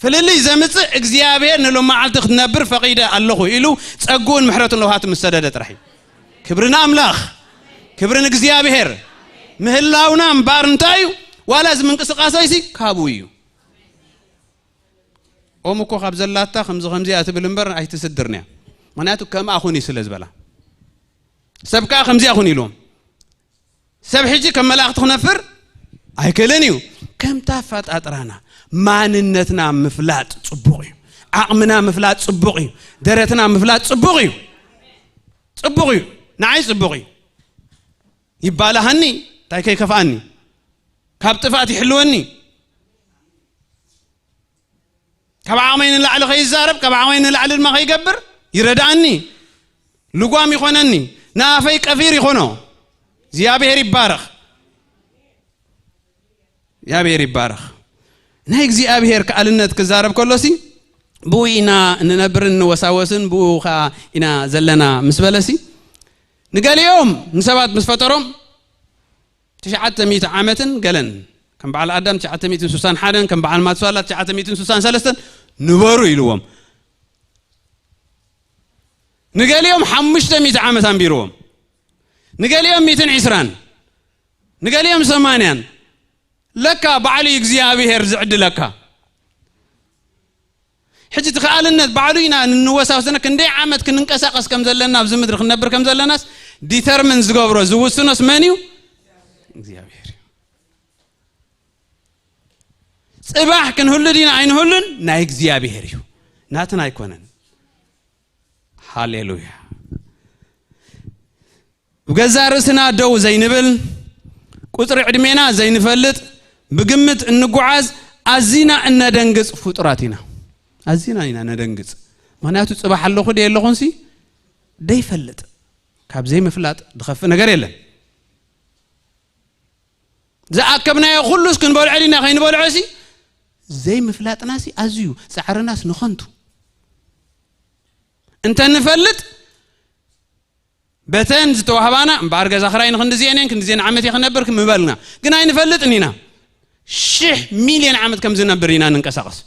ፍልልይ ዘምጽእ እግዚኣብሔር ንሎም መዓልቲ ክትነብር ፈቒደ ኣለኹ ኢሉ ጸግኡን ምሕረቱን ለውሃቱ ምስ ሰደደ ጥራሕ እዩ። ክብሪ ንኣምላኽ፣ ክብሪ ንእግዚኣብሔር። ምህላውና እምበኣር እንታይ እዩ? ዋላ እዚ ምንቅስቃሰይሲ ካብኡ እዩ። ኦም እኮ ካብ ዘላታ ከምዚ ከምዚኣ ትብል እምበር ኣይትስድርን እያ። ምኽንያቱ ከምኣ ኩን እዩ ስለ ዝበላ። ሰብ ከኣ ከምዚኣ ኩን ኢልዎም። ሰብ ሕጂ ከም መላእኽቲ ክነፍር ኣይክእልን እዩ። ከምታ ኣፈጣጥራና ማንነትና ምፍላጥ ጽቡቕ እዩ። ዓቕምና ምፍላጥ ጽቡቕ እዩ። ደረትና ምፍላጥ ጽቡቕ እዩ። ጽቡቕ እዩ። ንዓይ ጽቡቕ እዩ። ይባላሃኒ፣ እንታይ ከይከፍኣኒ፣ ካብ ጥፍኣት ይሕልወኒ። ካብ ዓቕመይ ንላዕሊ ከይዛረብ፣ ካብ ዓቕመይ ንላዕሊ ድማ ከይገብር ይረድኣኒ። ልጓም ይኾነኒ፣ ንኣፈይ ቀፊር ይኾኖ። እግዚኣብሔር ይባረኽ። እግዚኣብሔር ይባረኽ። ናይ እግዚኣብሔር ከኣልነት ክዛረብ ከሎሲ ብኡ ኢና እንነብርን እንወሳወስን ብኡ ኸዓ ኢና ዘለና ምስ በለሲ ንገሊኦም ንሰባት ምስ ፈጠሮም ትሽዓተ ሚእቲ ዓመትን ገለን ከም በዓል ኣዳም ትሽዓተ ሚእትን ስሳን ሓደን ከም በዓል ማትሳላ ትሽዓተ ሚእትን ስሳን ሰለስተን ንበሩ ኢልዎም። ንገሊኦም ሓሙሽተ ሚእቲ ዓመት ኣንቢርዎም። ንገሊኦም ሚእትን ዕስራን፣ ንገሊኦም ሰማንያን። ለካ ባዕሉ እግዚኣብሔር ዝዕድለካ። ሕጂ እቲ ከኣልነት ባዕሉ ኢና ንወሳስነ ክንደይ ዓመት ክንንቀሳቐስ ከም ዘለና ኣብዚ ምድሪ ክንነብር ከም ዘለናስ ዲተርምን ዝገብሮ ዝውስኖስ መን እዩ? እግዚኣብሔር እዩ። ጽባሕ ክንህሉ ዲና ኣይንህሉን ናይ እግዚኣብሔር እዩ፣ ናትና ኣይኮነን። ሃሌሉያ። ብገዛ ርእስና ደው ዘይንብል፣ ቁጽሪ ዕድሜና ዘይንፈልጥ፣ ብግምት እንጓዓዝ፣ ኣዚና እነደንግጽ ፍጡራት ኢና። ኣዚና ኢና ነደንግጽ። ምኽንያቱ ጽባሕ ኣለኹ ደ የለኹንሲ ደይፈልጥ። ካብ ዘይምፍላጥ ዝኸፍእ ነገር የለን። ዝኣከብናዮ ኩሉስ ክንበልዖ ዲና ከይንበልዖሲ ዘይምፍላጥናሲ ኣዝዩ ጻዕርናስ ንኸንቱ። እንተንፈልጥ በተን ዝተዋህባና እምበኣር ገዛ ክራይ ንክንድዚአን እየን ክንድዚአን ዓመት እየ ክነብር ምበልና። ግን ኣይንፈልጥን ኢና። ሽሕ ሚልዮን ዓመት ከም ዝነብር ኢና ንንቀሳቐስ።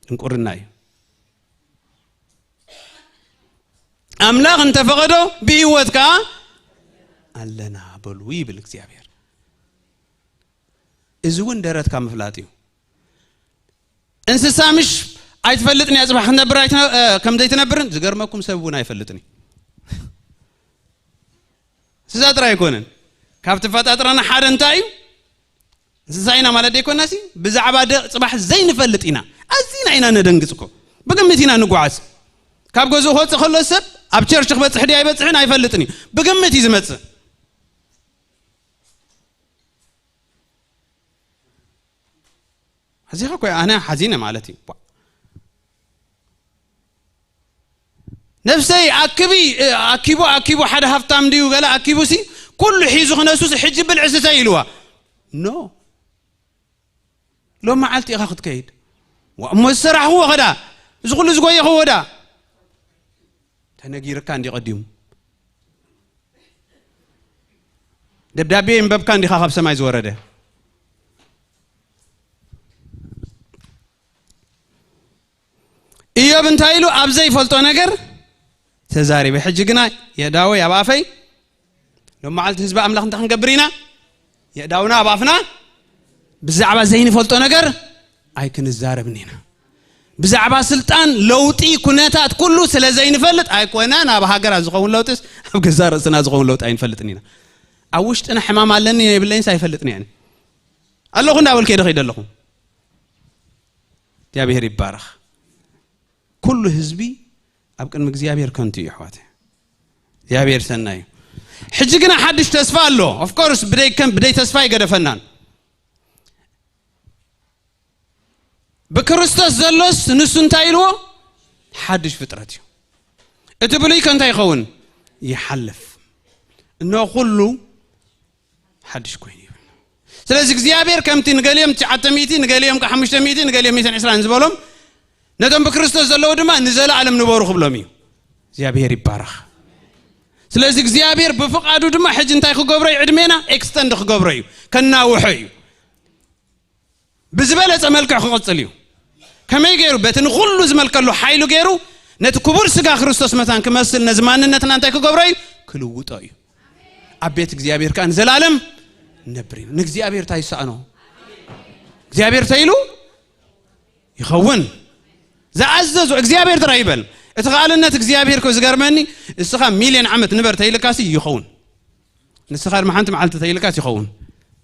ድንቁርና እዩ። ኣምላኽ እንተፈቐዶ ብህይወት ከኣ ኣለና በሉ ይብል እግዚኣብሔር። እዚ እውን ደረትካ ምፍላጥ እዩ። እንስሳ ምሽ ኣይትፈልጥን እያ ጽባሕ ክትነብር ኣይትነ- እ፣ ከም ዘይትነብርን ዝገርመኩም ሰብ እውን ኣይፈልጥን እዩ። እንስሳ ጥራይ ኣይኮነን። ካብቲ ፈጣጥራና ሓደ እንታይ እዩ? እንስሳ ኢና ማለት ደይኮናሲ ብዛዕባ ደ- ጽባሕ ዘይንፈልጥ ኢና። ኣዚና ኢና ነደንግጽ እኮ። ብግምት ኢና ንጓዓዝ። ካብ ገዝኡ ክወጽእ ከሎ ሰብ ኣብ ቸርች ክበጽሕ ድዩ ኣይበጽሕን ኣይፈልጥን እዩ። ብግምት እዩ ዝመጽእ። ኣዚኻ እኮ ኣነ ሓዚነ ማለት እዩ። ነፍሰይ ኣክቢ፣ ኣኪቡ ኣኪቡ ሓደ ሃብታም ድዩ ገለ ኣኪቡሲ ኩሉ ሒዙ ክነሱስ ሕጂ ብልዒ ስተይ ኢልዋ። ኖ። ሎም መዓልቲ ኢኻ ክትከይድ። ዋ፣ እሞ ዝሰራሕኽዎ ኸዳ፣ እዚ ኩሉ ዝጎየኽዎ ዳ ተነጊርካ እንዲ ቀዲሙ። ደብዳቤ ይንበብካ እንዲኻ ካብ ሰማይ ዝወረደ። ኢዮብ እንታይ ኢሉ? ኣብ ዘይፈልጦ ነገር ተዛሪበ። ሕጂ ግና የእዳወይ ኣብ ኣፈይ፣ ሎም መዓልቲ ህዝቢ ኣምላኽ እንታይ ክንገብር ኢና? የእዳውና ኣብ ኣፍና። ብዛዕባ ዘይንፈልጦ ነገር ኣይክንዛረብን ኢና። ብዛዕባ ስልጣን፣ ለውጢ፣ ኩነታት ኩሉ ስለ ዘይንፈልጥ ኣይኮነን። ኣብ ሃገራት ዝኸውን ለውጢስ ኣብ ገዛ ርእስና ዝኸውን ለውጢ ኣይንፈልጥን ኢና። ኣብ ውሽጥና ሕማም ኣለኒ የብለይንስ ኣይፈልጥን እየ። ኣለኹ እንዳበልኩ እየ ደኺደ ኣለኹ። እግዚኣብሔር ይባረኽ። ኩሉ ህዝቢ ኣብ ቅድሚ እግዚኣብሔር ከንቱ እዩ፣ ኣሕዋተ። እግዚኣብሔር ሰናይ እዩ። ሕጂ ግና ሓድሽ ተስፋ ኣሎ። ኦፍ ኮርስ፣ ብደይ ከም፣ ብደይ ተስፋ ኣይገደፈናን። ብክርስቶስ ዘሎስ ንሱ እንታይ ኢልዎ? ሓድሽ ፍጥረት እዩ። እቲ ብሉይ ከ እንታይ ይኸውን? ይሓልፍ። እነሆ ኩሉ ሓድሽ ኮይኑ ይብል። ስለዚ እግዚኣብሔር ከምቲ ንገሊኦም ትሽዓተ ሚእቲ፣ ንገሊኦም ከ ሓሙሽተ ሚእቲ፣ ንገሊኦም ሚእትን ዕስራን ዝበሎም፣ ነቶም ብክርስቶስ ዘለዉ ድማ ንዘለኣለም ንበሩ ክብሎም እዩ። እግዚኣብሔር ይባረኽ። ስለዚ እግዚኣብሔር ብፍቓዱ ድማ ሕጂ እንታይ ክገብሮ እዩ? ዕድሜና ኤክስተንድ ክገብሮ እዩ፣ ከናውሖ እዩ። ብዝበለጸ መልክዕ ክቕጽል እዩ። ከመይ ገይሩ? በቲ ንኹሉ ዝመልከሉ ሓይሉ ገይሩ ነቲ ክቡር ስጋ ክርስቶስ መታን ክመስል ነዚ ማንነትና እንታይ ክገብሮ እዩ? ክልውጦ እዩ። ኣብ ቤት እግዚኣብሔር ከኣ ንዘለኣለም ነብር ኢና። ንእግዚኣብሔር እንታይ ይሰኣኖ? እግዚኣብሔር ተይሉ ይኸውን። ዝኣዘዞ እግዚኣብሔር ጥራይ ይበል። እቲ ከኣልነት እግዚኣብሔር እኮ ዝገርመኒ፣ እስኻ ሚልዮን ዓመት ንበር ተይልካሲ ይኸውን። ንስኻ ድማ ሓንቲ መዓልቲ ተይልካስ ይኸውን።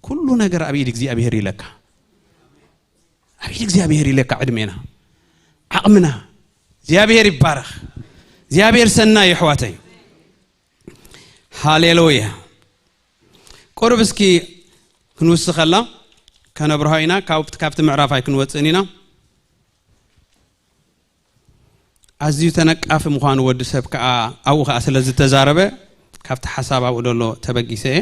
ኩሉ ነገር ኣብ ኢድ እግዚኣብሔር ኢለካ። ኣብ ኢድ እግዚኣብሔር ኢለካ ዕድሜና፣ ዓቕምና። እግዚኣብሔር ይባረኽ። እግዚኣብሔር ሰናይ የሕዋተይ። ሃሌሉያ። ቁሩብ እስኪ ክንውስኸላ ከነብርሃ ኢና። ካብ-፣ ካብቲ ምዕራፍ ኣይክንወፅእን ኢና። ኣዝዩ ተነቃፊ ምዃኑ ወዲ ሰብ ከኣ ኣብኡ ከኣ ስለ ዝተዛረበ ካብቲ ሓሳብ ኣብኡ ዘሎ ተበጊሰ እየ።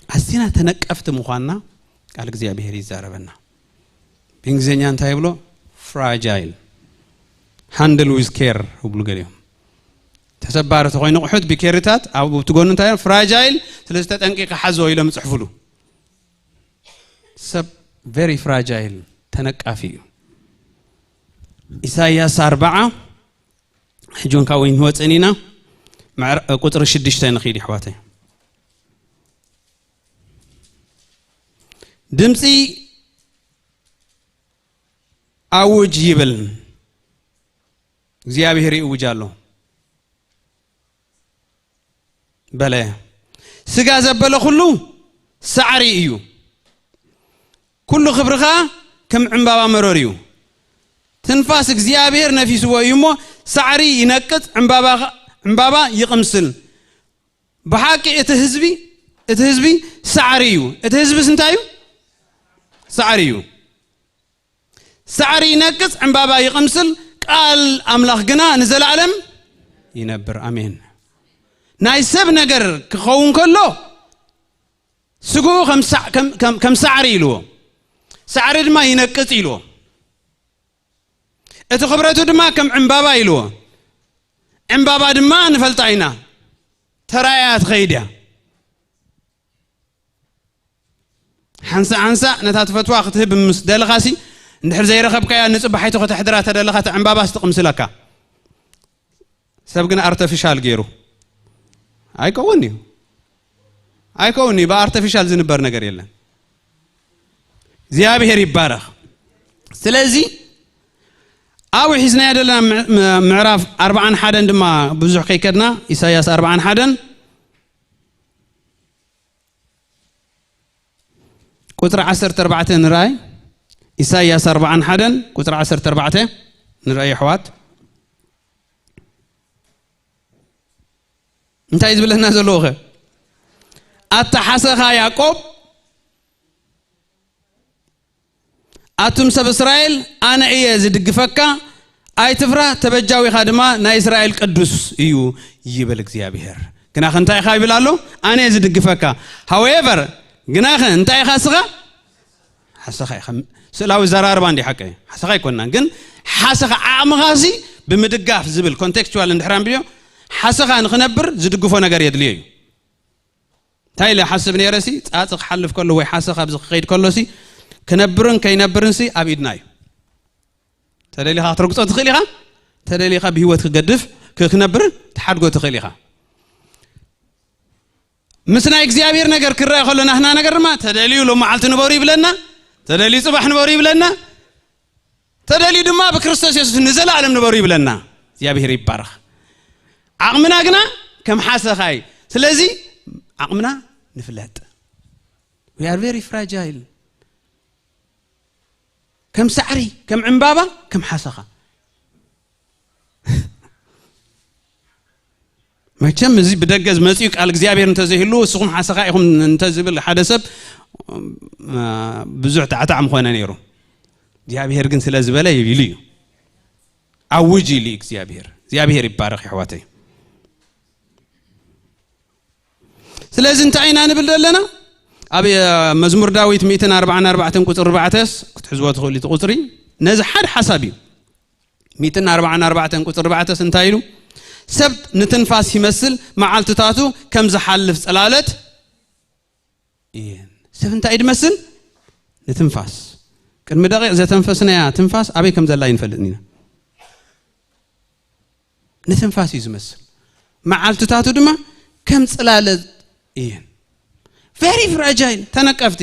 ኣዝና ተነቀፍቲ ምዃንና ቃል እግዚኣብሔር ይዛረበና። ብእንግሊዝኛ እንታይ ይብሎ? ፍራጃይል። ሃንድል ዊዝ ኬር ይብሉ ገሊኦም። ተሰባሪ ተኾይኑ ቁሑት ብኬርታት ኣብ ትጎኑ እንታይ እዮም? ፍራጃይል፣ ስለዚ ተጠንቂቂ ሓዞ ኢሎም ይጽሕፉሉ። ሰብ ቨሪ ፍራጃይል፣ ተነቃፊ እዩ። ኢሳይያስ ኣርባዓ፣ ሕጂ እውን ካብኡ ንወፅን ኢና። ምዕራ-፣ ቁፅሪ ሽዱሽተ ንኺድ፣ ይሕዋተይ። ድምፂ ኣውጅ ይብል፣ እግዚኣብሔር ይእውጅ ኣሎ። በለ፣ ስጋ ዘበለ ኩሉ ሳዕሪ እዩ፣ ኩሉ ክብርኻ ከም ዕምባባ መረር እዩ። ትንፋስ እግዚኣብሔር ነፊስዎ እዩ እሞ፣ ሳዕሪ ይነቅጽ፣ ዕምባባ፣ ዕምባባ ይቕምስል። ብሓቂ እቲ ህዝቢ፣ እቲ ህዝቢ ሳዕሪ እዩ። እቲ ህዝብስ እንታይ እዩ? ሳዕሪ እዩ። ሳዕሪ ይነቅጽ፣ ዕምባባ ይቕምስል፣ ቃል ኣምላኽ ግና ንዘለኣለም ይነብር። ኣሜን። ናይ ሰብ ነገር ክኸውን ከሎ፣ ስግኡ ከም ሳዕ-፣ ከም፣ ከም፣ ከም ሳዕሪ ኢልዎ፣ ሳዕሪ ድማ ይነቅጽ ኢልዎ፣ እቲ ክብረቱ ድማ ከም ዕምባባ ኢልዎ። ዕምባባ ድማ ንፈልጣ ኢና፣ ተራእያ ትኸይድ እያ። ሓንሳእ ሓንሳእ ነታ ትፈትዋ ክትህብ ምስ ደለኻሲ፣ እንድሕር ዘይረኸብካያ ንጽባሒቱ ከተሕድራ ተደለኻ፣ እቲ ዕምባባስ ትቕምስለካ። ሰብ ግን ኣርተፊሻል ገይሩ። ኣይከውን እዩ። ኣይከውን እዩ። ብኣርተፊሻል ዝንበር ነገር የለን። እግዚኣብሔር ይባረኽ። ስለዚ ኣብኡ ሒዝናዮ ዘለና ምዕ-፣ ምዕራፍ ኣርባዓን ሓደን ድማ ብዙሕ ከይከድና፣ ኢሳይያስ ኣርባዓን ሓደን ቁጽሪ ዓሰርተ ኣርባዕተ ንርኣይ። ኢሳይያስ ኣርባዓን ሓደን ቁጽሪ ዓሰርተ ኣርባዕተ ንርኣይ፣ ኣሕዋት። እንታይ ዝብለና ዘለዎ ኸ? ኣታ ሓሰኻ ያዕቆብ፣ ኣቱም ሰብ እስራኤል፣ ኣነ እየ ዝድግፈካ፣ ኣይትፍራህ፣ ተበጃዊኻ ድማ ናይ እስራኤል ቅዱስ እዩ ይብል እግዚኣብሔር። ግናኸ እንታይ ኢኻ ይብል ኣሎ? ኣነ እየ ዝድግፈካ። ሃወኤቨር፣ ግናኸ እንታይ ኢኻ እስኻ? ሓሰኻ ኢኻ። ስእላዊ ዘራርባ እንዲ ሓቀ ሓሰኻ ኣይኮንናን፣ ግን ሓሰኻ ዓቕምኻሲ ብምድጋፍ ዝብል ኮንቴክስቹዋል እንድሕር ኣንብዮ፣ ሓሰኻ ንኽነብር ዝድግፎ ነገር የድልዮ እዩ። እንታይ ኢለ ሓስብ ነይረ ሲ፣ ጻጽ ክሓልፍ ከሎ ወይ ሓሰኻ ኣብዚ ክኸይድ ከሎ ሲ፣ ክነብርን ከይነብርን ሲ ኣብ ኢድና እዩ። ተደሊኻ ክትረግጾ ትኽእል ኢኻ፣ ተደሊኻ ብህይወት ክገድፍ ክ-፣ ክነብርን ትሓድጎ ትኽእል ኢኻ። ምስ ናይ እግዚኣብሔር ነገር ክረአ ከሎ ናህና ነገር ድማ ተደልዩ ሎም መዓልቲ ንበሩ ይብለና፣ ተደልዩ ጽባሕ ንበሩ ይብለና፣ ተደልዩ ድማ ብክርስቶስ የሱስ ንዘለኣለም ንበሩ ይብለና። እግዚኣብሔር ይባረኽ። ዓቕምና ግና ከም ሓሰኻ እዩ። ስለዚ ዓቕምና ንፍለጥ። We are very fragile። ከም ሳዕሪ፣ ከም ዕምባባ፣ ከም ሓሰኻ። መቸም እዚ ብደገ ዝመጽኡ ቃል እግዚኣብሔር እንተዘይህሉ፣ እስኹም ሓሰኻ ኢኹም እንተዝብል ሓደ ሰብ፣ እ፣ ብዙሕ ታዕታዕ ምኾነ ነይሩ። እግዚኣብሔር ግን ስለ ዝበለ ኢሉ እዩ። ኣውጅ ኢሉ እዩ እግዚኣብሔር። እግዚኣብሔር ይባረኽ የሕዋተይ። ስለዚ እንታይ ኢና ንብል ዘለና? ኣብ፣ እ፣ መዝሙር ዳዊት ሚእትን ኣርባዓን ኣርባዕተን ቁጽሪ ኣርባዕተስ ክትሕዝዎ ትኽእሉ እቲ ቁጽሪ። ነዚ ሓደ ሓሳብ እዩ። ሚእትን ኣርባዓን ኣርባዕተን ቁጽሪ ኣርባዕተስ እንታይ ኢሉ? "ሰብ ንትንፋስ ይመስል፣ መዓልትታቱ ከም ዝሓልፍ ጽላለት እየን።" ሰብ እንታይ እዩ ዝመስል? ንትንፋስ። ቅድሚ ደቂቕ ዘተንፈስናያ ትንፋስ ኣበይ ከም ዘላ ኣይንፈልጥን ኢና። ንትንፋስ እዩ ዝመስል። መዓልትታቱ ድማ ከም ጽላለት እየን። Very fragile፣ ተነቀፍቲ።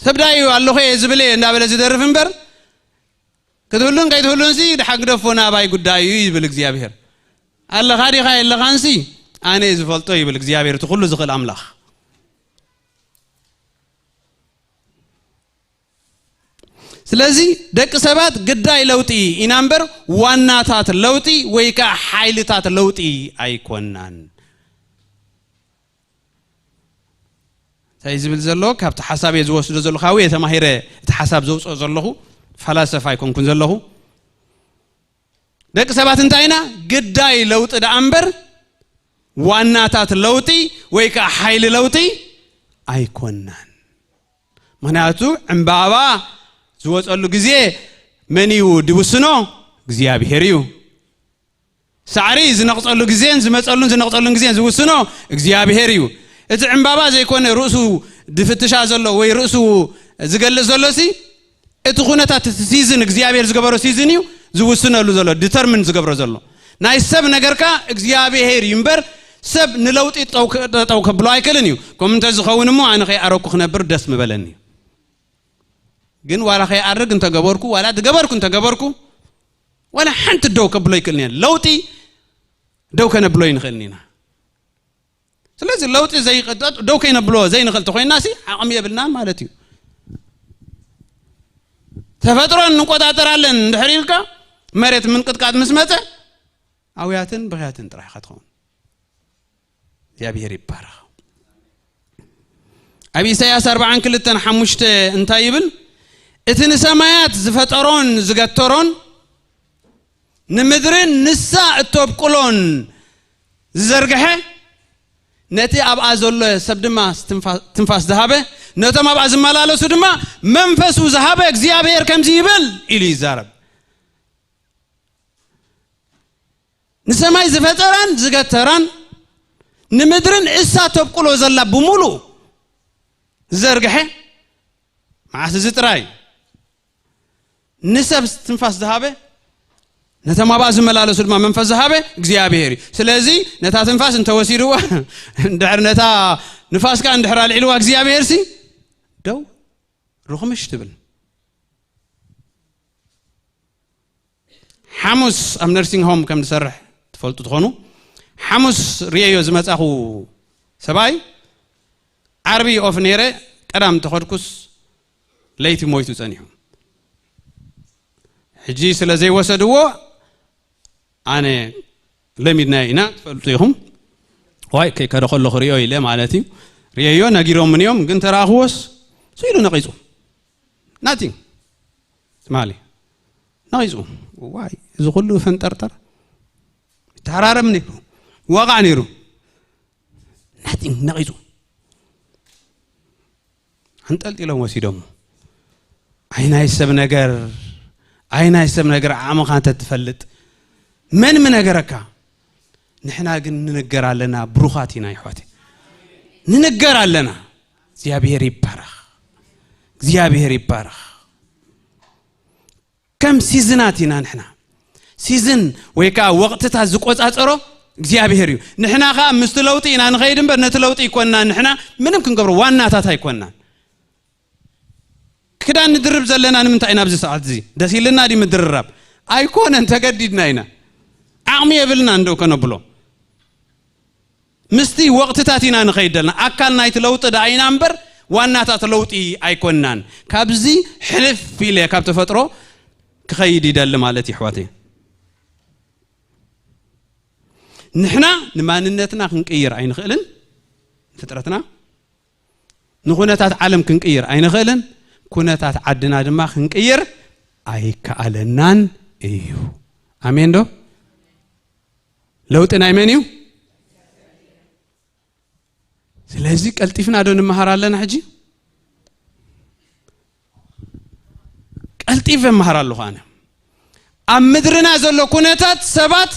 ሰብ ዳዩ ኣለኹ እየ ዝብል እየ እንዳበለ ዝደርፍ እምበር፣ ክትህሉን ከይትህሉንሲ ድሓን ግደፎ፣ ናባይ ጉዳይ እዩ ይብል እግዚኣብሔር። ኣለኻ ዲኻ የለኻንሲ ኣነ እየ ዝፈልጦ ይብል እግዚኣብሔር፣ እቲ ኩሉ ዝኽእል ኣምላኽ። ስለዚ ደቂ ሰባት ግዳይ ለውጢ ኢና እምበር ዋናታት ለውጢ ወይ ከዓ ሓይልታት ለውጢ ኣይኮናን። እንታይ ዝብል ዘሎ? ካብቲ ሓሳብ እየ ዝወስዶ ዘለኹ፣ ካብኡ እየ ተማሂረ እቲ ሓሳብ ዘውፅኦ ዘለኹ፣ ፈላሰፋ ኣይኮንኩን ዘለኹ። ደቂ ሰባት እንታይ ኢና? ግዳይ ለውጢ ደኣ እምበር ዋናታት ለውጢ ወይ ከዓ ሓይሊ ለውጢ ኣይኮናን። ምኽንያቱ ዕምባባ ዝወፀሉ ግዜ መን እዩ ዝውስኖ? እግዚኣብሔር እዩ። ሳዕሪ ዝነቕፀሉ ግዜን ዝመፀሉን ዝነቕፀሉን ግዜን ዝውስኖ እግዚኣብሔር እዩ። እቲ ዕምባባ ዘይኮነ ርእሱ ድፍትሻ ዘሎ ወይ ርእሱ ዝገልጽ ዘሎሲ፣ እቲ ኩነታት፣ እቲ ሲዝን እግዚኣብሔር ዝገበሮ ሲዝን እዩ ዝውስነሉ ዘሎ፣ ዲተርሚን ዝገብሮ ዘሎ። ናይ ሰብ ነገርካ እግዚኣብሔር እዩ እምበር፣ ሰብ ንለውጢ ጠው ከ-፣ ጠው ከብሎ ኣይክእልን እዩ። ከምኡ እንተዝኸውን እሞ ኣነ ከይኣረኩ ክነብር ደስ ምበለኒ። ግን ዋላ ከይኣርግ እንተገበርኩ፣ ዋላ ዝገበርኩ እንተገበርኩ፣ ዋላ ሓንቲ ደው ከብሎ ኣይክእልን እየ። ለውጢ ደው ከነብሎ ኣይንኽእልን ኢና። ስለዚ ለውጢ ዘይቀ-፣ ደው ከይነብሎ ዘይንኽእል ተኾይናሲ ዓቕሚ የብልናን ማለት እዩ። ተፈጥሮ እንቆጣጠራለን እንድሕር ኢልካ፣ መሬት ምንቅጥቃጥ ምስ መጸ፣ ኣውያትን ብኽያትን ጥራሕ ኢኻ ትኸውን። እግዚኣብሔር ይባረኽ። ኣብ ኢሳይያስ ኣርባዓን ክልተን ሓሙሽተ እንታይ ይብል? "እቲ ንሰማያት ዝፈጠሮን ዝገተሮን፣ ንምድርን ንሳ እተብቁሎን ዝዘርግሐ፣ ነቲ ኣብኣ ዘሎ ሰብ ድማ ትንፋ-፣ ትንፋስ ዝሃበ፣ ነቶም ኣብኣ ዝመላለሱ ድማ መንፈሱ ዝሃበ እግዚኣብሔር ከምዚ ይብል" ኢሉ ይዛረብ። ንሰማይ ዝፈጠረን ዝገተረን፣ ንምድርን እሳ ተብቁሎ ዘላ ብምሉእ ዝዘርግሐ፣ መዓስ እዚ ጥራይ ንሰብ ትንፋስ ዝሃበ፣ ነቶም ኣብኣ ዝመላለሱ ድማ መንፈስ ዝሃበ እግዚኣብሔር እዩ። ስለዚ ነታ ትንፋስ እንተወሲድዋ፣ እንድሕር ነታ ንፋስ ከኣ እንድሕር ኣልዒልዋ እግዚኣብሔር ሲ፣ ደው ርኹምሽ ትብል። ሓሙስ ኣብ ነርሲንግ ሆም ከም ዝሰርሕ ትፈልጡ ትኾኑ። ሓሙስ ርእየዮ ዝመጻኹ ሰብኣይ፣ ዓርቢ ኦፍ ነይረ፣ ቀዳም ተኸድኩስ ለይቲ ሞይቱ ጸኒሑ። ሕጂ ስለ ዘይወሰድዎ፣ ኣነ ለሚድናዮ ኢና፣ ትፈልጡ ኢኹም። ዋይ፣ ከይከደ ከለኹ ርእዮ ኢለ ማለት እዩ። ርእየዮ፣ ነጊሮምን እዮም፣ ግን ተረኣኽዎስ፣ ስኢሉ ነቒጹ። ናቲንግ። ትማሊ ነቒጹ። ዋይ፣ እዚ ኩሉ ፈንጠርጠር። ይተሃራረም ነይሩ። ዋቓዕ ነይሩ። ናቲንግ፣ ነቒጹ። ኣንጠልጢሎም ወሲዶሞ። ኣይ ናይ ሰብ ነገር፣ ኣይ ናይ ሰብ ነገር፣ ዓቕምኻ እንተ ትፈልጥ፣ መን ምነገረካ? ንሕና ግን ንንገር ኣለና፣ ብሩኻት ኢና ይሕዋት፣ ንንገር ኣለና። እግዚኣብሔር ይባረኽ፣ እግዚኣብሔር ይባረኽ። ከም ሲዝናት ኢና ንሕና። ሲዝን ወይ ከዓ ወቕትታት ዝቆጻጸሮ እግዚኣብሔር እዩ። ንሕና ከዓ ምስቲ ለውጢ ኢና ንኸይድ እምበር ነቲ ለውጢ ይኮንና። ንሕና ምንም ክንገብሮ ዋናታት ኣይኮንናን። ክዳን ንድርብ ዘለና ንምንታይ ኢና ኣብዚ ሰዓት እዚ? ደስ ኢልና ድዩ ምድርራብ? ኣይኮነን፣ ተገዲድና ኢና። ዓቕሚ የብልና እንደው ከነብሎ። ምስቲ ወቕትታት ኢና ንኸይድ ዘለና። ኣካል ናይቲ ለውጢ ደኣ ኢና እምበር ዋናታት ለውጢ ኣይኮንናን። ካብዚ ሕልፍ ኢለ ካብ ተፈጥሮ ክኸይድ ይደሊ ማለት እዩ፣ ኣሕዋተይ። ንሕና ንማንነትና ክንቅይር ኣይንኽእልን፣ ፍጥረትና ንኹነታት ዓለም ክንቅይር ኣይንኽእልን፣ ኩነታት ዓድና ድማ ክንቅይር ኣይከኣለናን እዩ። ኣሜን ዶ? ለውጢ ናይ መን እዩ? ስለዚ ቀልጢፍና ዶ ንመሃር ኣለና? ሕጂ ቀልጢፈ እመሃር ኣለኹ ኣነ። ኣብ ምድርና ዘሎ ኩነታት ሰባት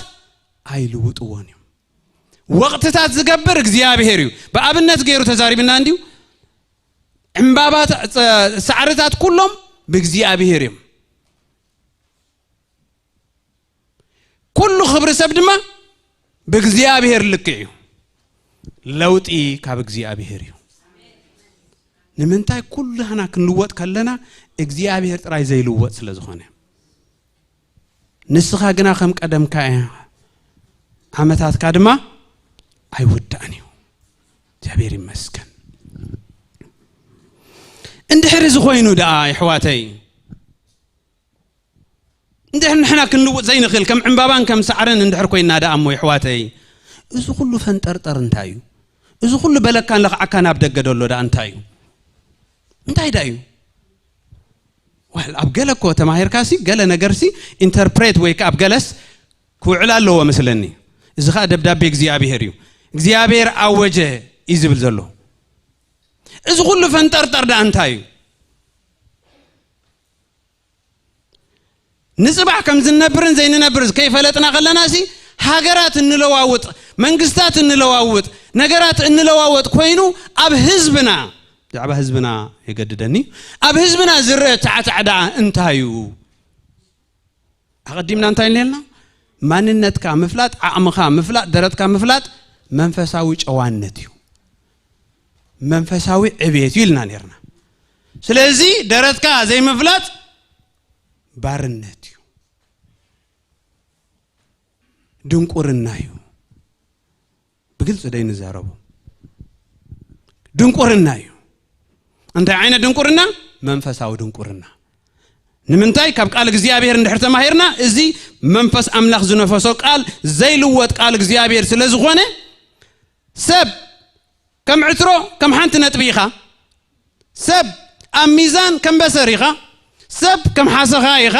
ኣይልውጥዎን እዮም። ወቕትታት ዝገብር እግዚኣብሔር እዩ። ብኣብነት ገይሩ ተዛሪብና እንዲዩ። ዕምባባት፣ ጸ-፣ ሳዕርታት ኩሎም ብእግዚኣብሔር እዮም። ኩሉ ክብሪ ሰብ ድማ ብእግዚኣብሔር ልክዕ እዩ። ለውጢ ካብ እግዚኣብሔር እዩ። ንምንታይ? ኩላህና ክንልወጥ ከለና እግዚኣብሔር ጥራይ ዘይልወጥ ስለ ዝኾነ። ንስኻ ግና ከም ቀደምካ ኢኻ፣ ዓመታትካ ድማ ኣይውዳእን እዩ። እግዚኣብሔር ይመስገን። እንድሕር እዚ ኮይኑ ደኣ፣ የሕዋተይ፣ እንድሕር ንሕና ክንልውጥ ዘይንኽእል፣ ከም ዕምባባን ከም ሳዕርን እንድሕር ኮይንና ደኣ እሞ፣ የሕዋተይ፣ እዚ ኩሉ ፈንጠርጠር እንታይ እዩ? እዚ ኩሉ በለካን ለኽዓካን ኣብ ደገ ደሎ ደኣ እንታይ እዩ? እንታይ ደኣ እዩ? ዋል፣ ኣብ ገለ እኮ ተማሂርካሲ፣ ገለ ነገርሲ ኢንተርፕሬት ወይ ከኣ ኣብ ገለስ ክውዕል ኣለዎ መስለኒ። እዚ ኸኣ ደብዳቤ እግዚኣብሔር እዩ። እግዚኣብሔር ኣወጀ እዩ ዝብል ዘሎ። እዚ ኩሉ ፈንጠርጠር ደኣ እንታይ እዩ? ንጽባሕ ከም ዝንነብርን ዘይንነብር ከይፈለጥና ከለና ሲ፣ ሃገራት እንለዋውጥ፣ መንግስታት እንለዋውጥ፣ ነገራት እንለዋወጥ ኮይኑ ኣብ ህዝብና፣ ብዛዕባ ህዝብና የገድደኒ፣ ኣብ ህዝብና ዝረአ ቻዕቻዕ ደኣ እንታይ እዩ? ኣቐዲምና እንታይ ኢልና? ማንነትካ ምፍላጥ፣ ዓቕምኻ ምፍላጥ፣ ደረትካ ምፍላጥ መንፈሳዊ ጨዋነት እዩ። መንፈሳዊ ዕብየት እዩ ኢልና ነርና። ስለዚ ደረትካ ዘይምፍላጥ ባርነት እዩ፣ ድንቁርና እዩ። ብግልጺ ደይ ንዛረቡ፣ ድንቁርና እዩ። እንታይ ዓይነት ድንቁርና? መንፈሳዊ ድንቁርና። ንምንታይ? ካብ ቃል እግዚኣብሔር እንድሕር ተማሂርና፣ እዚ መንፈስ ኣምላኽ ዝነፈሶ ቃል፣ ዘይልወጥ ቃል እግዚኣብሔር ስለ ዝኾነ፣ ሰብ ከም ዕትሮ፣ ከም ሓንቲ ነጥቢ ኢኻ። ሰብ ኣብ ሚዛን ከም በሰር ኢኻ። ሰብ ከም ሓሰኻ ኢኻ።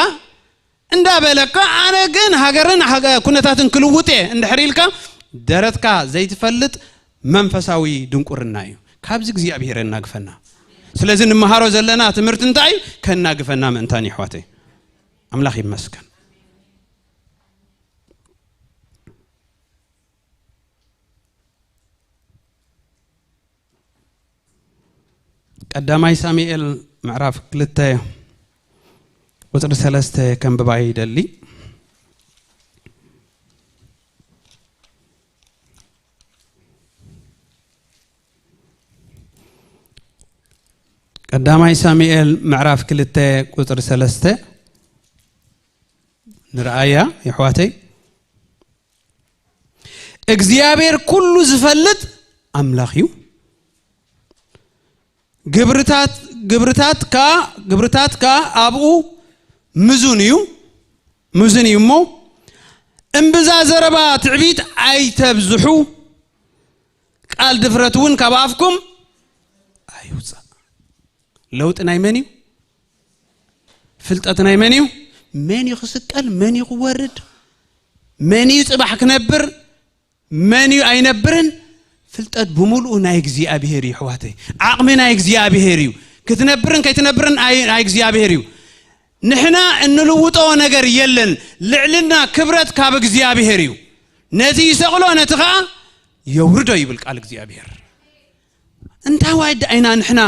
እንዳበለካ፣ ኣነ ግን ሃገርን ሃገ-፣ ኩነታትን ክልውጥ እየ እንድሕር ኢልካ፣ ደረትካ ዘይትፈልጥ መንፈሳዊ ድንቁርና እዩ። ካብዚ እግዚኣብሔር የናግፈና። ስለዚ ንመሃሮ ዘለና ትምህርቲ እንታይ እዩ? ከናግፈና ምእንታን፣ የሕዋተይ። ኣምላኽ ይመስገን። ቀዳማይ ሳሙኤል ምዕራፍ ክልተ ቁጽሪ ሰለስተ ከንብባ ይደሊ። ቀዳማይ ሳሙኤል ምዕራፍ ክልተ ቁጽሪ ሰለስተ ንርኣያ፣ የሕዋተይ። እግዚኣብሔር ኩሉ ዝፈልጥ ኣምላኽ እዩ። ግብርታት፣ ግብርታት ከኣ፣ ግብርታት ከኣ ኣብኡ ምዙን እዩ፣ ምዙን እዩ እሞ፣ እምብዛ ዘረባ ትዕቢት ኣይተብዝሑ፣ ቃል ድፍረት እውን ካብ ኣፍኩም ኣይውጻእ። ለውጢ ናይ መን እዩ? ፍልጠት ናይ መን እዩ? መን እዩ ክስቀል? መን እዩ ክወርድ? መን እዩ ጽባሕ ክነብር? መን እዩ ኣይነብርን? ፍልጠት ብምሉኡ ናይ እግዚኣብሔር እዩ፣ ኣሕዋተይ። ዓቕሚ ናይ እግዚኣብሔር እዩ። ክትነብርን ከይትነብርን ኣይ-፣ ናይ እግዚኣብሔር እዩ። ንሕና እንልውጦ ነገር የለን። ልዕልና ክብረት ካብ እግዚኣብሔር እዩ። ነቲ ይሰቕሎ፣ ነቲ ኸዓ የውርዶ ይብል ቃል እግዚኣብሔር። እንታይ ዋይዳ ኢና ንሕና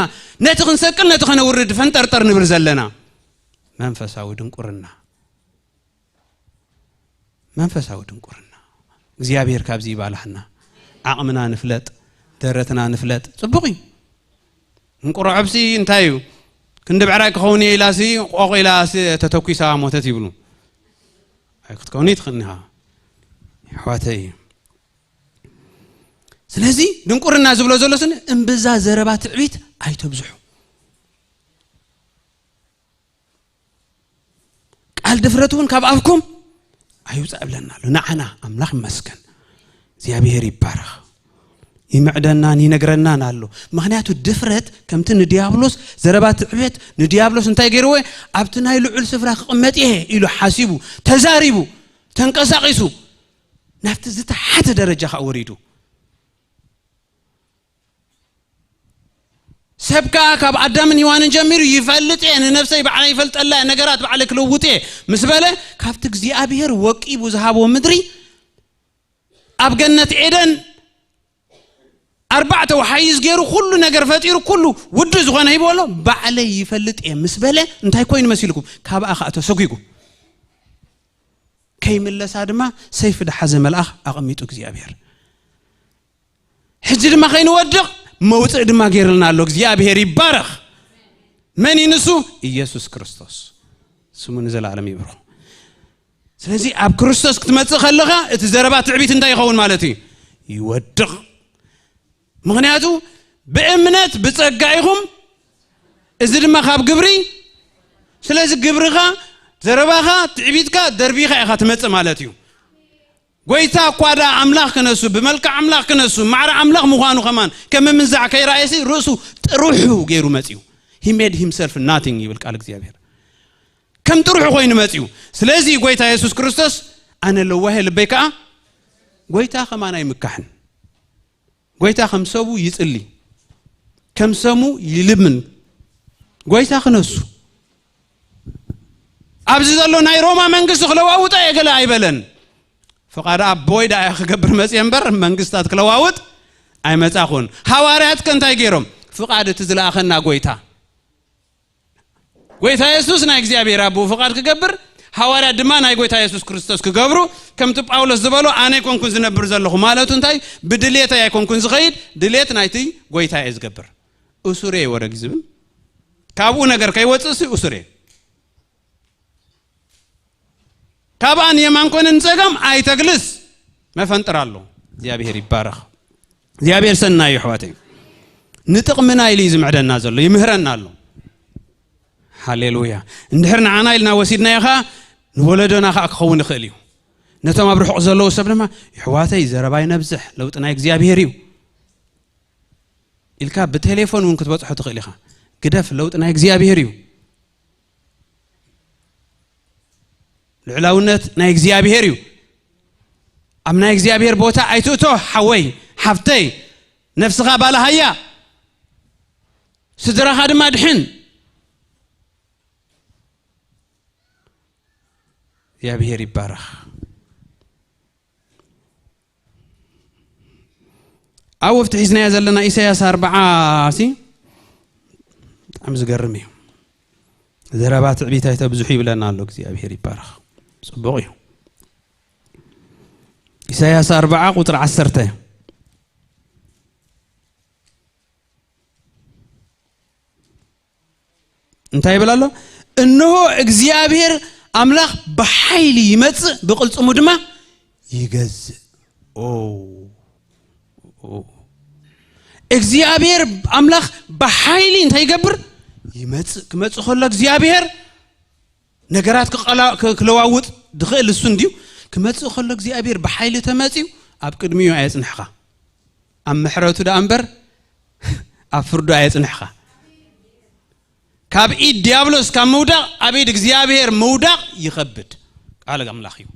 ነቲ ክንሰቅል፣ ነቲ ከነውርድ ፈንጠርጠር ንብል ዘለና? መንፈሳዊ ድንቁርና፣ መንፈሳዊ ድንቁርና። እግዚኣብሔር ካብዚ ይባልሓና። ዓቕምና ንፍለጥ፣ ደረትና ንፍለጥ። ጽቡቕ እዩ። እንቁሮ ዕብሲ እንታይ እዩ? ክንዲ ብዕራይ ክኸውን እየ ኢላሲ፣ ቆቕ ኢላሲ ተተኲሳ ሞተት ይብሉ። ኣይ ክትከውኒ ትኽእልኒ ኢኻ፣ ኣሕዋተይ። ስለዚ ድንቁርና ዝብሎ ዘሎ ስኒ እምብዛ ዘረባ ትዕቢት ኣይተብዝሑ። ቃል ድፍረት እውን ካብ ኣፍኩም ኣይውፃእ እብለና ኣሎ። ንዓና ኣምላኽ ይመስገን፣ እግዚኣብሔር ይባረኽ። ይምዕደናን ይነግረናን ኣሎ። ምኽንያቱ ድፍረት ከምቲ ንዲያብሎስ ዘረባ ትዕቢት፣ ንዲያብሎስ እንታይ ገይርዎ? ኣብቲ ናይ ልዑል ስፍራ ክቕመጥ እየ ኢሉ ሓሲቡ፣ ተዛሪቡ፣ ተንቀሳቒሱ ናብቲ ዝተሓተ ደረጃ ከዓ ወሪዱ። ሰብ ከኣ ካብ ኣዳምን ሄዋንን ጀሚሩ ይፈልጥ እየ፣ ንነብሰይ ባዕለይ ይፈልጠላ እየ፣ ነገራት ባዕለይ ክልውጥ እየ ምስ በለ፣ ካብቲ እግዚኣብሔር ወቂቡ ዝሃቦ ምድሪ፣ ኣብ ገነት ኤደን ኣርባዕተ ወሓይዝ ገይሩ ኩሉ ነገር ፈጢሩ ኩሉ ውዱእ ዝኾነ ሂብዎ ኣሎ። ባዕለይ ይፈልጥ እየ ምስ በለ እንታይ ኮይኑ መሲልኩም? ካብኣ ከኣ ተሰጒጉ። ከይምለሳ ድማ ሰይፊ ድሓዘ መልኣኽ ኣቐሚጡ እግዚኣብሔር። ሕጂ ድማ ከይንወድቕ መውፅእ ድማ ገይርልና ኣሎ። እግዚኣብሔር ይባረኽ። መን እዩ ንሱ? ኢየሱስ ክርስቶስ። ስሙ ንዘለዓለም ይብርኹ። ስለዚ ኣብ ክርስቶስ ክትመጽእ ከለኻ እቲ ዘረባ ትዕቢት እንታይ ይኸውን ማለት እዩ? ይወድቕ። ምኽንያቱ ብእምነት ብጸጋ ኢኹም፣ እዚ ድማ ካብ ግብሪ። ስለዚ ግብርኻ፣ ዘረባኻ፣ ትዕቢትካ ደርቢኻ ኢኻ ትመጽእ ማለት እዩ። ጎይታ እኳ ደኣ ኣምላኽ ክነሱ፣ ብመልክዕ ኣምላኽ ክነሱ፣ ማዕረ ኣምላኽ ምዃኑ ከማን ከም ምምንዛዕ ከይረኣየሲ ርእሱ ጥርሑ ገይሩ መጺኡ። He made himself nothing ይብል ቃል እግዚኣብሔር። ከም ጥርሑ ኮይኑ መጺኡ። ስለዚ ጎይታ የሱስ ክርስቶስ ኣነ ለዋሄ ልበይ ከኣ ጎይታ ከማን ኣይምካሕን። ጎይታ ከም ሰቡ ይጽሊ፣ ከም ሰሙ ይልምን። ጎይታ ክነሱ ኣብዚ ዘሎ ናይ ሮማ መንግስቲ ክለዋውጦ እየ ገለ ኣይበለን። ፍቓድ ኣቦይ ደኣ ክገብር መጽየ እምበር መንግስታት ክለዋውጥ ኣይመጻኹን። ሃዋርያት ከ እንታይ ገይሮም? ፍቓድ እቲ ዝለኣኸና ጎይታ። ጎይታ የሱስ ናይ እግዚኣብሔር ኣቦኡ ፍቓድ ክገብር፣ ሃዋርያት ድማ ናይ ጎይታ የሱስ ክርስቶስ ክገብሩ፣ ከምቲ ጳውሎስ ዝበሎ ኣነ ኣይኮንኩን ዝነብር ዘለኹ ማለቱ እንታይ? ብድሌተይ ኣይኮንኩን ዝኸይድ፣ ድሌት ናይቲ ጎይታ እየ ዝገብር። እሱር እየ ወረግ ዝብል ካብኡ ነገር ከይወፅእሲ እሱር እየ። ካብኣ ንየማን ኮነ ንፀጋም ኣይተግልስ። መፈንጥር ኣሎ። እግዚኣብሔር ይባረኽ። እግዚኣብሔር ሰናይ እዩ ኣሕዋተይ። ንጥቕምና ኢሉ እዩ ዝምዕደና ዘሎ፣ ይምህረና ኣሎ። ሃሌሉያ። እንድሕር ንዓና ኢልና ወሲድናዮ ኸዓ ንወለዶና ኸዓ ክኸውን ይኽእል እዩ። ነቶም ኣብ ርሑቕ ዘለዉ ሰብ ድማ የሕዋተይ ዘረባ ይነብዝሕ፣ ለውጢ ናይ እግዚኣብሔር እዩ ኢልካ ብቴሌፎን እውን ክትበፅሖ ትኽእል ኢኻ። ግደፍ፣ ለውጢ ናይ እግዚኣብሔር እዩ። ልዕላውነት ናይ እግዚኣብሔር እዩ። ኣብ ናይ እግዚኣብሔር ቦታ ኣይትእቶ ሓወይ ሓፍተይ። ነፍስኻ ባልሃያ፣ ስድራኻ ድማ ድሕን። እግዚኣብሔር ይባረኽ። ኣብ ወፍቲ ሒዝናዮ ዘለና ኢሳያስ ኣርብዓ ሲ ብጣዕሚ ዝገርም እዩ። ዘረባ ትዕቢት ኣይተብዝሑ ይብለና ኣሎ እግዚኣብሔር ይባረኽ። ጽቡቕ እዩ። ኢሳያስ ኣርብዓ ቁጽሪ ዓሰርተ እንታይ ይብል ኣሎ? እንሆ እግዚኣብሔር ኣምላኽ ብሓይሊ ይመጽእ፣ ብቕልጽሙ ድማ ይገዝእ። ኦ፣ ኦ። እግዚኣብሔር ኣምላኽ ብሓይሊ እንታይ ይገብር? ይመጽእ። ክመጽእ ከሎ እግዚኣብሔር ነገራት ክቐላ-፣ ክ-፣ ክለዋውጥ ድኽእል እሱ እንድዩ። ክመጽእ ከሎ እግዚኣብሔር ብሓይሊ ተመጽዩ ኣብ ቅድሚኡ ኣየጽንሕኻ። ኣብ ምሕረቱ ደኣ እምበር ኣብ ፍርዱ ኣየጽንሕኻ። ካብ ኢድ ዲያብሎስ ካብ ምውዳቕ ኣብ ኢድ እግዚኣብሔር ምውዳቕ ይኸብድ። ቃል ኣምላኽ እዩ።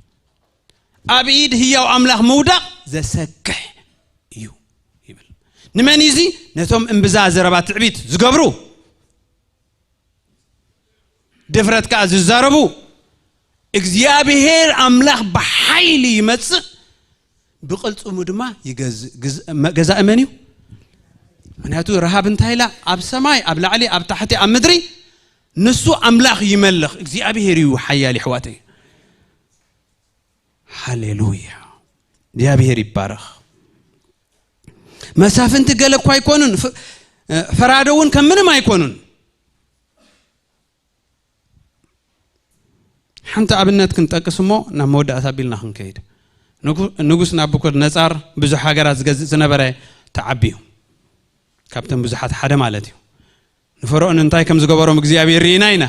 ኣብ ኢድ ህያው ኣምላኽ ምውዳቕ ዘሰክሕ እዩ ይብል። ንመን እዩ እዚ? ነቶም እምብዛ ዘረባ ትዕቢት ዝገብሩ፣ ድፍረት ከኣ ዝዛረቡ። እግዚኣብሔር ኣምላኽ ብሓይሊ ይመጽእ፣ ብቕልጽሙ ድማ ይገዝእ። ግዝ-፣ መ-፣ ገዛኢ መን እዩ? ምኽንያቱ ረሃብ እንታይ ኢላ? ኣብ ሰማይ፣ ኣብ ላዕሊ፣ ኣብ ታሕቲ፣ ኣብ ምድሪ ንሱ ኣምላኽ ይመልኽ፣ እግዚኣብሔር እዩ ሓያል፣ የሕዋተይ። ሃሌሉያ። እግዚኣብሔር ይባረኽ። መሳፍንቲ ገለ እኳ ኣይኮኑን፣ ፍ-፣ ፈራዶ እውን ከም ምንም ኣይኮኑን። ሓንቲ ኣብነት ክንጠቅስ እሞ ናብ መወዳእታ ኣቢልና ክንከይድ። ንጉ-፣ ንጉስ ናቡከደነጻር ብዙሕ ሃገራት ዝገዝእ ዝነበረ ተዓቢ እዩ። ካብተን ብዙሓት ሓደ ማለት እዩ። ንፈርዖን እንታይ ከም ዝገበሮም እግዚኣብሔር ርኢና ኢና።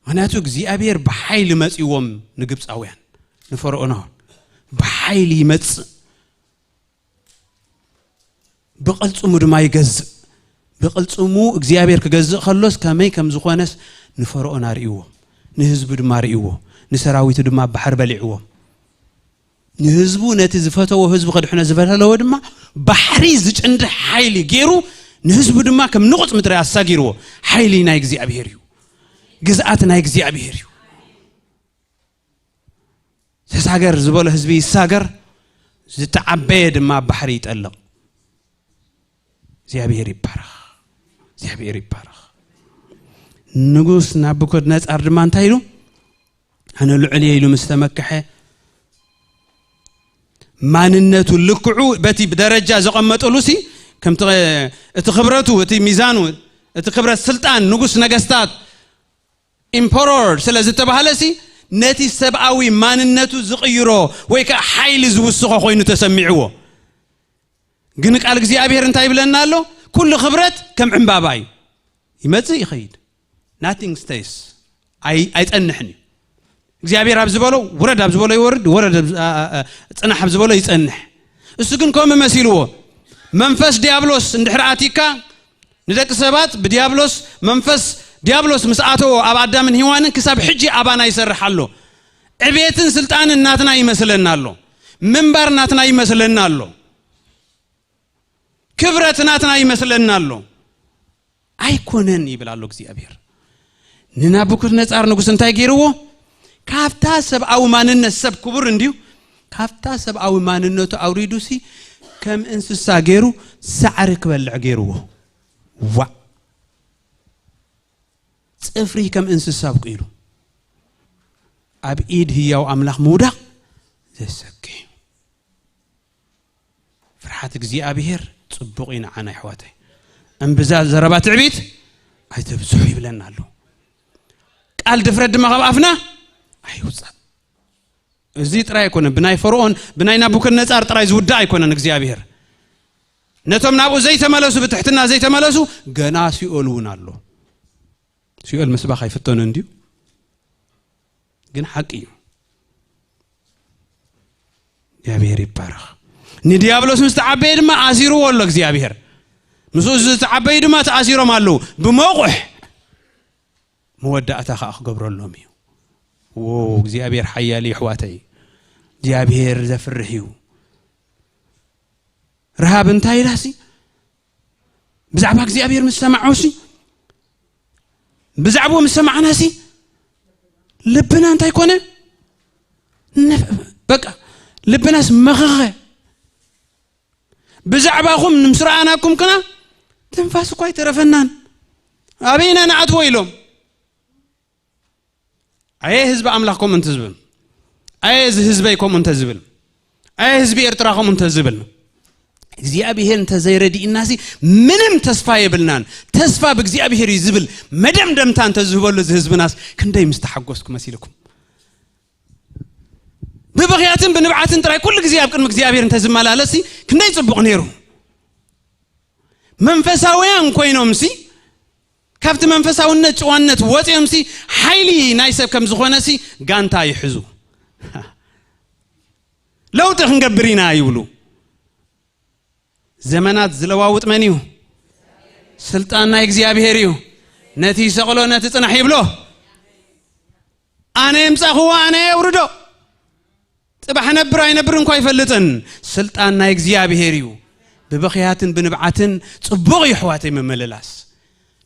ምኽንያቱ እግዚኣብሔር ብሓይሊ መጺዎም ንግብፃውያን፣ ንፈርዖናውን ብሓይሊ ይመጽእ፣ ብቕልጽሙ ድማ ይገዝእ። ብቕልጽሙ እግዚኣብሔር ክገዝእ ከሎስ ከመይ ከም ዝኾነስ ንፈርዖን ኣርእይዎ፣ ንህዝቡ ድማ ኣርእይዎ፣ ንሰራዊቱ ድማ ኣብ ባሕሪ በሊዕዎም። ንህዝቡ፣ ነቲ ዝፈተዎ ህዝቡ ከድሕኖ ዝፈተለዎ ድማ ባሕሪ ዝጭንድሕ ሓይሊ ገይሩ፣ ንህዝቡ ድማ ከም ንቑጽ ምድሪ ኣሳጊርዎ። ሓይሊ ናይ እግዚኣብሔር እዩ። ግዝኣት ናይ እግዚኣብሔር እዩ። ተሳገር ዝበሎ ህዝቢ ይሳገር፣ ዝተዓበየ ድማ ኣብ ባሕሪ ይጠልቕ። እግዚኣብሔር ይባረኽ። እግዚኣብሔር ይባረኽ። ንጉስ ናቡከደነጻር ድማ እንታይ ኢሉ? ኣነ ልዑል እየ ኢሉ ምስ ተመክሐ፣ ማንነቱ ልክዑ በቲ ብደረጃ ዘቐመጠሉ ሲ፣ ከምቲ እቲ ክብረቱ፣ እቲ ሚዛኑ፣ እቲ ክብረት ስልጣን ንጉስ ነገስታት፣ ኢምፐሮር ስለ ዝተባህለ ሲ፣ ነቲ ሰብኣዊ ማንነቱ ዝቕይሮ ወይ ከዓ ሓይሊ ዝውስኾ ኮይኑ ተሰሚዕዎ። ግን ቃል እግዚኣብሔር እንታይ ይብለና ኣሎ? ኩሉ ክብረት ከም ዕምባባ እዩ፣ ይመጽእ ይኸይድ። Nothing stays። ኣይ-፣ ኣይጸንሕን እዩ። እግዚኣብሔር ኣብ ዝበሎ ውረድ፣ ኣብ ዝበሎ ይወርድ፣ ወረድ ኣብ ዝ-፣ ኣ-፣ ኣ-፣ ኣ-፣ ጽናሕ ኣብ ዝበሎ ይጸንሕ። እሱ ግን ከምኡ መሲልዎ። መንፈስ ዲያብሎስ እንድሕር ኣቲካ፣ ንደቂ ሰባት ብዲያብሎስ፣ መንፈስ ዲያብሎስ ምስ ኣተዎ ኣብ ኣዳምን ሄዋንን ክሳብ ሕጂ ኣባና ይሰርሕ ኣሎ። ዕቤትን ስልጣንን ናትና ይመስለና ኣሎ። ምንባር ናትና ይመስለና ኣሎ። ክብረት ናትና ይመስለና ኣሎ። ኣይኮነን ይብል ኣሎ እግዚኣብሔር። ንናቡከደነጻር ንጉስ እንታይ ገይርዎ? ካብታ ሰብኣዊ ማንነት፣ ሰብ ክቡር እንድዩ፣ ካብታ ሰብኣዊ ማንነቱ ኣውሪዱሲ ከም እንስሳ ገይሩ ሳዕሪ ክበልዕ ገይርዎ። ዋእ! ጽፍሪ ከም እንስሳ ኣብቂሉ። ኣብ ኢድ ህያው ኣምላኽ ምውዳቕ ዘሰክሕ እዩ። ፍርሓት እግዚኣብሔር ጽቡቕ እዩ ንዓና ኣሕዋተይ። እምብዛ ዘረባ ትዕቢት ኣይተብዝሑ ይብለና ኣሎ። ቃል ድፍረት ድማ ካብ ኣፍና ኣይውጻእ። እዚ ጥራይ ኣይኮነን፣ ብናይ ፈርዖን፣ ብናይ ናቡከደነጻር ጥራይ ዝውዳእ ኣይኮነን እግዚኣብሔር። ነቶም ናብኡ ዘይተመለሱ፣ ብትሕትና ዘይተመለሱ፣ ገና ሲኦል እውን ኣሎ። ሲኦል ምስባኽ ኣይፍተኖን ድዩ? ግን ሓቂ እዩ። እግዚኣብሔር ይባረኽ። ንዲያብሎስ ምስ ተዓበየ ድማ ኣሲርዎ ኣሎ እግዚኣብሔር። ምስኡ ዝተዓበዩ ድማ ተኣሲሮም ኣለዉ። ብመቑሕ መወዳእታ ከዓ ክገብረሎም እዩ። ዎ፣ እግዚኣብሔር ሓያል እዩ፣ ኣሕዋተይ። እግዚኣብሔር ዘፍርህ እዩ። ረሃብ እንታይ ኢላሲ? ብዛዕባ እግዚኣብሔር ምስ ሰማዑሲ፣ ብዛዕባኡ ምስ ሰማዕናሲ፣ ልብና እንታይ ኮነ? ነፍ-፣ በቃ፣ ልብናስ መኸኸ። ብዛዕባኹም ምስ ረኣናኩም ክና ትንፋስ እኳ ኣይተረፈናን። ኣበይና ንኣትዎ ኢሎም። ኣየ ህዝቢ ኣምላኽ ከምኡ እንተ ዝብል፣ ኣየ እዚ ህዝበይ ከምኡ እንተ ዝብል፣ ኣየ ህዝቢ ኤርትራ ከምኡ እንተ ዝብል፣ እግዚኣብሔር እንተ ዘይረድእናሲ ምንም ተስፋ የብልናን። ተስፋ ብእግዚኣብሔር እዩ ዝብል መደምደምታ እንተ ዝህበሉ እዚ ህዝብናስ ክንደይ ምስ ተሓጎስኩ መሲልኩም። ብብኽያትን ብንብዓትን ጥራይ ኩሉ ግዜ ኣብ ቅድሚ እግዚኣብሔር እንተ ዝመላለስሲ ክንደይ ጽቡቕ ነይሩ። መንፈሳውያን ኮይኖምሲ፣ ካብቲ መንፈሳውነት ጭዋነት ወፂኦምሲ፣ ሓይሊ ናይ ሰብ ከም ዝኾነሲ ጋንታ ይሕዙ። ለውጢ ክንገብር ኢና ይብሉ። ዘመናት ዝለዋውጥ መን እዩ? ስልጣን ናይ እግዚኣብሔር እዩ። ነቲ ይሰቕሎ፣ ነቲ ጽናሕ ይብሎ። ኣነ የምጻኽዎ፣ ኣነ የውርዶ። ጽባሕ ነብር ኣይነብር እንኳ ኣይፈልጥን። ስልጣን ናይ እግዚኣብሔር እዩ። ብብኽያትን ብንብዓትን ጽቡቕ እዩ፣ ኣሕዋተይ፣ ምምልላስ።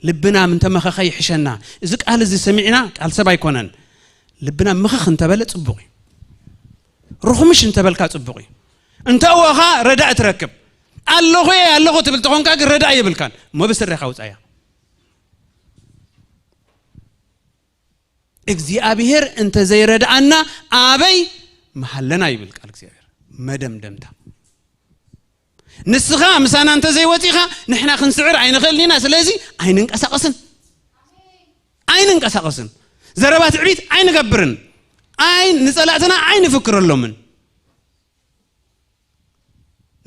ልብና ምንተመኸኸ ይሕሸና። እዚ ቃል እዚ ሰሚዕና፣ ቃል ሰብ ኣይኮነን። ልብና ምኽኽ እንተበለ ጽቡቕ እዩ። ርኹምሽ እንተበልካ ጽቡቕ እዩ። እንተ እወኻ ረዳእ ትረክብ። ኣለኹ እየ፣ ኣለኹ ትብል ተኾንካ ግን ረዳእ የብልካን። እሞ ብስረኻ ውጻያ። እግዚኣብሔር እንተ ዘይረድኣና ኣበይ መሃለና ይብል ቃል እግዚኣብሔር። መደምደምታ። ንስኻ ምሳና እንተ ዘይወጺኻ ንሕና ክንስዕር ኣይንኽእልን ኢና። ስለዚ ኣይንንቀሳቐስን። ኣይንንቀሳቐስን። ዘረባ ትዕቢት ኣይንገብርን። ኣይ ንጸላእትና ኣይንፍክረሎምን።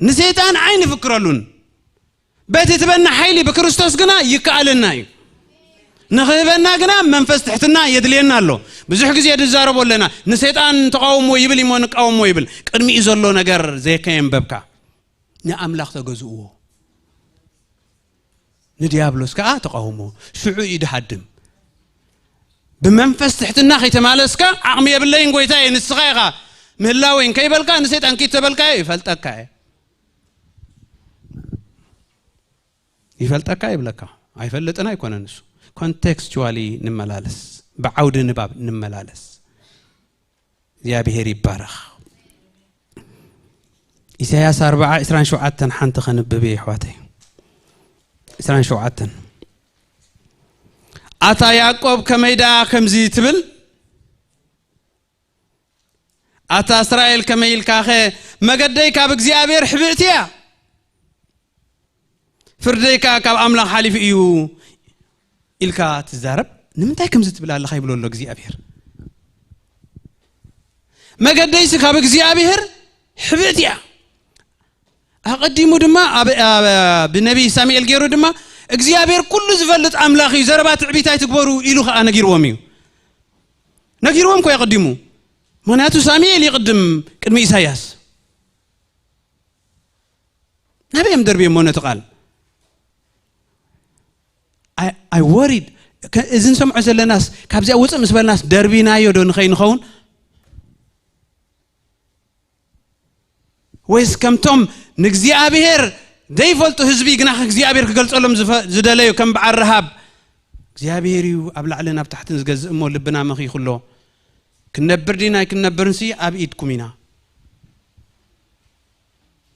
ንሰይጣን ኣይንፍክረሉን። በቲ ትበና ሓይሊ ብክርስቶስ ግና ይከኣለና እዩ። ንኽህበና ግና መንፈስ ትሕትና የድልየና ኣሎ። ብዙሕ ግዜ ንዛረቦ ኣለና። ንሰይጣን ተቃውሞ ይብል እሞ ንቃወሞ ይብል። ቅድሚኡ ዘሎ ነገር ዘይከየንበብካ ንኣምላኽ ተገዝእዎ። ንዲያብሎስ ከኣ ተቃውሞ። ሽዑ እዩ ድሃድም። ብመንፈስ ትሕትና ከይተማለስካ ዓቕሚ የብለይን ጎይታየ፣ ንስኻ ኢኻ ምህላወይ እንከይበልካ፣ ንሰይጣን ኪድ ተበልካዮ ይፈልጠካ እየ። ይፈልጠካ ይብለካ። ኣይፈልጥን ኣይኮነን እሱ። ኮንቴክስቹዋሊ ንመላለስ፣ ብዓውዲ ንባብ ንመላለስ። እግዚኣብሔር ይባረኽ። ኢሳያስ ኣርብዓ ዕስራን ሸውዓተን ሓንቲ ከንብብ እየ ኣሕዋተይ። ዕስራን ሸውዓተን። ኣታ ያዕቆብ ከመይ ደኣ ከምዚ ትብል? ኣታ እስራኤል ከመይ ኢልካኸ መገደይ ካብ እግዚኣብሔር ሕብእቲ እያ፣ ፍርደይ ከኣ ካብ ኣምላኽ ሓሊፉ እዩ ኢልካ ትዛረብ? ንምንታይ ከምዚ ትብል ኣለኻ ይብሎ ኣሎ እግዚኣብሔር። መገደይሲ ካብ እግዚኣብሔር ሕብእቲ እያ። ኣቐዲሙ ድማ ኣብ፣ ኣብ፣ ብነቢይ ሳሙኤል ገይሩ ድማ እግዚኣብሔር ኩሉ ዝፈልጥ ኣምላኽ እዩ፣ ዘረባ ትዕቢት ኣይትግበሩ ኢሉ ኸኣ ነጊርዎም እዩ። ነጊርዎም እኮ እዩ ኣቐዲሙ። ምኽንያቱ ሳሙኤል ይቕድም ቅድሚ ኢሳያስ። ናበይ እዮም ደርብዮሞ ነቲ ቃል? ኣይ፣ ኣይ ወሪድ። ከ-፣ እዚ ንሰምዖ ዘለናስ፣ ካብዚኣ ውፅእ ምስ በልናስ ደርቢናዮ ዶ ንኸይንኸውን? ወይስ ከምቶም ንእግዚኣብሔር ዘይፈልጡ ህዝቢ ግና እግዚኣብሔር ክገልጸሎም ዝፈ-፣ ዝደለዩ ከም በዓል ረሃብ እግዚኣብሔር እዩ ኣብ ላዕልን ኣብ ታሕትን ዝገዝእ እሞ ልብና መኺኹ ኣሎ። ክንነብር ዲና ኣይክንነብርንሲ ኣብ ኢድኩም ኢና።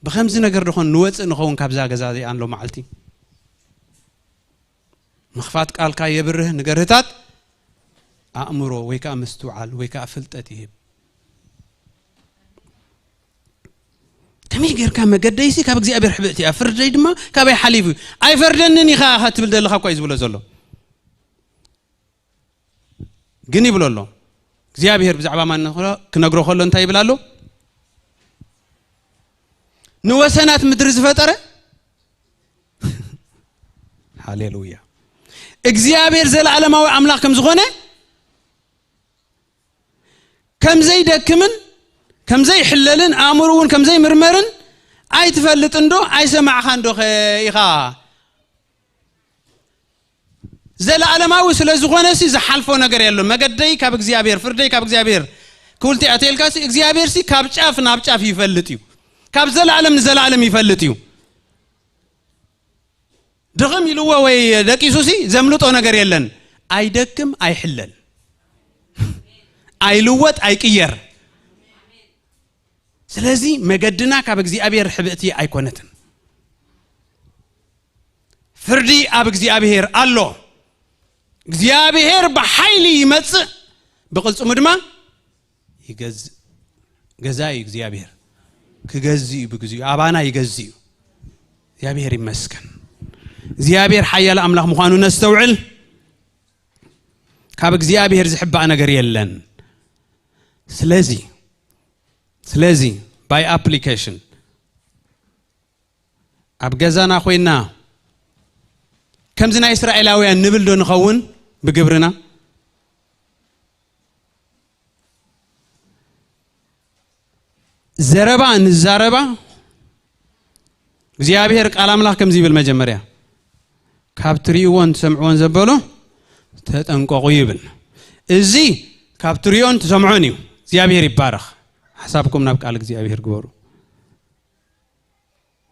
ብኸምዚ ነገር ዶ ኾን ንወፅእ ንኸውን ካብዛ ገዛ እዚኣ ኣሎ መዓልቲ? ምኽፋት ቃልካ የብርህ ንገርህታት ኣእምሮ ወይ ከዓ ምስትውዓል ወይ ከዓ ፍልጠት ይህብ። ከመይ ጌርካ መገደይሲ ካብ እግዚኣብሔር ሕብእቲ እያ፣ ፍርደይ ድማ ካበይ ሓሊፉ እዩ? ኣይፈርደንን ኢኻ ትብል ዘለኻ እኳ እዩ ዝብሎ ዘሎ። ግን ይብሎ ኣሎ እግዚኣብሔር ብዛዕባ ማን ክነግሮ ከሎ እንታይ ይብል ኣሎ? ንወሰናት ምድሪ ዝፈጠረ ሃሌሉያ እግዚኣብሔር ዘለዓለማዊ ኣምላኽ ከም ዝኾነ፣ ከም ዘይደክምን ከም ዘይሕለልን ኣእምሩ እውን ከም ዘይምርመርን ኣይትፈልጥን ዶ ኣይሰማዕኻን ዶ ኢኻ? ዘለዓለማዊ ስለ ዝኾነ ሲ ዝሓልፎ ነገር የሎ። መገደይ ካብ እግዚኣብሔር፣ ፍርደይ ካብ እግዚኣብሔር ክውልቲ ኣተልካ ሲ እግዚኣብሔር ሲ ካብ ጫፍ ናብ ጫፍ ይፈልጥ እዩ። ካብ ዘለዓለም ንዘለዓለም ይፈልጥ እዩ። ድኽም ኢልዎ ወይ ደቂሱ ሲ ዘምልጦ ነገር የለን። ኣይደክም ኣይሕለል፣ ኣይልወጥ ኣይቅየር። ስለዚ መገድና ካብ እግዚኣብሔር ሕብእቲ ኣይኮነትን። ፍርዲ ኣብ እግዚኣብሔር ኣሎ። እግዚኣብሔር ብሓይሊ ይመጽእ፣ ብቕልጽሙ ድማ ይገዝእ። ገዛኢ እዩ እግዚኣብሔር። ክገዝእ እዩ ብግዚኡ፣ ኣባና ይገዝእ እዩ። እግዚኣብሔር ይመስገን። እግዚኣብሔር ሓያል ኣምላኽ ምዃኑ ነስተውዕል። ካብ እግዚኣብሔር ዝሕባእ ነገር የለን። ስለዚ፣ ስለዚ፣ by application ኣብ ገዛና ኮይና ከምዚ ናይ እስራኤላውያን ንብል ዶ ንኸውን ብግብርና? ዘረባ ንዛረባ እግዚኣብሔር ቃል ኣምላኽ ከምዚ ይብል፣ መጀመርያ ካብ ትርእይዎን ትሰምዕዎን ዘበሎ ተጠንቀቑ ይብል። እዚ ካብ ትርእዮን ትሰምዖን እዩ። እግዚኣብሔር ይባረኽ። ሓሳብኩም ናብ ቃል እግዚኣብሔር ግበሩ።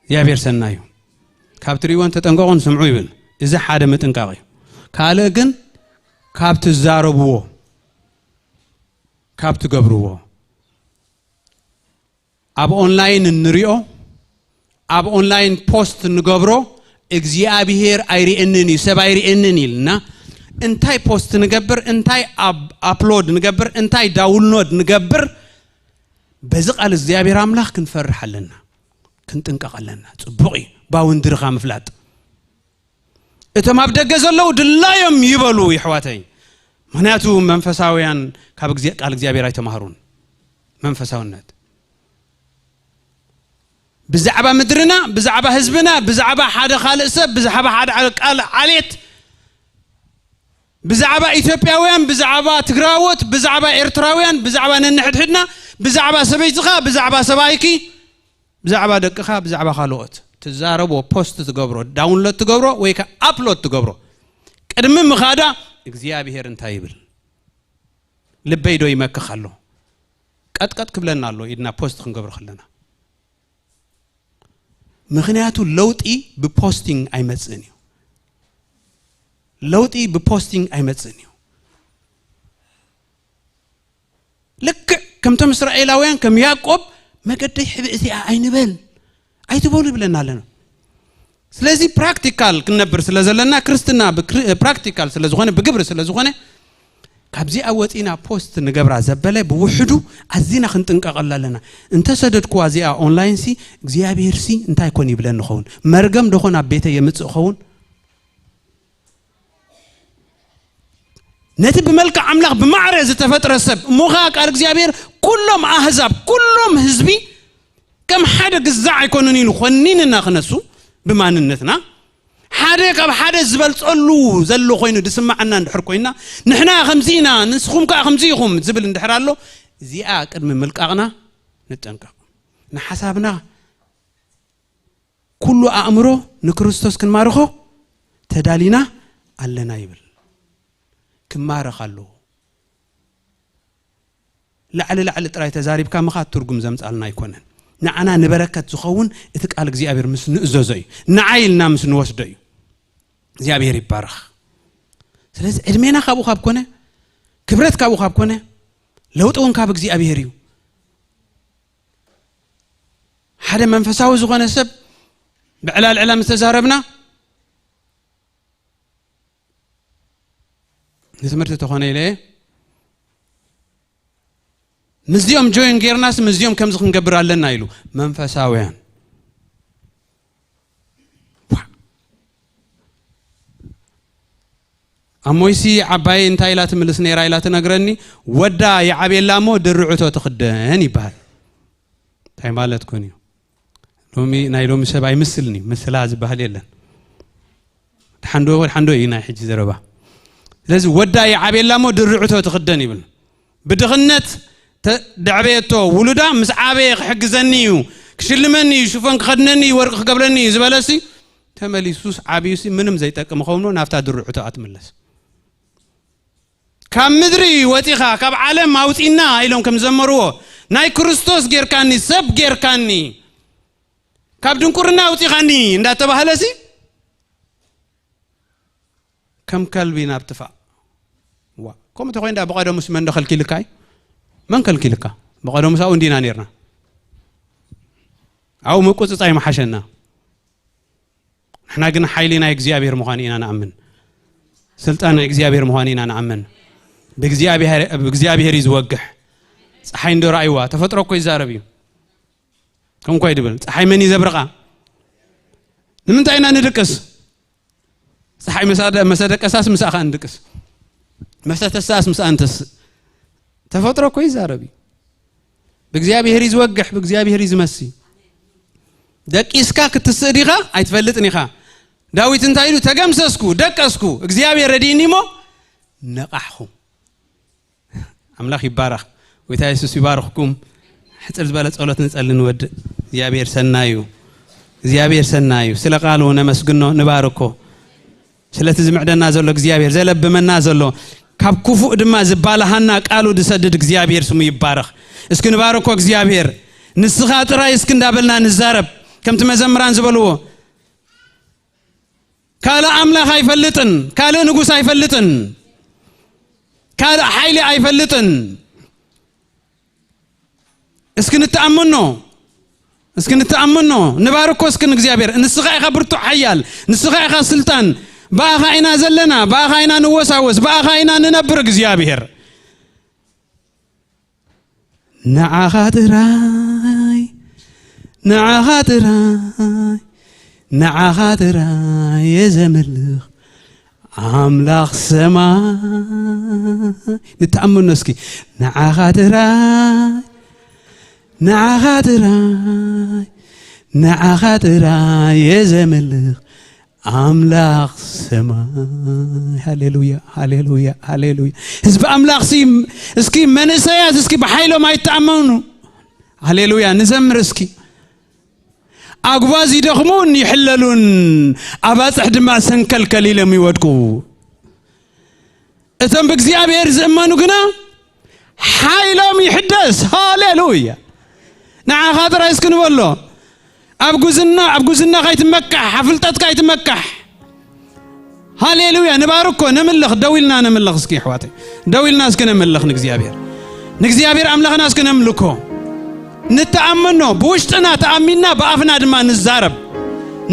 እግዚኣብሔር ሰናዩ። ካብ ትርእይዎን ተጠንቀቑን ስምዑ ይብል። እዚ ሓደ ምጥንቃቕ እዩ። ካልእ ግን ካብ ትዛረብዎ፣ ካብ ትገብርዎ፣ ኣብ ኦንላይን እንሪኦ፣ ኣብ ኦንላይን ፖስት እንገብሮ፣ እግዚኣብሄር ኣይርእየንን እዩ፣ ሰብ ኣይርእየንን ኢልና፣ እንታይ ፖስት ንገብር፣ እንታይ ኣብ-፣ ኣፕሎድ ንገብር፣ እንታይ ዳውንሎድ ንገብር፣ በዚ ቃል እግዚኣብሔር ኣምላኽ ክንፈርሕ ኣለና፣ ክንጥንቀቕ ኣለና። ጽቡቕ እዩ፣ ባውንድሪኻ ምፍላጥ። እቶም ኣብ ደገ ዘለዉ ድላዮም ይበሉ፣ የሕዋተይ። ምኽንያቱ መንፈሳውያን ካብ ግዜ-፣ ቃል እግዚኣብሔር ኣይተማህሩን። መንፈሳውነት ብዛዕባ ምድርና፣ ብዛዕባ ህዝብና፣ ብዛዕባ ሓደ ካልእ ሰብ፣ ብዛዕባ ሓደ ቃል ዓሌት፣ ብዛዕባ ኢትዮጵያውያን፣ ብዛዕባ ትግራዎት፣ ብዛዕባ ኤርትራውያን፣ ብዛዕባ ነንሕድሕድና፣ ብዛዕባ ሰበይትኻ፣ ብዛዕባ ሰብኣይኪ፣ ብዛዕባ ደቅኻ፣ ብዛዕባ ካልኦት ትዛረቦ፣ ፖስት ትገብሮ፣ ዳውንሎድ ትገብሮ ወይ ከኣ ኣፕሎድ ትገብሮ፣ ቅድሚ ምኻዳ እግዚኣብሄር እንታይ ይብል? ልበይ ዶ ይመክኽ ኣሎ? ቀጥቀጥ ክብለና ኣሎ ኢድና ፖስት ክንገብሮ ከለና። ምኽንያቱ ለውጢ ብፖስቲንግ ኣይመጽእን እዩ። ለውጢ ብፖስቲንግ ኣይመጽእን እዩ። ልክዕ ከምቶም እስራኤላውያን፣ ከም ያዕቆብ፣ መገደይ ሕብእቲ እያ ኣይንበል፣ ኣይትበሉ ይብለና ኣለና። ስለዚ ፕራክቲካል ክንነብር ስለ ዘለና፣ ክርስትና ብክሪ-፣ ፕራክቲካል ስለ ዝኾነ፣ ብግብሪ ስለ ዝኾነ፣ ካብዚኣ ወፂና ፖስት ንገብራ ዘበለ ብውሕዱ ኣዚና ክንጥንቀቐላ ኣለና። እንተሰደድኩዋ እዚኣ ኦንላይን ሲ፣ እግዚኣብሔር ሲ እንታይ ኮን ይብለኒ ኸውን? መርገም ዶ ኾን ኣብ ቤተ የምጽእ ኸውን? ነቲ ብመልክዕ ኣምላኽ ብማዕረ ዝተፈጥረ ሰብ፣ እሞ ኸኣ ቃል እግዚኣብሔር፣ "ኩሎም ኣህዛብ፣ ኩሎም ህዝቢ ከም ሓደ ግዛዕ ኣይኮኑን" ኢሉ ኾኒንና ክነሱ ብማንነትና። ሓደ ካብ ሓደ ዝበልጸሉ ዘሎ ኮይኑ ድስማዓና እንድሕር ኮይና፣ "ንሕና ከምዚ ኢና፣ ንስኹም ከኣ ከምዚ ኢኹም" ዝብል እንድሕር ኣሎ፣ እዚኣ ቅድሚ ምልቃቕና ንጠንቀቕ። ንሓሳብና ኩሉ ኣእምሮ ንክርስቶስ ክንማርኾ ተዳሊና ኣለና ይብል። ክማረኽ ኣለዎ። ላዕሊ ላዕሊ ጥራይ ተዛሪብካ ምኻድ ትርጉም ዘምጻልና ኣይኮነን። ንዓና ንበረከት ዝኸውን እቲ ቃል እግዚኣብሔር ምስ ንእዘዞ እዩ። ንዓይ ኢልና ምስ ንወስዶ እዩ። እግዚኣብሔር ይባረኽ። ስለዚ ዕድሜና ካብኡ ካብ ኮነ፣ ክብረት ካብኡ ካብ ኮነ፣ ለውጢ እውን ካብ እግዚኣብሔር እዩ። ሓደ መንፈሳዊ ዝኾነ ሰብ ብዕላል ዕላ ምስ ተዛረብና፣ ንትምህርቲ ተኾነ ኢለ ምስዚኦም ጆይን ጌርናስ ምስዚኦም ከምዚ ክንገብር ኣለና ኢሉ። መንፈሳውያን። ዋ። ኣሞይሲ ዓባይ እንታይ ኢላ ትምልስ ነይራ ኢላ ትነግረኒ፣ "ወዳ ይዓብየላ እሞ ድርዕቶ ትኽደን" ይበሃል። እንታይ ማለት ኮን እዩ? ሎሚ፣ ናይ ሎሚ ሰብ ኣይምስልን እዩ። ምስላ ዝበሃል የለን። ድሓንዶ፣ ድሓንዶ እዩ ናይ ሕጂ ዘረባ። ስለዚ ወዳ ይዓብየላ እሞ ድርዕቶ ትኽደን ይብል። ብድኽነት ተ-፣ ደዕበየቶ ውሉዳ ምስ ዓበየ ክሕግዘኒ እዩ፣ ክሽልመኒ እዩ፣ ሽፎን ክኸድነኒ እዩ፣ ወርቂ ክገብረኒ እዩ ዝበለሲ፣ ተመሊሱስ ዓብዩሲ ምንም ዘይጠቅም ኸውን ናብታ ድርዕቶ ኣትምለስ። "ካብ ምድሪ ወጺኻ፣ ካብ ዓለም ኣውጺና" ኢሎም ከም ዘመርዎ፣ "ናይ ክርስቶስ ጌርካኒ፣ ሰብ ጌርካኒ፣ ካብ ድንቁርና ኣውጺኻኒ" እንዳተባህለሲ፣ ከም ከልቢ ናብ ትፋእ። ዋ፣ ከምኡ ተኾይኑ ደኣ ብቐደሙስ መን ዶ ከልኪልካ እዩ? መን ከልኪልካ? ብቐደሙስ ኣብኡ እንዲና ኔርና። ኣብኡ ምቁጽጻይ ምሓሸና። ንሕና ግን ሓይሊ ናይ እግዚኣብሔር ምዃኑ ኢና ንኣምን። ስልጣን ናይ እግዚኣብሔር ምዃኑ ኢና ንኣምን። ብእግዚኣብሔር፣ ብእግዚኣብሔር እዩ ዝወግሕ። ጸሓይ እንዶ ረኣይዋ፣ ተፈጥሮ እኮ ይዛረብ እዩ። ከምኳ ይድብል፣ "ጸሓይ መን እዩ ዘብርቓ?" ንምንታይ ኢና ንድቅስ? ጸሓይ መሳደ-፣ መሰደቀሳስ ምሳኻ እንድቅስ፣ መሰተሳስ ምሳኣ እንትስእ። ተፈጥሮ እኮ ይዛረብ እዩ። ብእግዚኣብሔር እዩ ዝወግሕ፣ ብእግዚኣብሔር እዩ ዝመሲ። ደቂስካ ክትስእ ዲኻ? ኣይትፈልጥን ኢኻ። ዳዊት እንታይ ኢሉ? "ተገምሰስኩ፣ ደቀስኩ፣ እግዚኣብሔር ረዲእኒ እሞ ነቓሕኹ።" ኣምላኽ ይባረኽ። ጎይታ የሱስ ይባርኽኩም። ሕጽር ዝበለ ጸሎት ንጸሊ ንወድእ። እግዚኣብሔር ሰናይ እዩ። እግዚኣብሔር ሰናይ እዩ። ስለ ቃሉ ነመስግኖ፣ ንባርኮ። ስለቲ ዝምዕደና ዘሎ እግዚኣብሔር፣ ዘለብመና ዘሎ፣ ካብ ክፉእ ድማ ዝባልሃና ቃሉ ዝሰድድ እግዚኣብሔር ስሙ ይባረኽ። እስኪ ንባርኮ እግዚኣብሔር። ንስኻ ጥራይ እስኪ እንዳበልና ንዛረብ። ከምቲ መዘምራን ዝበልዎ፣ ካልእ ኣምላኽ ኣይፈልጥን፣ ካልእ ንጉስ ኣይፈልጥን፣ ካልእ ሓይሊ ኣይፈልጥን። እስኪ ንተኣመኖ። እስኪ ንተኣመኖ፣ ንባርኮ እስኪ ንእግዚኣብሔር። ንስኻ ኢኻ ብርቱዕ ሓያል፣ ንስኻ ኢኻ ስልጣን። ብኣኻ ኢና ዘለና፣ ብኣኻ ኢና ንወሳወስ፣ ብኣኻ ኢና ንነብር እግዚኣብሔር። ንዓኻ ጥራይ፣ ንዓኻ ጥራይ፣ ንዓኻ ጥራይ እየ ዘምልኽ ኣምላኽ ሰማይ። ንተኣመኖ እስኪ። ንዓኻ ጥራይ፣ ንዓኻ ጥራይ፣ ንዓኻ ጥራይ እየ ዘምልኽ ኣምላኽ ሰማይ። ሃሌሉያ፣ ሃሌሉያ፣ ሃሌሉያ። ህዝቢ ኣምላኽ ሲ፣ እስኪ መንእሰያት እስኪ ብሓይሎም ኣይተኣመኑ። ሃሌሉያ፣ ንዘምር እስኪ። ኣጉባዝ ይደኽሙን ይሕለሉን፣ ኣባጽሕ ድማ ሰንከልከል ኢሎም ይወድቁ። እቶም ብእግዚኣብሔር ዝእመኑ ግና ሓይሎም ይሕደስ። ሃሌሉያ። ንዓኻ ጥራይ እስኪ ንበሎ። ኣብ ጉዝና፣ ኣብ ጉዝና ካይትመካሕ፣ ኣብ ፍልጠት ካይትመካሕ። ሃሌሉያ። ንባርኮ፣ ነምልኽ፣ ደው ኢልና ነምልኽ እስኪ ኣሕዋተይ። ደው ኢልና እስኪ ነምልኽ ንእግዚኣብሔር። ንእግዚኣብሔር ኣምላኽና እስኪ ነምልኮ። ንተኣመኖ፣ ብውሽጥና ተኣሚንና ብኣፍና ድማ ንዛረብ።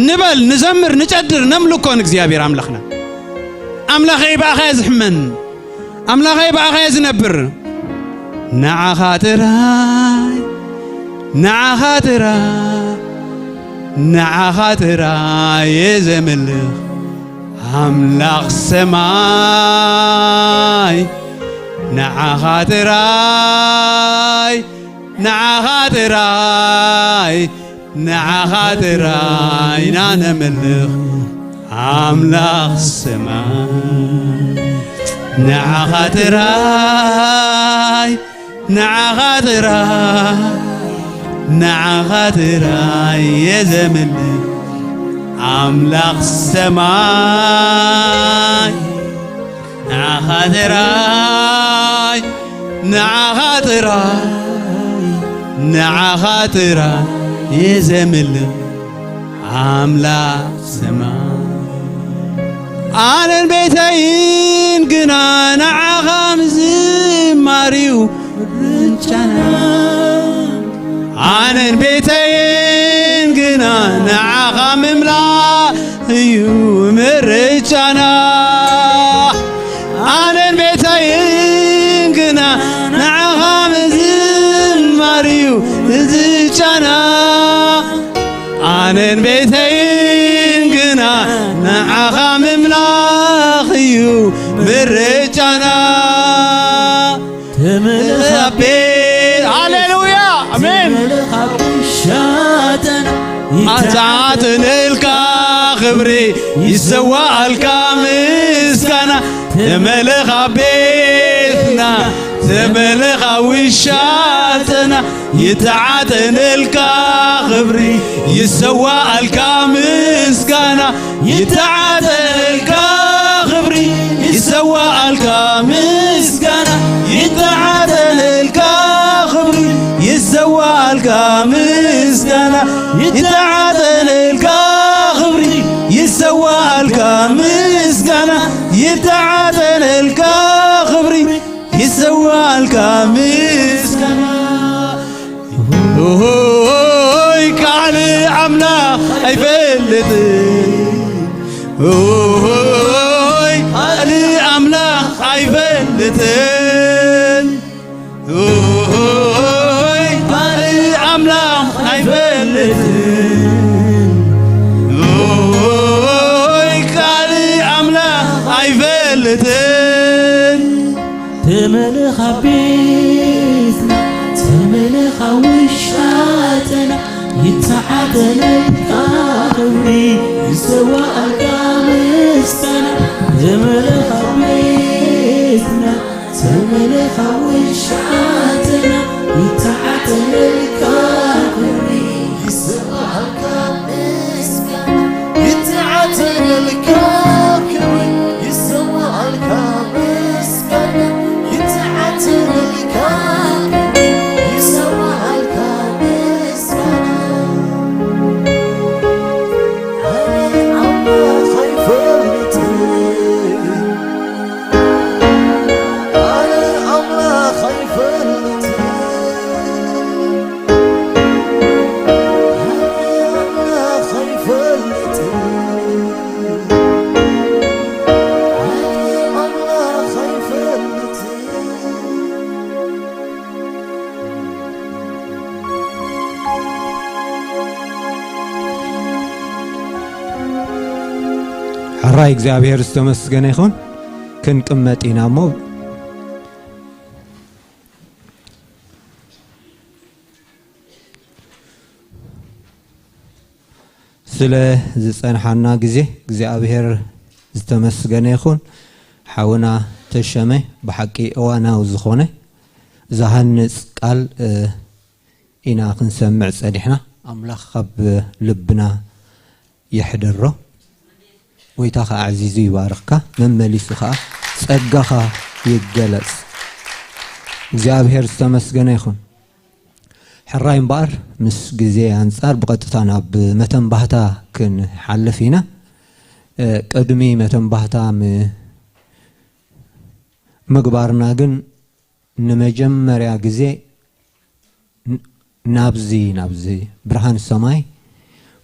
ንበል፣ ንዘምር፣ ንጨድር፣ ነምልኮ ንእግዚኣብሔር ኣምላኽና። ኣምላኸይ ብኣኻ እየ ዝሕመን፣ ኣምላኸይ ብኣኻ እየ ዝነብር። ንዓኻ ጥራይ፣ ንዓኻ ጥራይ፣ ንዓኻ ጥራይ እየ ዘምልኽ ኣምላኽ ሰማይ። ንዓኻ ጥራይ፣ ንዓኻ ጥራይ፣ ንዓኻ ጥራይ ኢና ነምልኽ ኣምላኽ ሰማይ። ንዓኻ ጥራይ፣ ንዓኻ ጥራይ፣ ንዓኻ ጥራይ እየ ዘምልኽ ኣምላኽ ሰማይ። ንዓኻ ጥራይ፣ ንዓኻ ጥራይ፣ ንዓኻ ጥራይ እየ ዘምልኽ ኣምላኽ ሰማይ። ኣነን ቤተይን ግና ንዓኻ ምዝማር እዩ ምርጫና። ኣነን ቤተይን ግና ንዓኻ ምምላኽ እዩ ምርጫና። ኣነን ቤተይን ግና ንዓኻ ምዝማር እዩ ምርጫና። ኣነን ቤተይን ግና ንዓኻ ምምላኽ እዩ ምርጫና። ተመለኻ ቤት፣ ሃሌሉያ፣ ኣሜን። ተመለኻ ውሻተና፣ ኣትዓጥንልካ ክብሪ ይሰዋኣልካ ምስጋና። ተመለኻ ቤትና፣ ተመለኻ ውሻተና፣ ይተዓጠነልካ ክብሪ ይሰዋኣልካ ምስጋና። ይተዓጠነልካ ክብሪ ይሰዋኣልካ ምስጋና። ይተዓጠነልካ ክብሪ ይሰዋኣልካ ምስጋና። ይተዓጠነልካ ክብሪ ይሰዋኣልካ ምስጋና። ይተዓጠነልካ ክብሪ ይሰዋልካ ምስጋና። ኦሆይ፣ ካልእ ኣምላኽ ኣይፈልጥን። ኦሆይ፣ ካልእ ኣምላኽ ኣይፈልጥን። ኦሆይ፣ ካልእ ኣምላኽ ኣይፈልጥን። ኦሆይ፣ ካልእ ኣምላኽ ኣይፈልጥን። ተመለኻ ቤትና፣ ተመለኻ ውሻጠና፣ ይተዓጠነልካ ክብሪ፣ ይሰዋእልካ ምስጋና። ተመለኻ ቤትና፣ ተመለኻ ውሻጠና፣ ይተዓጠነልካ ክብሪ፣ ይሰዋእልካ ምስጋና። ይተዓጠነልካ ክብሪ፣ ይሰዋእልካ ምስጋና። ይተዓጠነልካ ክብሪ፣ ይሰዋእልካ ምስጋና። ኣነ ኣምላኽ ኣይፈልጥን። ኣነ ኣምላኽ ኣይፈልጥን። ሕራይ እግዚኣብሔር ዝተመስገነ ይኹን። ክንቅመጥ ኢና እሞ ስለ ዝጸንሓና ግዜ እግዚኣብሔር ዝተመስገነ ይኹን። ሓውና ተሸመ ብሓቂ እዋናዊ ዝኾነ ዝሃንጽ ቃል፣ እ፣ ኢና ክንሰምዕ ጸኒሕና። ኣምላኽ ካብ ልብና የሕድሮ። ጎይታ ኸዓ ኣዕዚዙ ይባርኽካ፣ መመሊሱ ኸዓ ጸጋኻ ይገለጽ። እግዚኣብሔር ዝተመስገነ ይኹን። ሕራይ እምበኣር ምስ ግዜ ኣንጻር ብቐጥታ ናብ መተንባህታ ክንሓልፍ ኢና። እ፣ ቅድሚ መተንባህታ ም-፣ ምግባርና ግን ንመጀመርያ ግዜ ን-፣ ናብዚ፣ ናብዚ ብርሃን ሰማይ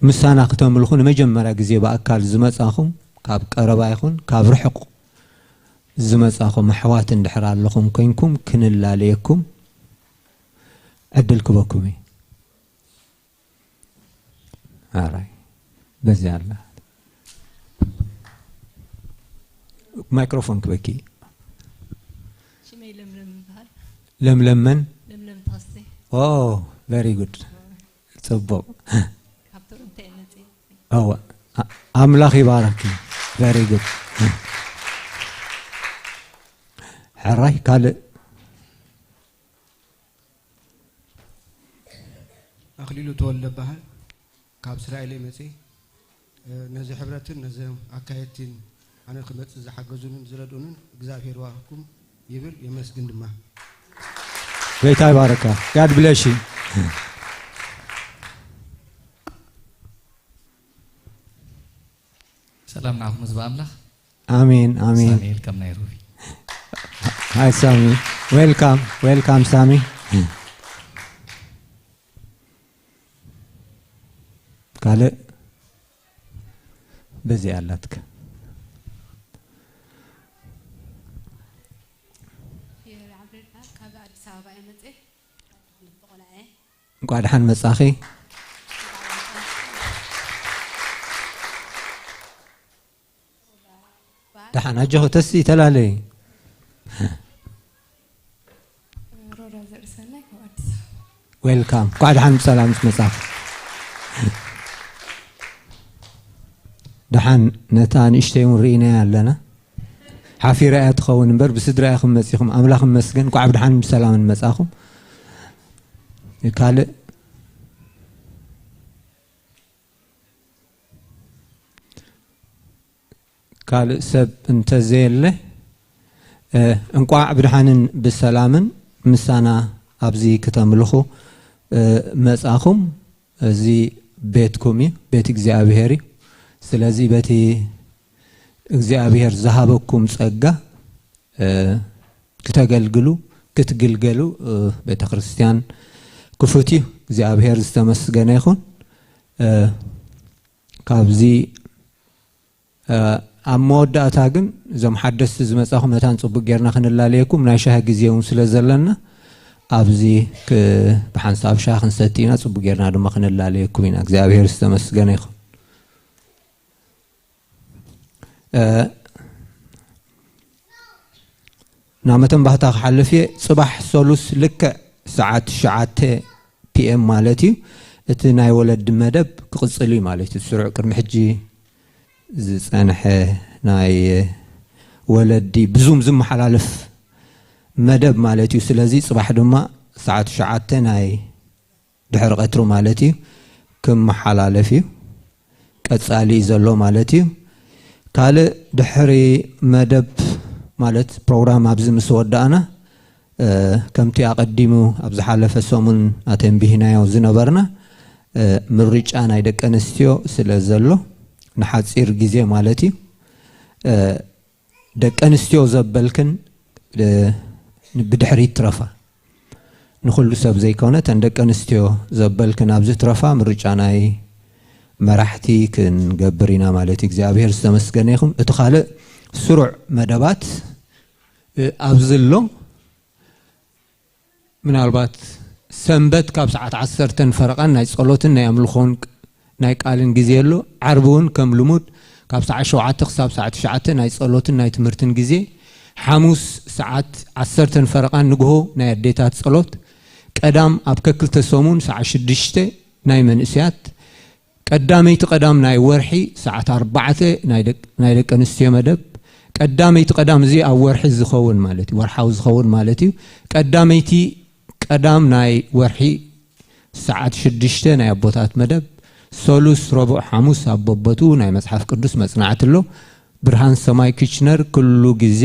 ምሳና ክተምልኹ ንመጀመርያ ግዜ ብኣካል ዝመጻኹም፣ ካብ ቀረባ ይኹን ካብ ርሑቕ ዝመጻኹም ኣሕዋት እንድሕር ኣለኹም ኮይንኩም፣ ክንላለየኩም ዕድል ክበኩም እዩ። ኣራይ፣ በዚ ኣላ። ማይክሮፎን ክበኪ። ሽመይ ለምለም ይበሃል። ለምለም መን? ለምለም ተኸስተ። ኦ፣ ቨሪ ጉድ። ጽቡቕ። ካብ ቶሮንቶ እየ መጽእ። እወ፣ ኣ-፣ ኣምላኽ ይባረኪ። ቨሪ ጉድ። ሕራይ ካልእ? ኣኽሊሉ ተወልደ እበሃል። ካብ እስራኤል እየ መጽእ። እ፣ ነዚ ሕብረትን ነዚ ኣካየድቲን ኣነ ክመጽእ ዝሓገዙንን ዝረድኡንን እግዚኣብሔር ይባርኽኩም ይብል፣ የመስግን ድማ። ጎይታ ይባርካ። ጋድ ብለሽ። ሰላም ንዓኹም ህዝቢ ኣምላኽ። ኣሜን፣ ኣሜን። ሳሙኤል ከም ናይሮቢ። ሃይ ሳሚ። ዌልካም፣ ዌልካም ሳሚ። ካልእ በዚኣ ኣላትካ። ፊዮሪ ዓብደልቃ ካብ ኣዲስ ኣበባ እየ መፅእ። ቆልዓ እየ። እንቋዕ ደሓን መጻኺ። ደሓን ኣጆኺ ተስኢ ተላለይ። ሮዳ ዘርእሰናይ ካብ ኣዲስ ኣበባ። ዌልካም። እንኳዕ ደሓን ብሰላም ምስ መጻኺ። ደሓን ነታ ንእሽተይ እውን ርኢናያ ኣለና። ሓፊራ እያ ትኸውን እምበር ብስድራ ኢኹም መጺኹም። ኣምላኽ ይመስገን። እንኳዕ ብደሓን ብሰላምን መጻኹም። ካልእ ካልእ ሰብ እንተዘየለ፣ እ፣ እንቋዕ ብድሓንን ብሰላምን ምሳና ኣብዚ ክተምልኹ፣ እ፣ መጻኹም። እዚ ቤትኩም እዩ፣ ቤት እግዚኣብሔር እዩ። ስለዚ በቲ እግዚኣብሔር ዝሃበኩም ጸጋ፣ እ፣ ክተገልግሉ፣ ክትግልገሉ፣ እ፣ ቤተ ክርስቲያን ክፉት እዩ። እግዚኣብሔር ዝተመስገነ ይኹን። እ፣ ካብዚ እ፣ ኣብ መወዳእታ ግን እዞም ሓደስቲ ዝመጻኹም መታን ጽቡቅ ጌርና ክንላለየኩም፣ ናይ ሻሂ ግዜ እውን ስለ ዘለና ኣብዚ ክ-፣ ብሓንሳብ ሻሂ ክንሰቲ ኢና፣ ጽቡቅ ጌርና ድማ ክንላለየኩም ኢና። እግዚኣብሔር ዝተመስገነ ይኹን። እ፣ ናብ መተንባህታ ክሓልፍ እየ። ጽባሕ ሰሉስ ልክዕ ሰዓት ትሽዓተ ፒ ኤም ማለት እዩ። እቲ ናይ ወለዲ መደብ ክቕጽል እዩ ማለት እዩ። ስሩዕ ቅድሚ ሕጂ ዝጸንሐ ናይ ወለዲ ብዙም ዝመሓላለፍ መደብ ማለት እዩ። ስለዚ ጽባሕ ድማ ሰዓት ትሽዓተ ናይ ድሕሪ ቀትሪ ማለት እዩ ክመሓላለፍ እዩ። ቀጻሊ ዘሎ ማለት እዩ። ካልእ ድሕሪ መደብ ማለት ፕሮግራም ኣብዚ ምስ ወዳእና፣ እ፣ ከምቲ ኣቐዲሙ ኣብ ዝሓለፈ ሰሙን ኣተንቢህናዮ ዝነበርና፣ እ፣ ምርጫ ናይ ደቂ ኣንስትዮ ስለ ዘሎ ንሓጺር ግዜ ማለት እዩ፣ እ፣ ደቂ ኣንስትዮ ዘበልክን፣ እ፣ ብድሕሪት ትረፋ። ንኹሉ ሰብ ዘይኮነ፣ እተን ደቂ ኣንስትዮ ዘበልክን ኣብዚ ትረፋ ምርጫ ናይ መራሕቲ ክንገብር ኢና ማለት እዩ። እግዚኣብሔር ዝተመስገነ ይኹን። እቲ ካልእ ስሩዕ መደባት፣ እ፣ ኣብዚ ኣሎ። ምናልባት ሰንበት ካብ ሰዓት ዓሰርተ ፈረቓን ናይ ጸሎትን ናይ ኣምልኾን ናይ ቃልን ግዜ ኣሎ። ዓርቢ እውን ከም ልሙድ ካብ ሰዓት ሸውዓተ ክሳብ ሰዓት ትሽዓተ ናይ ጸሎትን ናይ ትምህርትን ግዜ፣ ሓሙስ ሰዓት ዓሰርተ ፈረቓን ንግሆ ናይ ኣዴታት ጸሎት፣ ቀዳም ኣብ ከክልተ ሰሙን ሰዓት ሽዱሽተ ናይ መንእሰያት፣ ቀዳመይቲ ቀዳም ናይ ወርሒ ሰዓት ኣርባዕተ ናይ ደቅ-፣ ናይ ደቂ ኣንስትዮ መደብ፣ ቀዳመይቲ ቀዳም እዚ ኣብ ወርሒ ዝኸውን ማለት እዩ፣ ወርሓዊ ዝኸውን ማለት እዩ። ቀዳመይቲ ቀዳም ናይ ወርሒ ሰዓት ሽዱሽተ ናይ ኣቦታት መደብ፣ ሰሉስ፣ ረቡዕ፣ ሓሙስ ኣብ በቦቱ ናይ መጽሓፍ ቅዱስ መጽናዕቲ ኣሎ። ብርሃን ሰማይ ኪችነር ኩሉ ግዜ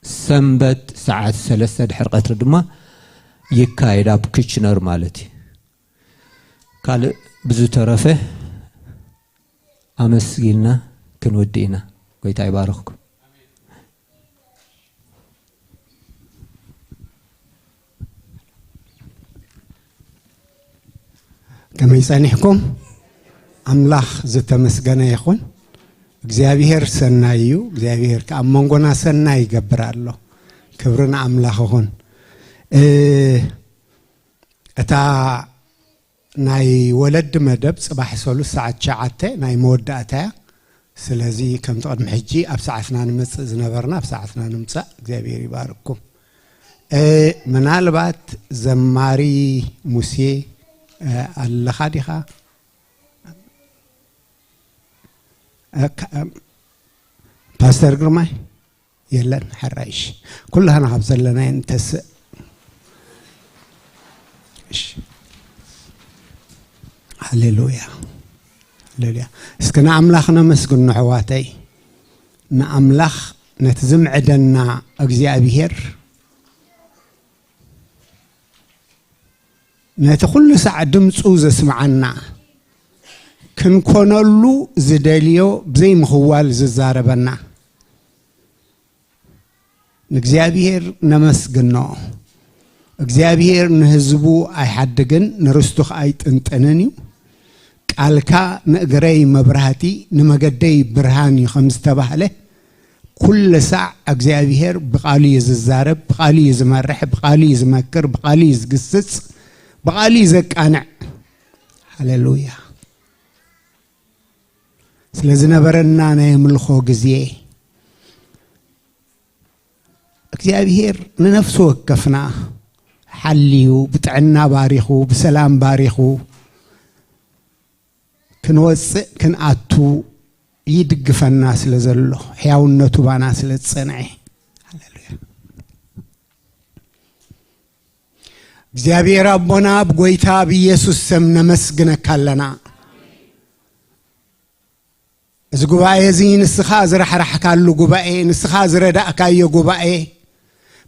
ሰንበት ሰዓት ሰለስተ ድሕሪ ቀትሪ ድማ ይካየድ ኣብ ኪችነር ማለት እዩ። ካልእ ብዝተረፈ ኣመስጊንና ክንውድእ ኢና። ጎይታ ይባርኽኩም። ከመይ ጸኒሕኩም? ኣምላኽ ዝተመስገነ ይኹን። እግዚኣብሔር ሰናይ እዩ። እግዚኣብሔር ከኣ ኣብ መንጎና ሰናይ ይገብር ኣሎ። ክብሪ ንኣምላኽ ይኹን። እ፣ እታ ናይ ወለዲ መደብ ጽባሕ ሰሉስ ሰዓት ትሽዓተ ናይ መወዳእታ እያ። ስለዚ ከምቲ ቅድሚ ሕጂ ኣብ ሰዓትና ንመጽእ ዝነበርና ኣብ ሰዓትና ንምጻእ እግዚኣብሔር ይባርኩም። እ፣ ምናልባት ዘማሪ ሙሴ፣ እ፣ ኣለኻ ዲኻ? እ፣ ካ-፣ እ፣ ፓስተር ግርማይ የለን፣ ሓራይሽ። ኩላህና ካብ ዘለና ንተስእ። እሺ። ሃሌሉያ። ሃሌሉያ። እስኪ ንኣምላኽ ነመስግኖ ኣሕዋተይ። ንኣምላኽ ነቲ ዝምዕደና እግዚኣብሔር፣ ነቲ ኩሉ ሳዕ ድምፁ ዘስምዓና፣ ክንኮነሉ ዝደልዮ ብዘይ ምኽዋል ዝዛረበና፣ ንእግዚኣብሔር ነመስግኖ። እግዚኣብሔር ንህዝቡ ኣይሓድግን፣ ንርስቱ ኸኣ ኣይጥንጥንን እዩ። ቃልካ ንእግረይ መብራህቲ፣ ንመገደይ ብርሃን እዩ ከም ዝተባህለ፣ ኩሉ ሳዕ እግዚኣብሔር ብቃሉ እዩ ዝዛረብ፣ ብቃሉ እዩ ዝመርሕ፣ ብቃሉ እዩ ዝመክር፣ ብቃሉ እዩ ዝግስጽ፣ ብቃሉ እዩ ዘቃንዕ። ሃሌሉያ። ስለ ዝነበረና ናይ ኣምልኾ ግዜ፣ እግዚኣብሔር ንነፍሲ ወከፍና ሓልዩ፣ ብጥዕና ባሪኹ፣ ብሰላም ባሪኹ፣ ክንወጽእ ክንኣቱ ይድግፈና ስለ ዘሎ፣ ሕያውነቱ ባና ስለ ዝጸንዐ። ሃሌሉያ። እግዚኣብሔር ኣቦና፣ ብጎይታ ብኢየሱስ ስም ነመስግነካ ኣለና። እዚ ጉባኤ እዚ ንስኻ ዝራሕራሕካሉ ጉባኤ፣ ንስኻ ዝረዳእካዮ ጉባኤ፣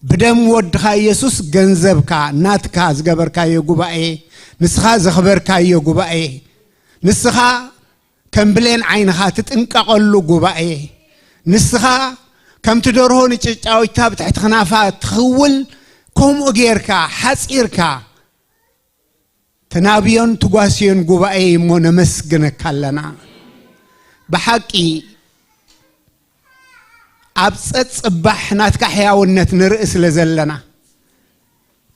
ብደም ወድኻ ኢየሱስ ገንዘብካ፣ ናትካ ዝገበርካዮ ጉባኤ፣ ንስኻ ዘኽበርካዮ ጉባኤ፣ ንስኻ ከም ብሌን ዓይንኻ ትጥንቀቐሉ ጉባኤ፣ ንስኻ ከምቲ ደርሆ ንጭጫዊታ ብትሕቲ ክናፋ ትኽውል፣ ከምኡ ጌርካ ሓጺርካ ትናብዮን ትጓስዮን ጉባኤ እሞ ነመስግነካ ኣለና። ብሓቂ ኣብ ጸጽባሕ ናትካ ሕያውነት ንርኢ ስለ ዘለና፣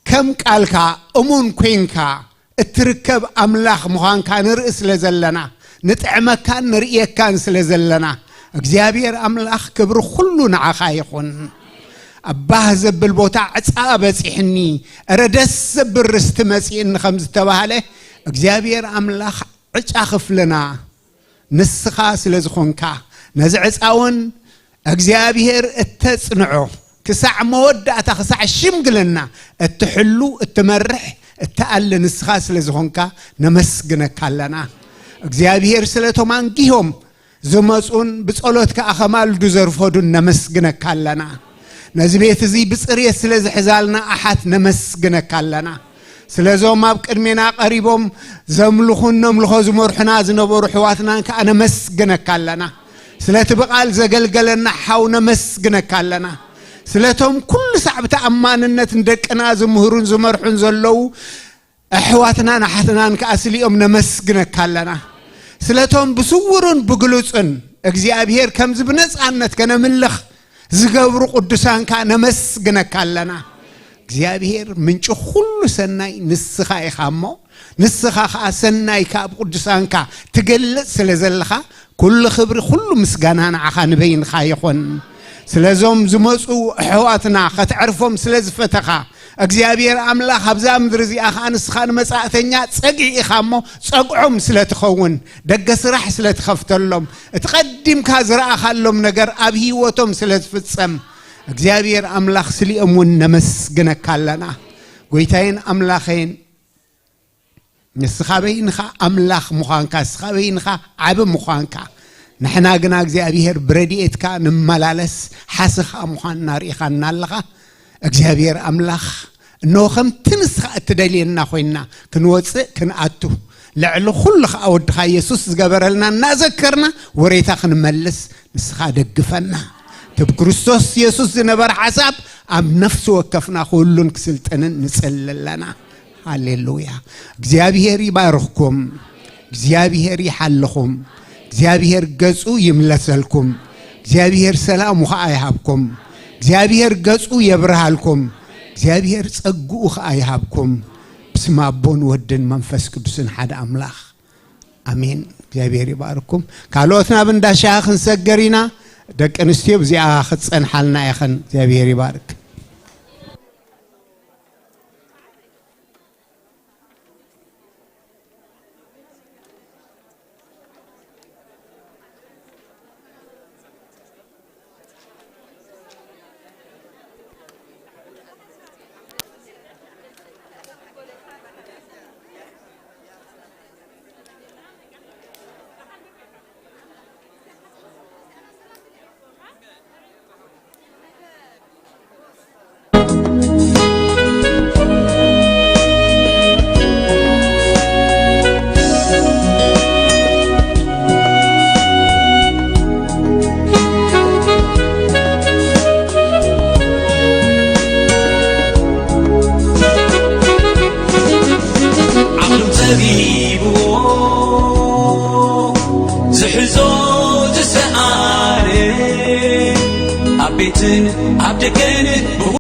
ከም ቃልካ እሙን ኮይንካ እትርከብ ኣምላኽ ምዃንካ ንርኢ ስለ ዘለና፣ ንጥዕመካን ንርእየካን ስለ ዘለና፣ እግዚኣብሔር ኣምላኽ ክብሪ ኩሉ ንዓኻ ይኹን። ኣብ ባህ ዘብል ቦታ ዕጻ በጺሕኒ፣ እረ ደስ ዘብል ርስቲ መጺእኒ ከም ዝተባህለ፣ እግዚኣብሔር ኣምላኽ ዕጫ ክፍልና ንስኻ ስለ ዝኾንካ፣ ነዚ ዕጻ እውን እግዚኣብሔር እተጽንዖ፣ ክሳዕ መወዳእታ፣ ክሳዕ ሽምግልና እትሕሉ፣ እትመርሕ፣ እትኣሊ ንስኻ ስለ ዝኾንካ ነመስግነካ ኣለና። እግዚኣብሔር ስለቶም ኣንጊሆም ዝመጹን ብጸሎት ከኣ ከማልዱ ዘርፈዱን ነመስግነካ ኣለና። ነዚ ቤት እዚ ብጽሬት ስለ ዝሕዛልና ኣሓት ነመስግነካ ኣለና። ስለዞም ኣብ ቅድሜና ቀሪቦም ዘምልኹን ነምልኾ ዝመርሑና ዝነበሩ ኣሕዋትናን ከኣ ነመስግነካ ኣለና። ስለቲ ብቓል ዘገልገለና ሓው ነመስግነካ ኣለና። ስለቶም ኩሉ ሳዕ ብተኣማንነት ንደቅና ዝምህሩን ዝመርሑን ዘለዉ ኣሕዋትናን ኣሓትናን ከኣ ስሊኦም ነመስግነካ ኣለና። ስለቶም ብስውሩን ብግሉጽን እግዚኣብሔር ከምዚ ብነጻነት ከነምልኽ ዝገብሩ ቅዱሳን ከኣ ነመስግነካ ኣለና። እግዚኣብሔር ምንጪ ኩሉ ሰናይ ንስኻ ኢኻ እሞ፣ ንስኻ ከኣ ሰናይካ ኣብ ቅዱሳንካ ትገልጽ ስለ ዘለኻ፣ ኩሉ ክብሪ፣ ኩሉ ምስጋና ንዓኻ ንበይንኻ ይኹን። ስለዞም ዝመጹ ኣሕዋትና ከተዕርፎም ስለ ዝፈተኻ፣ እግዚኣብሔር ኣምላኽ ኣብዛ ምድሪ እዚኣ ኸኣ ንስኻ ንመጻእተኛ ጸግዒ ኢኻ እሞ፣ ጸግዖም ስለ ትኸውን፣ ደገ ስራሕ ስለ ትኸፍተሎም፣ እቲ ቀዲምካ ዝረኣኻሎም ነገር ኣብ ህይወቶም ስለ ዝፍጸም፣ እግዚኣብሔር ኣምላኽ ስሊኦም እውን ነመስግነካ ኣለና። ጐይታዬን ኣምላኸይን፣ ንስኻ በይንኻ ኣምላኽ ምዃንካ፣ ንስኻ በይንኻ ዓቢ ምዃንካ፣ ንሕና ግና እግዚኣብሔር ብረድኤትካ ንመላለስ፣ ሓስኻ ምዃንና ርኢኻና ኣለኻ። እግዚኣብሔር ኣምላኽ፣ እንሆ ከምቲ ንስኻ እትደልየና ኮይንና ክንወጽእ ክንኣቱ፣ ልዕሊ ኩሉ ኸኣ ወድኻ የሱስ ዝገበረልና እናዘከርና ወሬታ ክንመልስ ንስኻ ደግፈና። እቲ ብክርስቶስ የሱስ ዝነበረ ሓሳብ ኣብ ነፍሲ ወከፍና ኩሉን ክስልጥንን ንጽሊ ኣለና። ሃሌሉያ። እግዚኣብሔር ይባርኽኩም። እግዚኣብሔር ይሓልኹም። እግዚኣብሔር ገጹ ይምለሰልኩም። እግዚኣብሔር ሰላሙ ኸኣ ይሃብኩም። እግዚኣብሔር ገጹ የብርሃልኩም። እግዚኣብሔር ጸግኡ ኸኣ ይሃብኩም። ብስም ኣቦን ወድን መንፈስ ቅዱስን ሓደ ኣምላኽ። ኣሜን። እግዚኣብሔር ይባርኩም። ካልኦት ናብ እንዳሻ ክንሰገር ኢና። ደቂ ኣንስትዮ ብዚኣ ክትጸንሓልና ኢኸን። እግዚኣብሔር ይባርክ። ዓቕሎም ጸቢብዎ ዝሕዞ ዝሰኣነ ኣብ ቤትን ኣብ ደገን ብኡ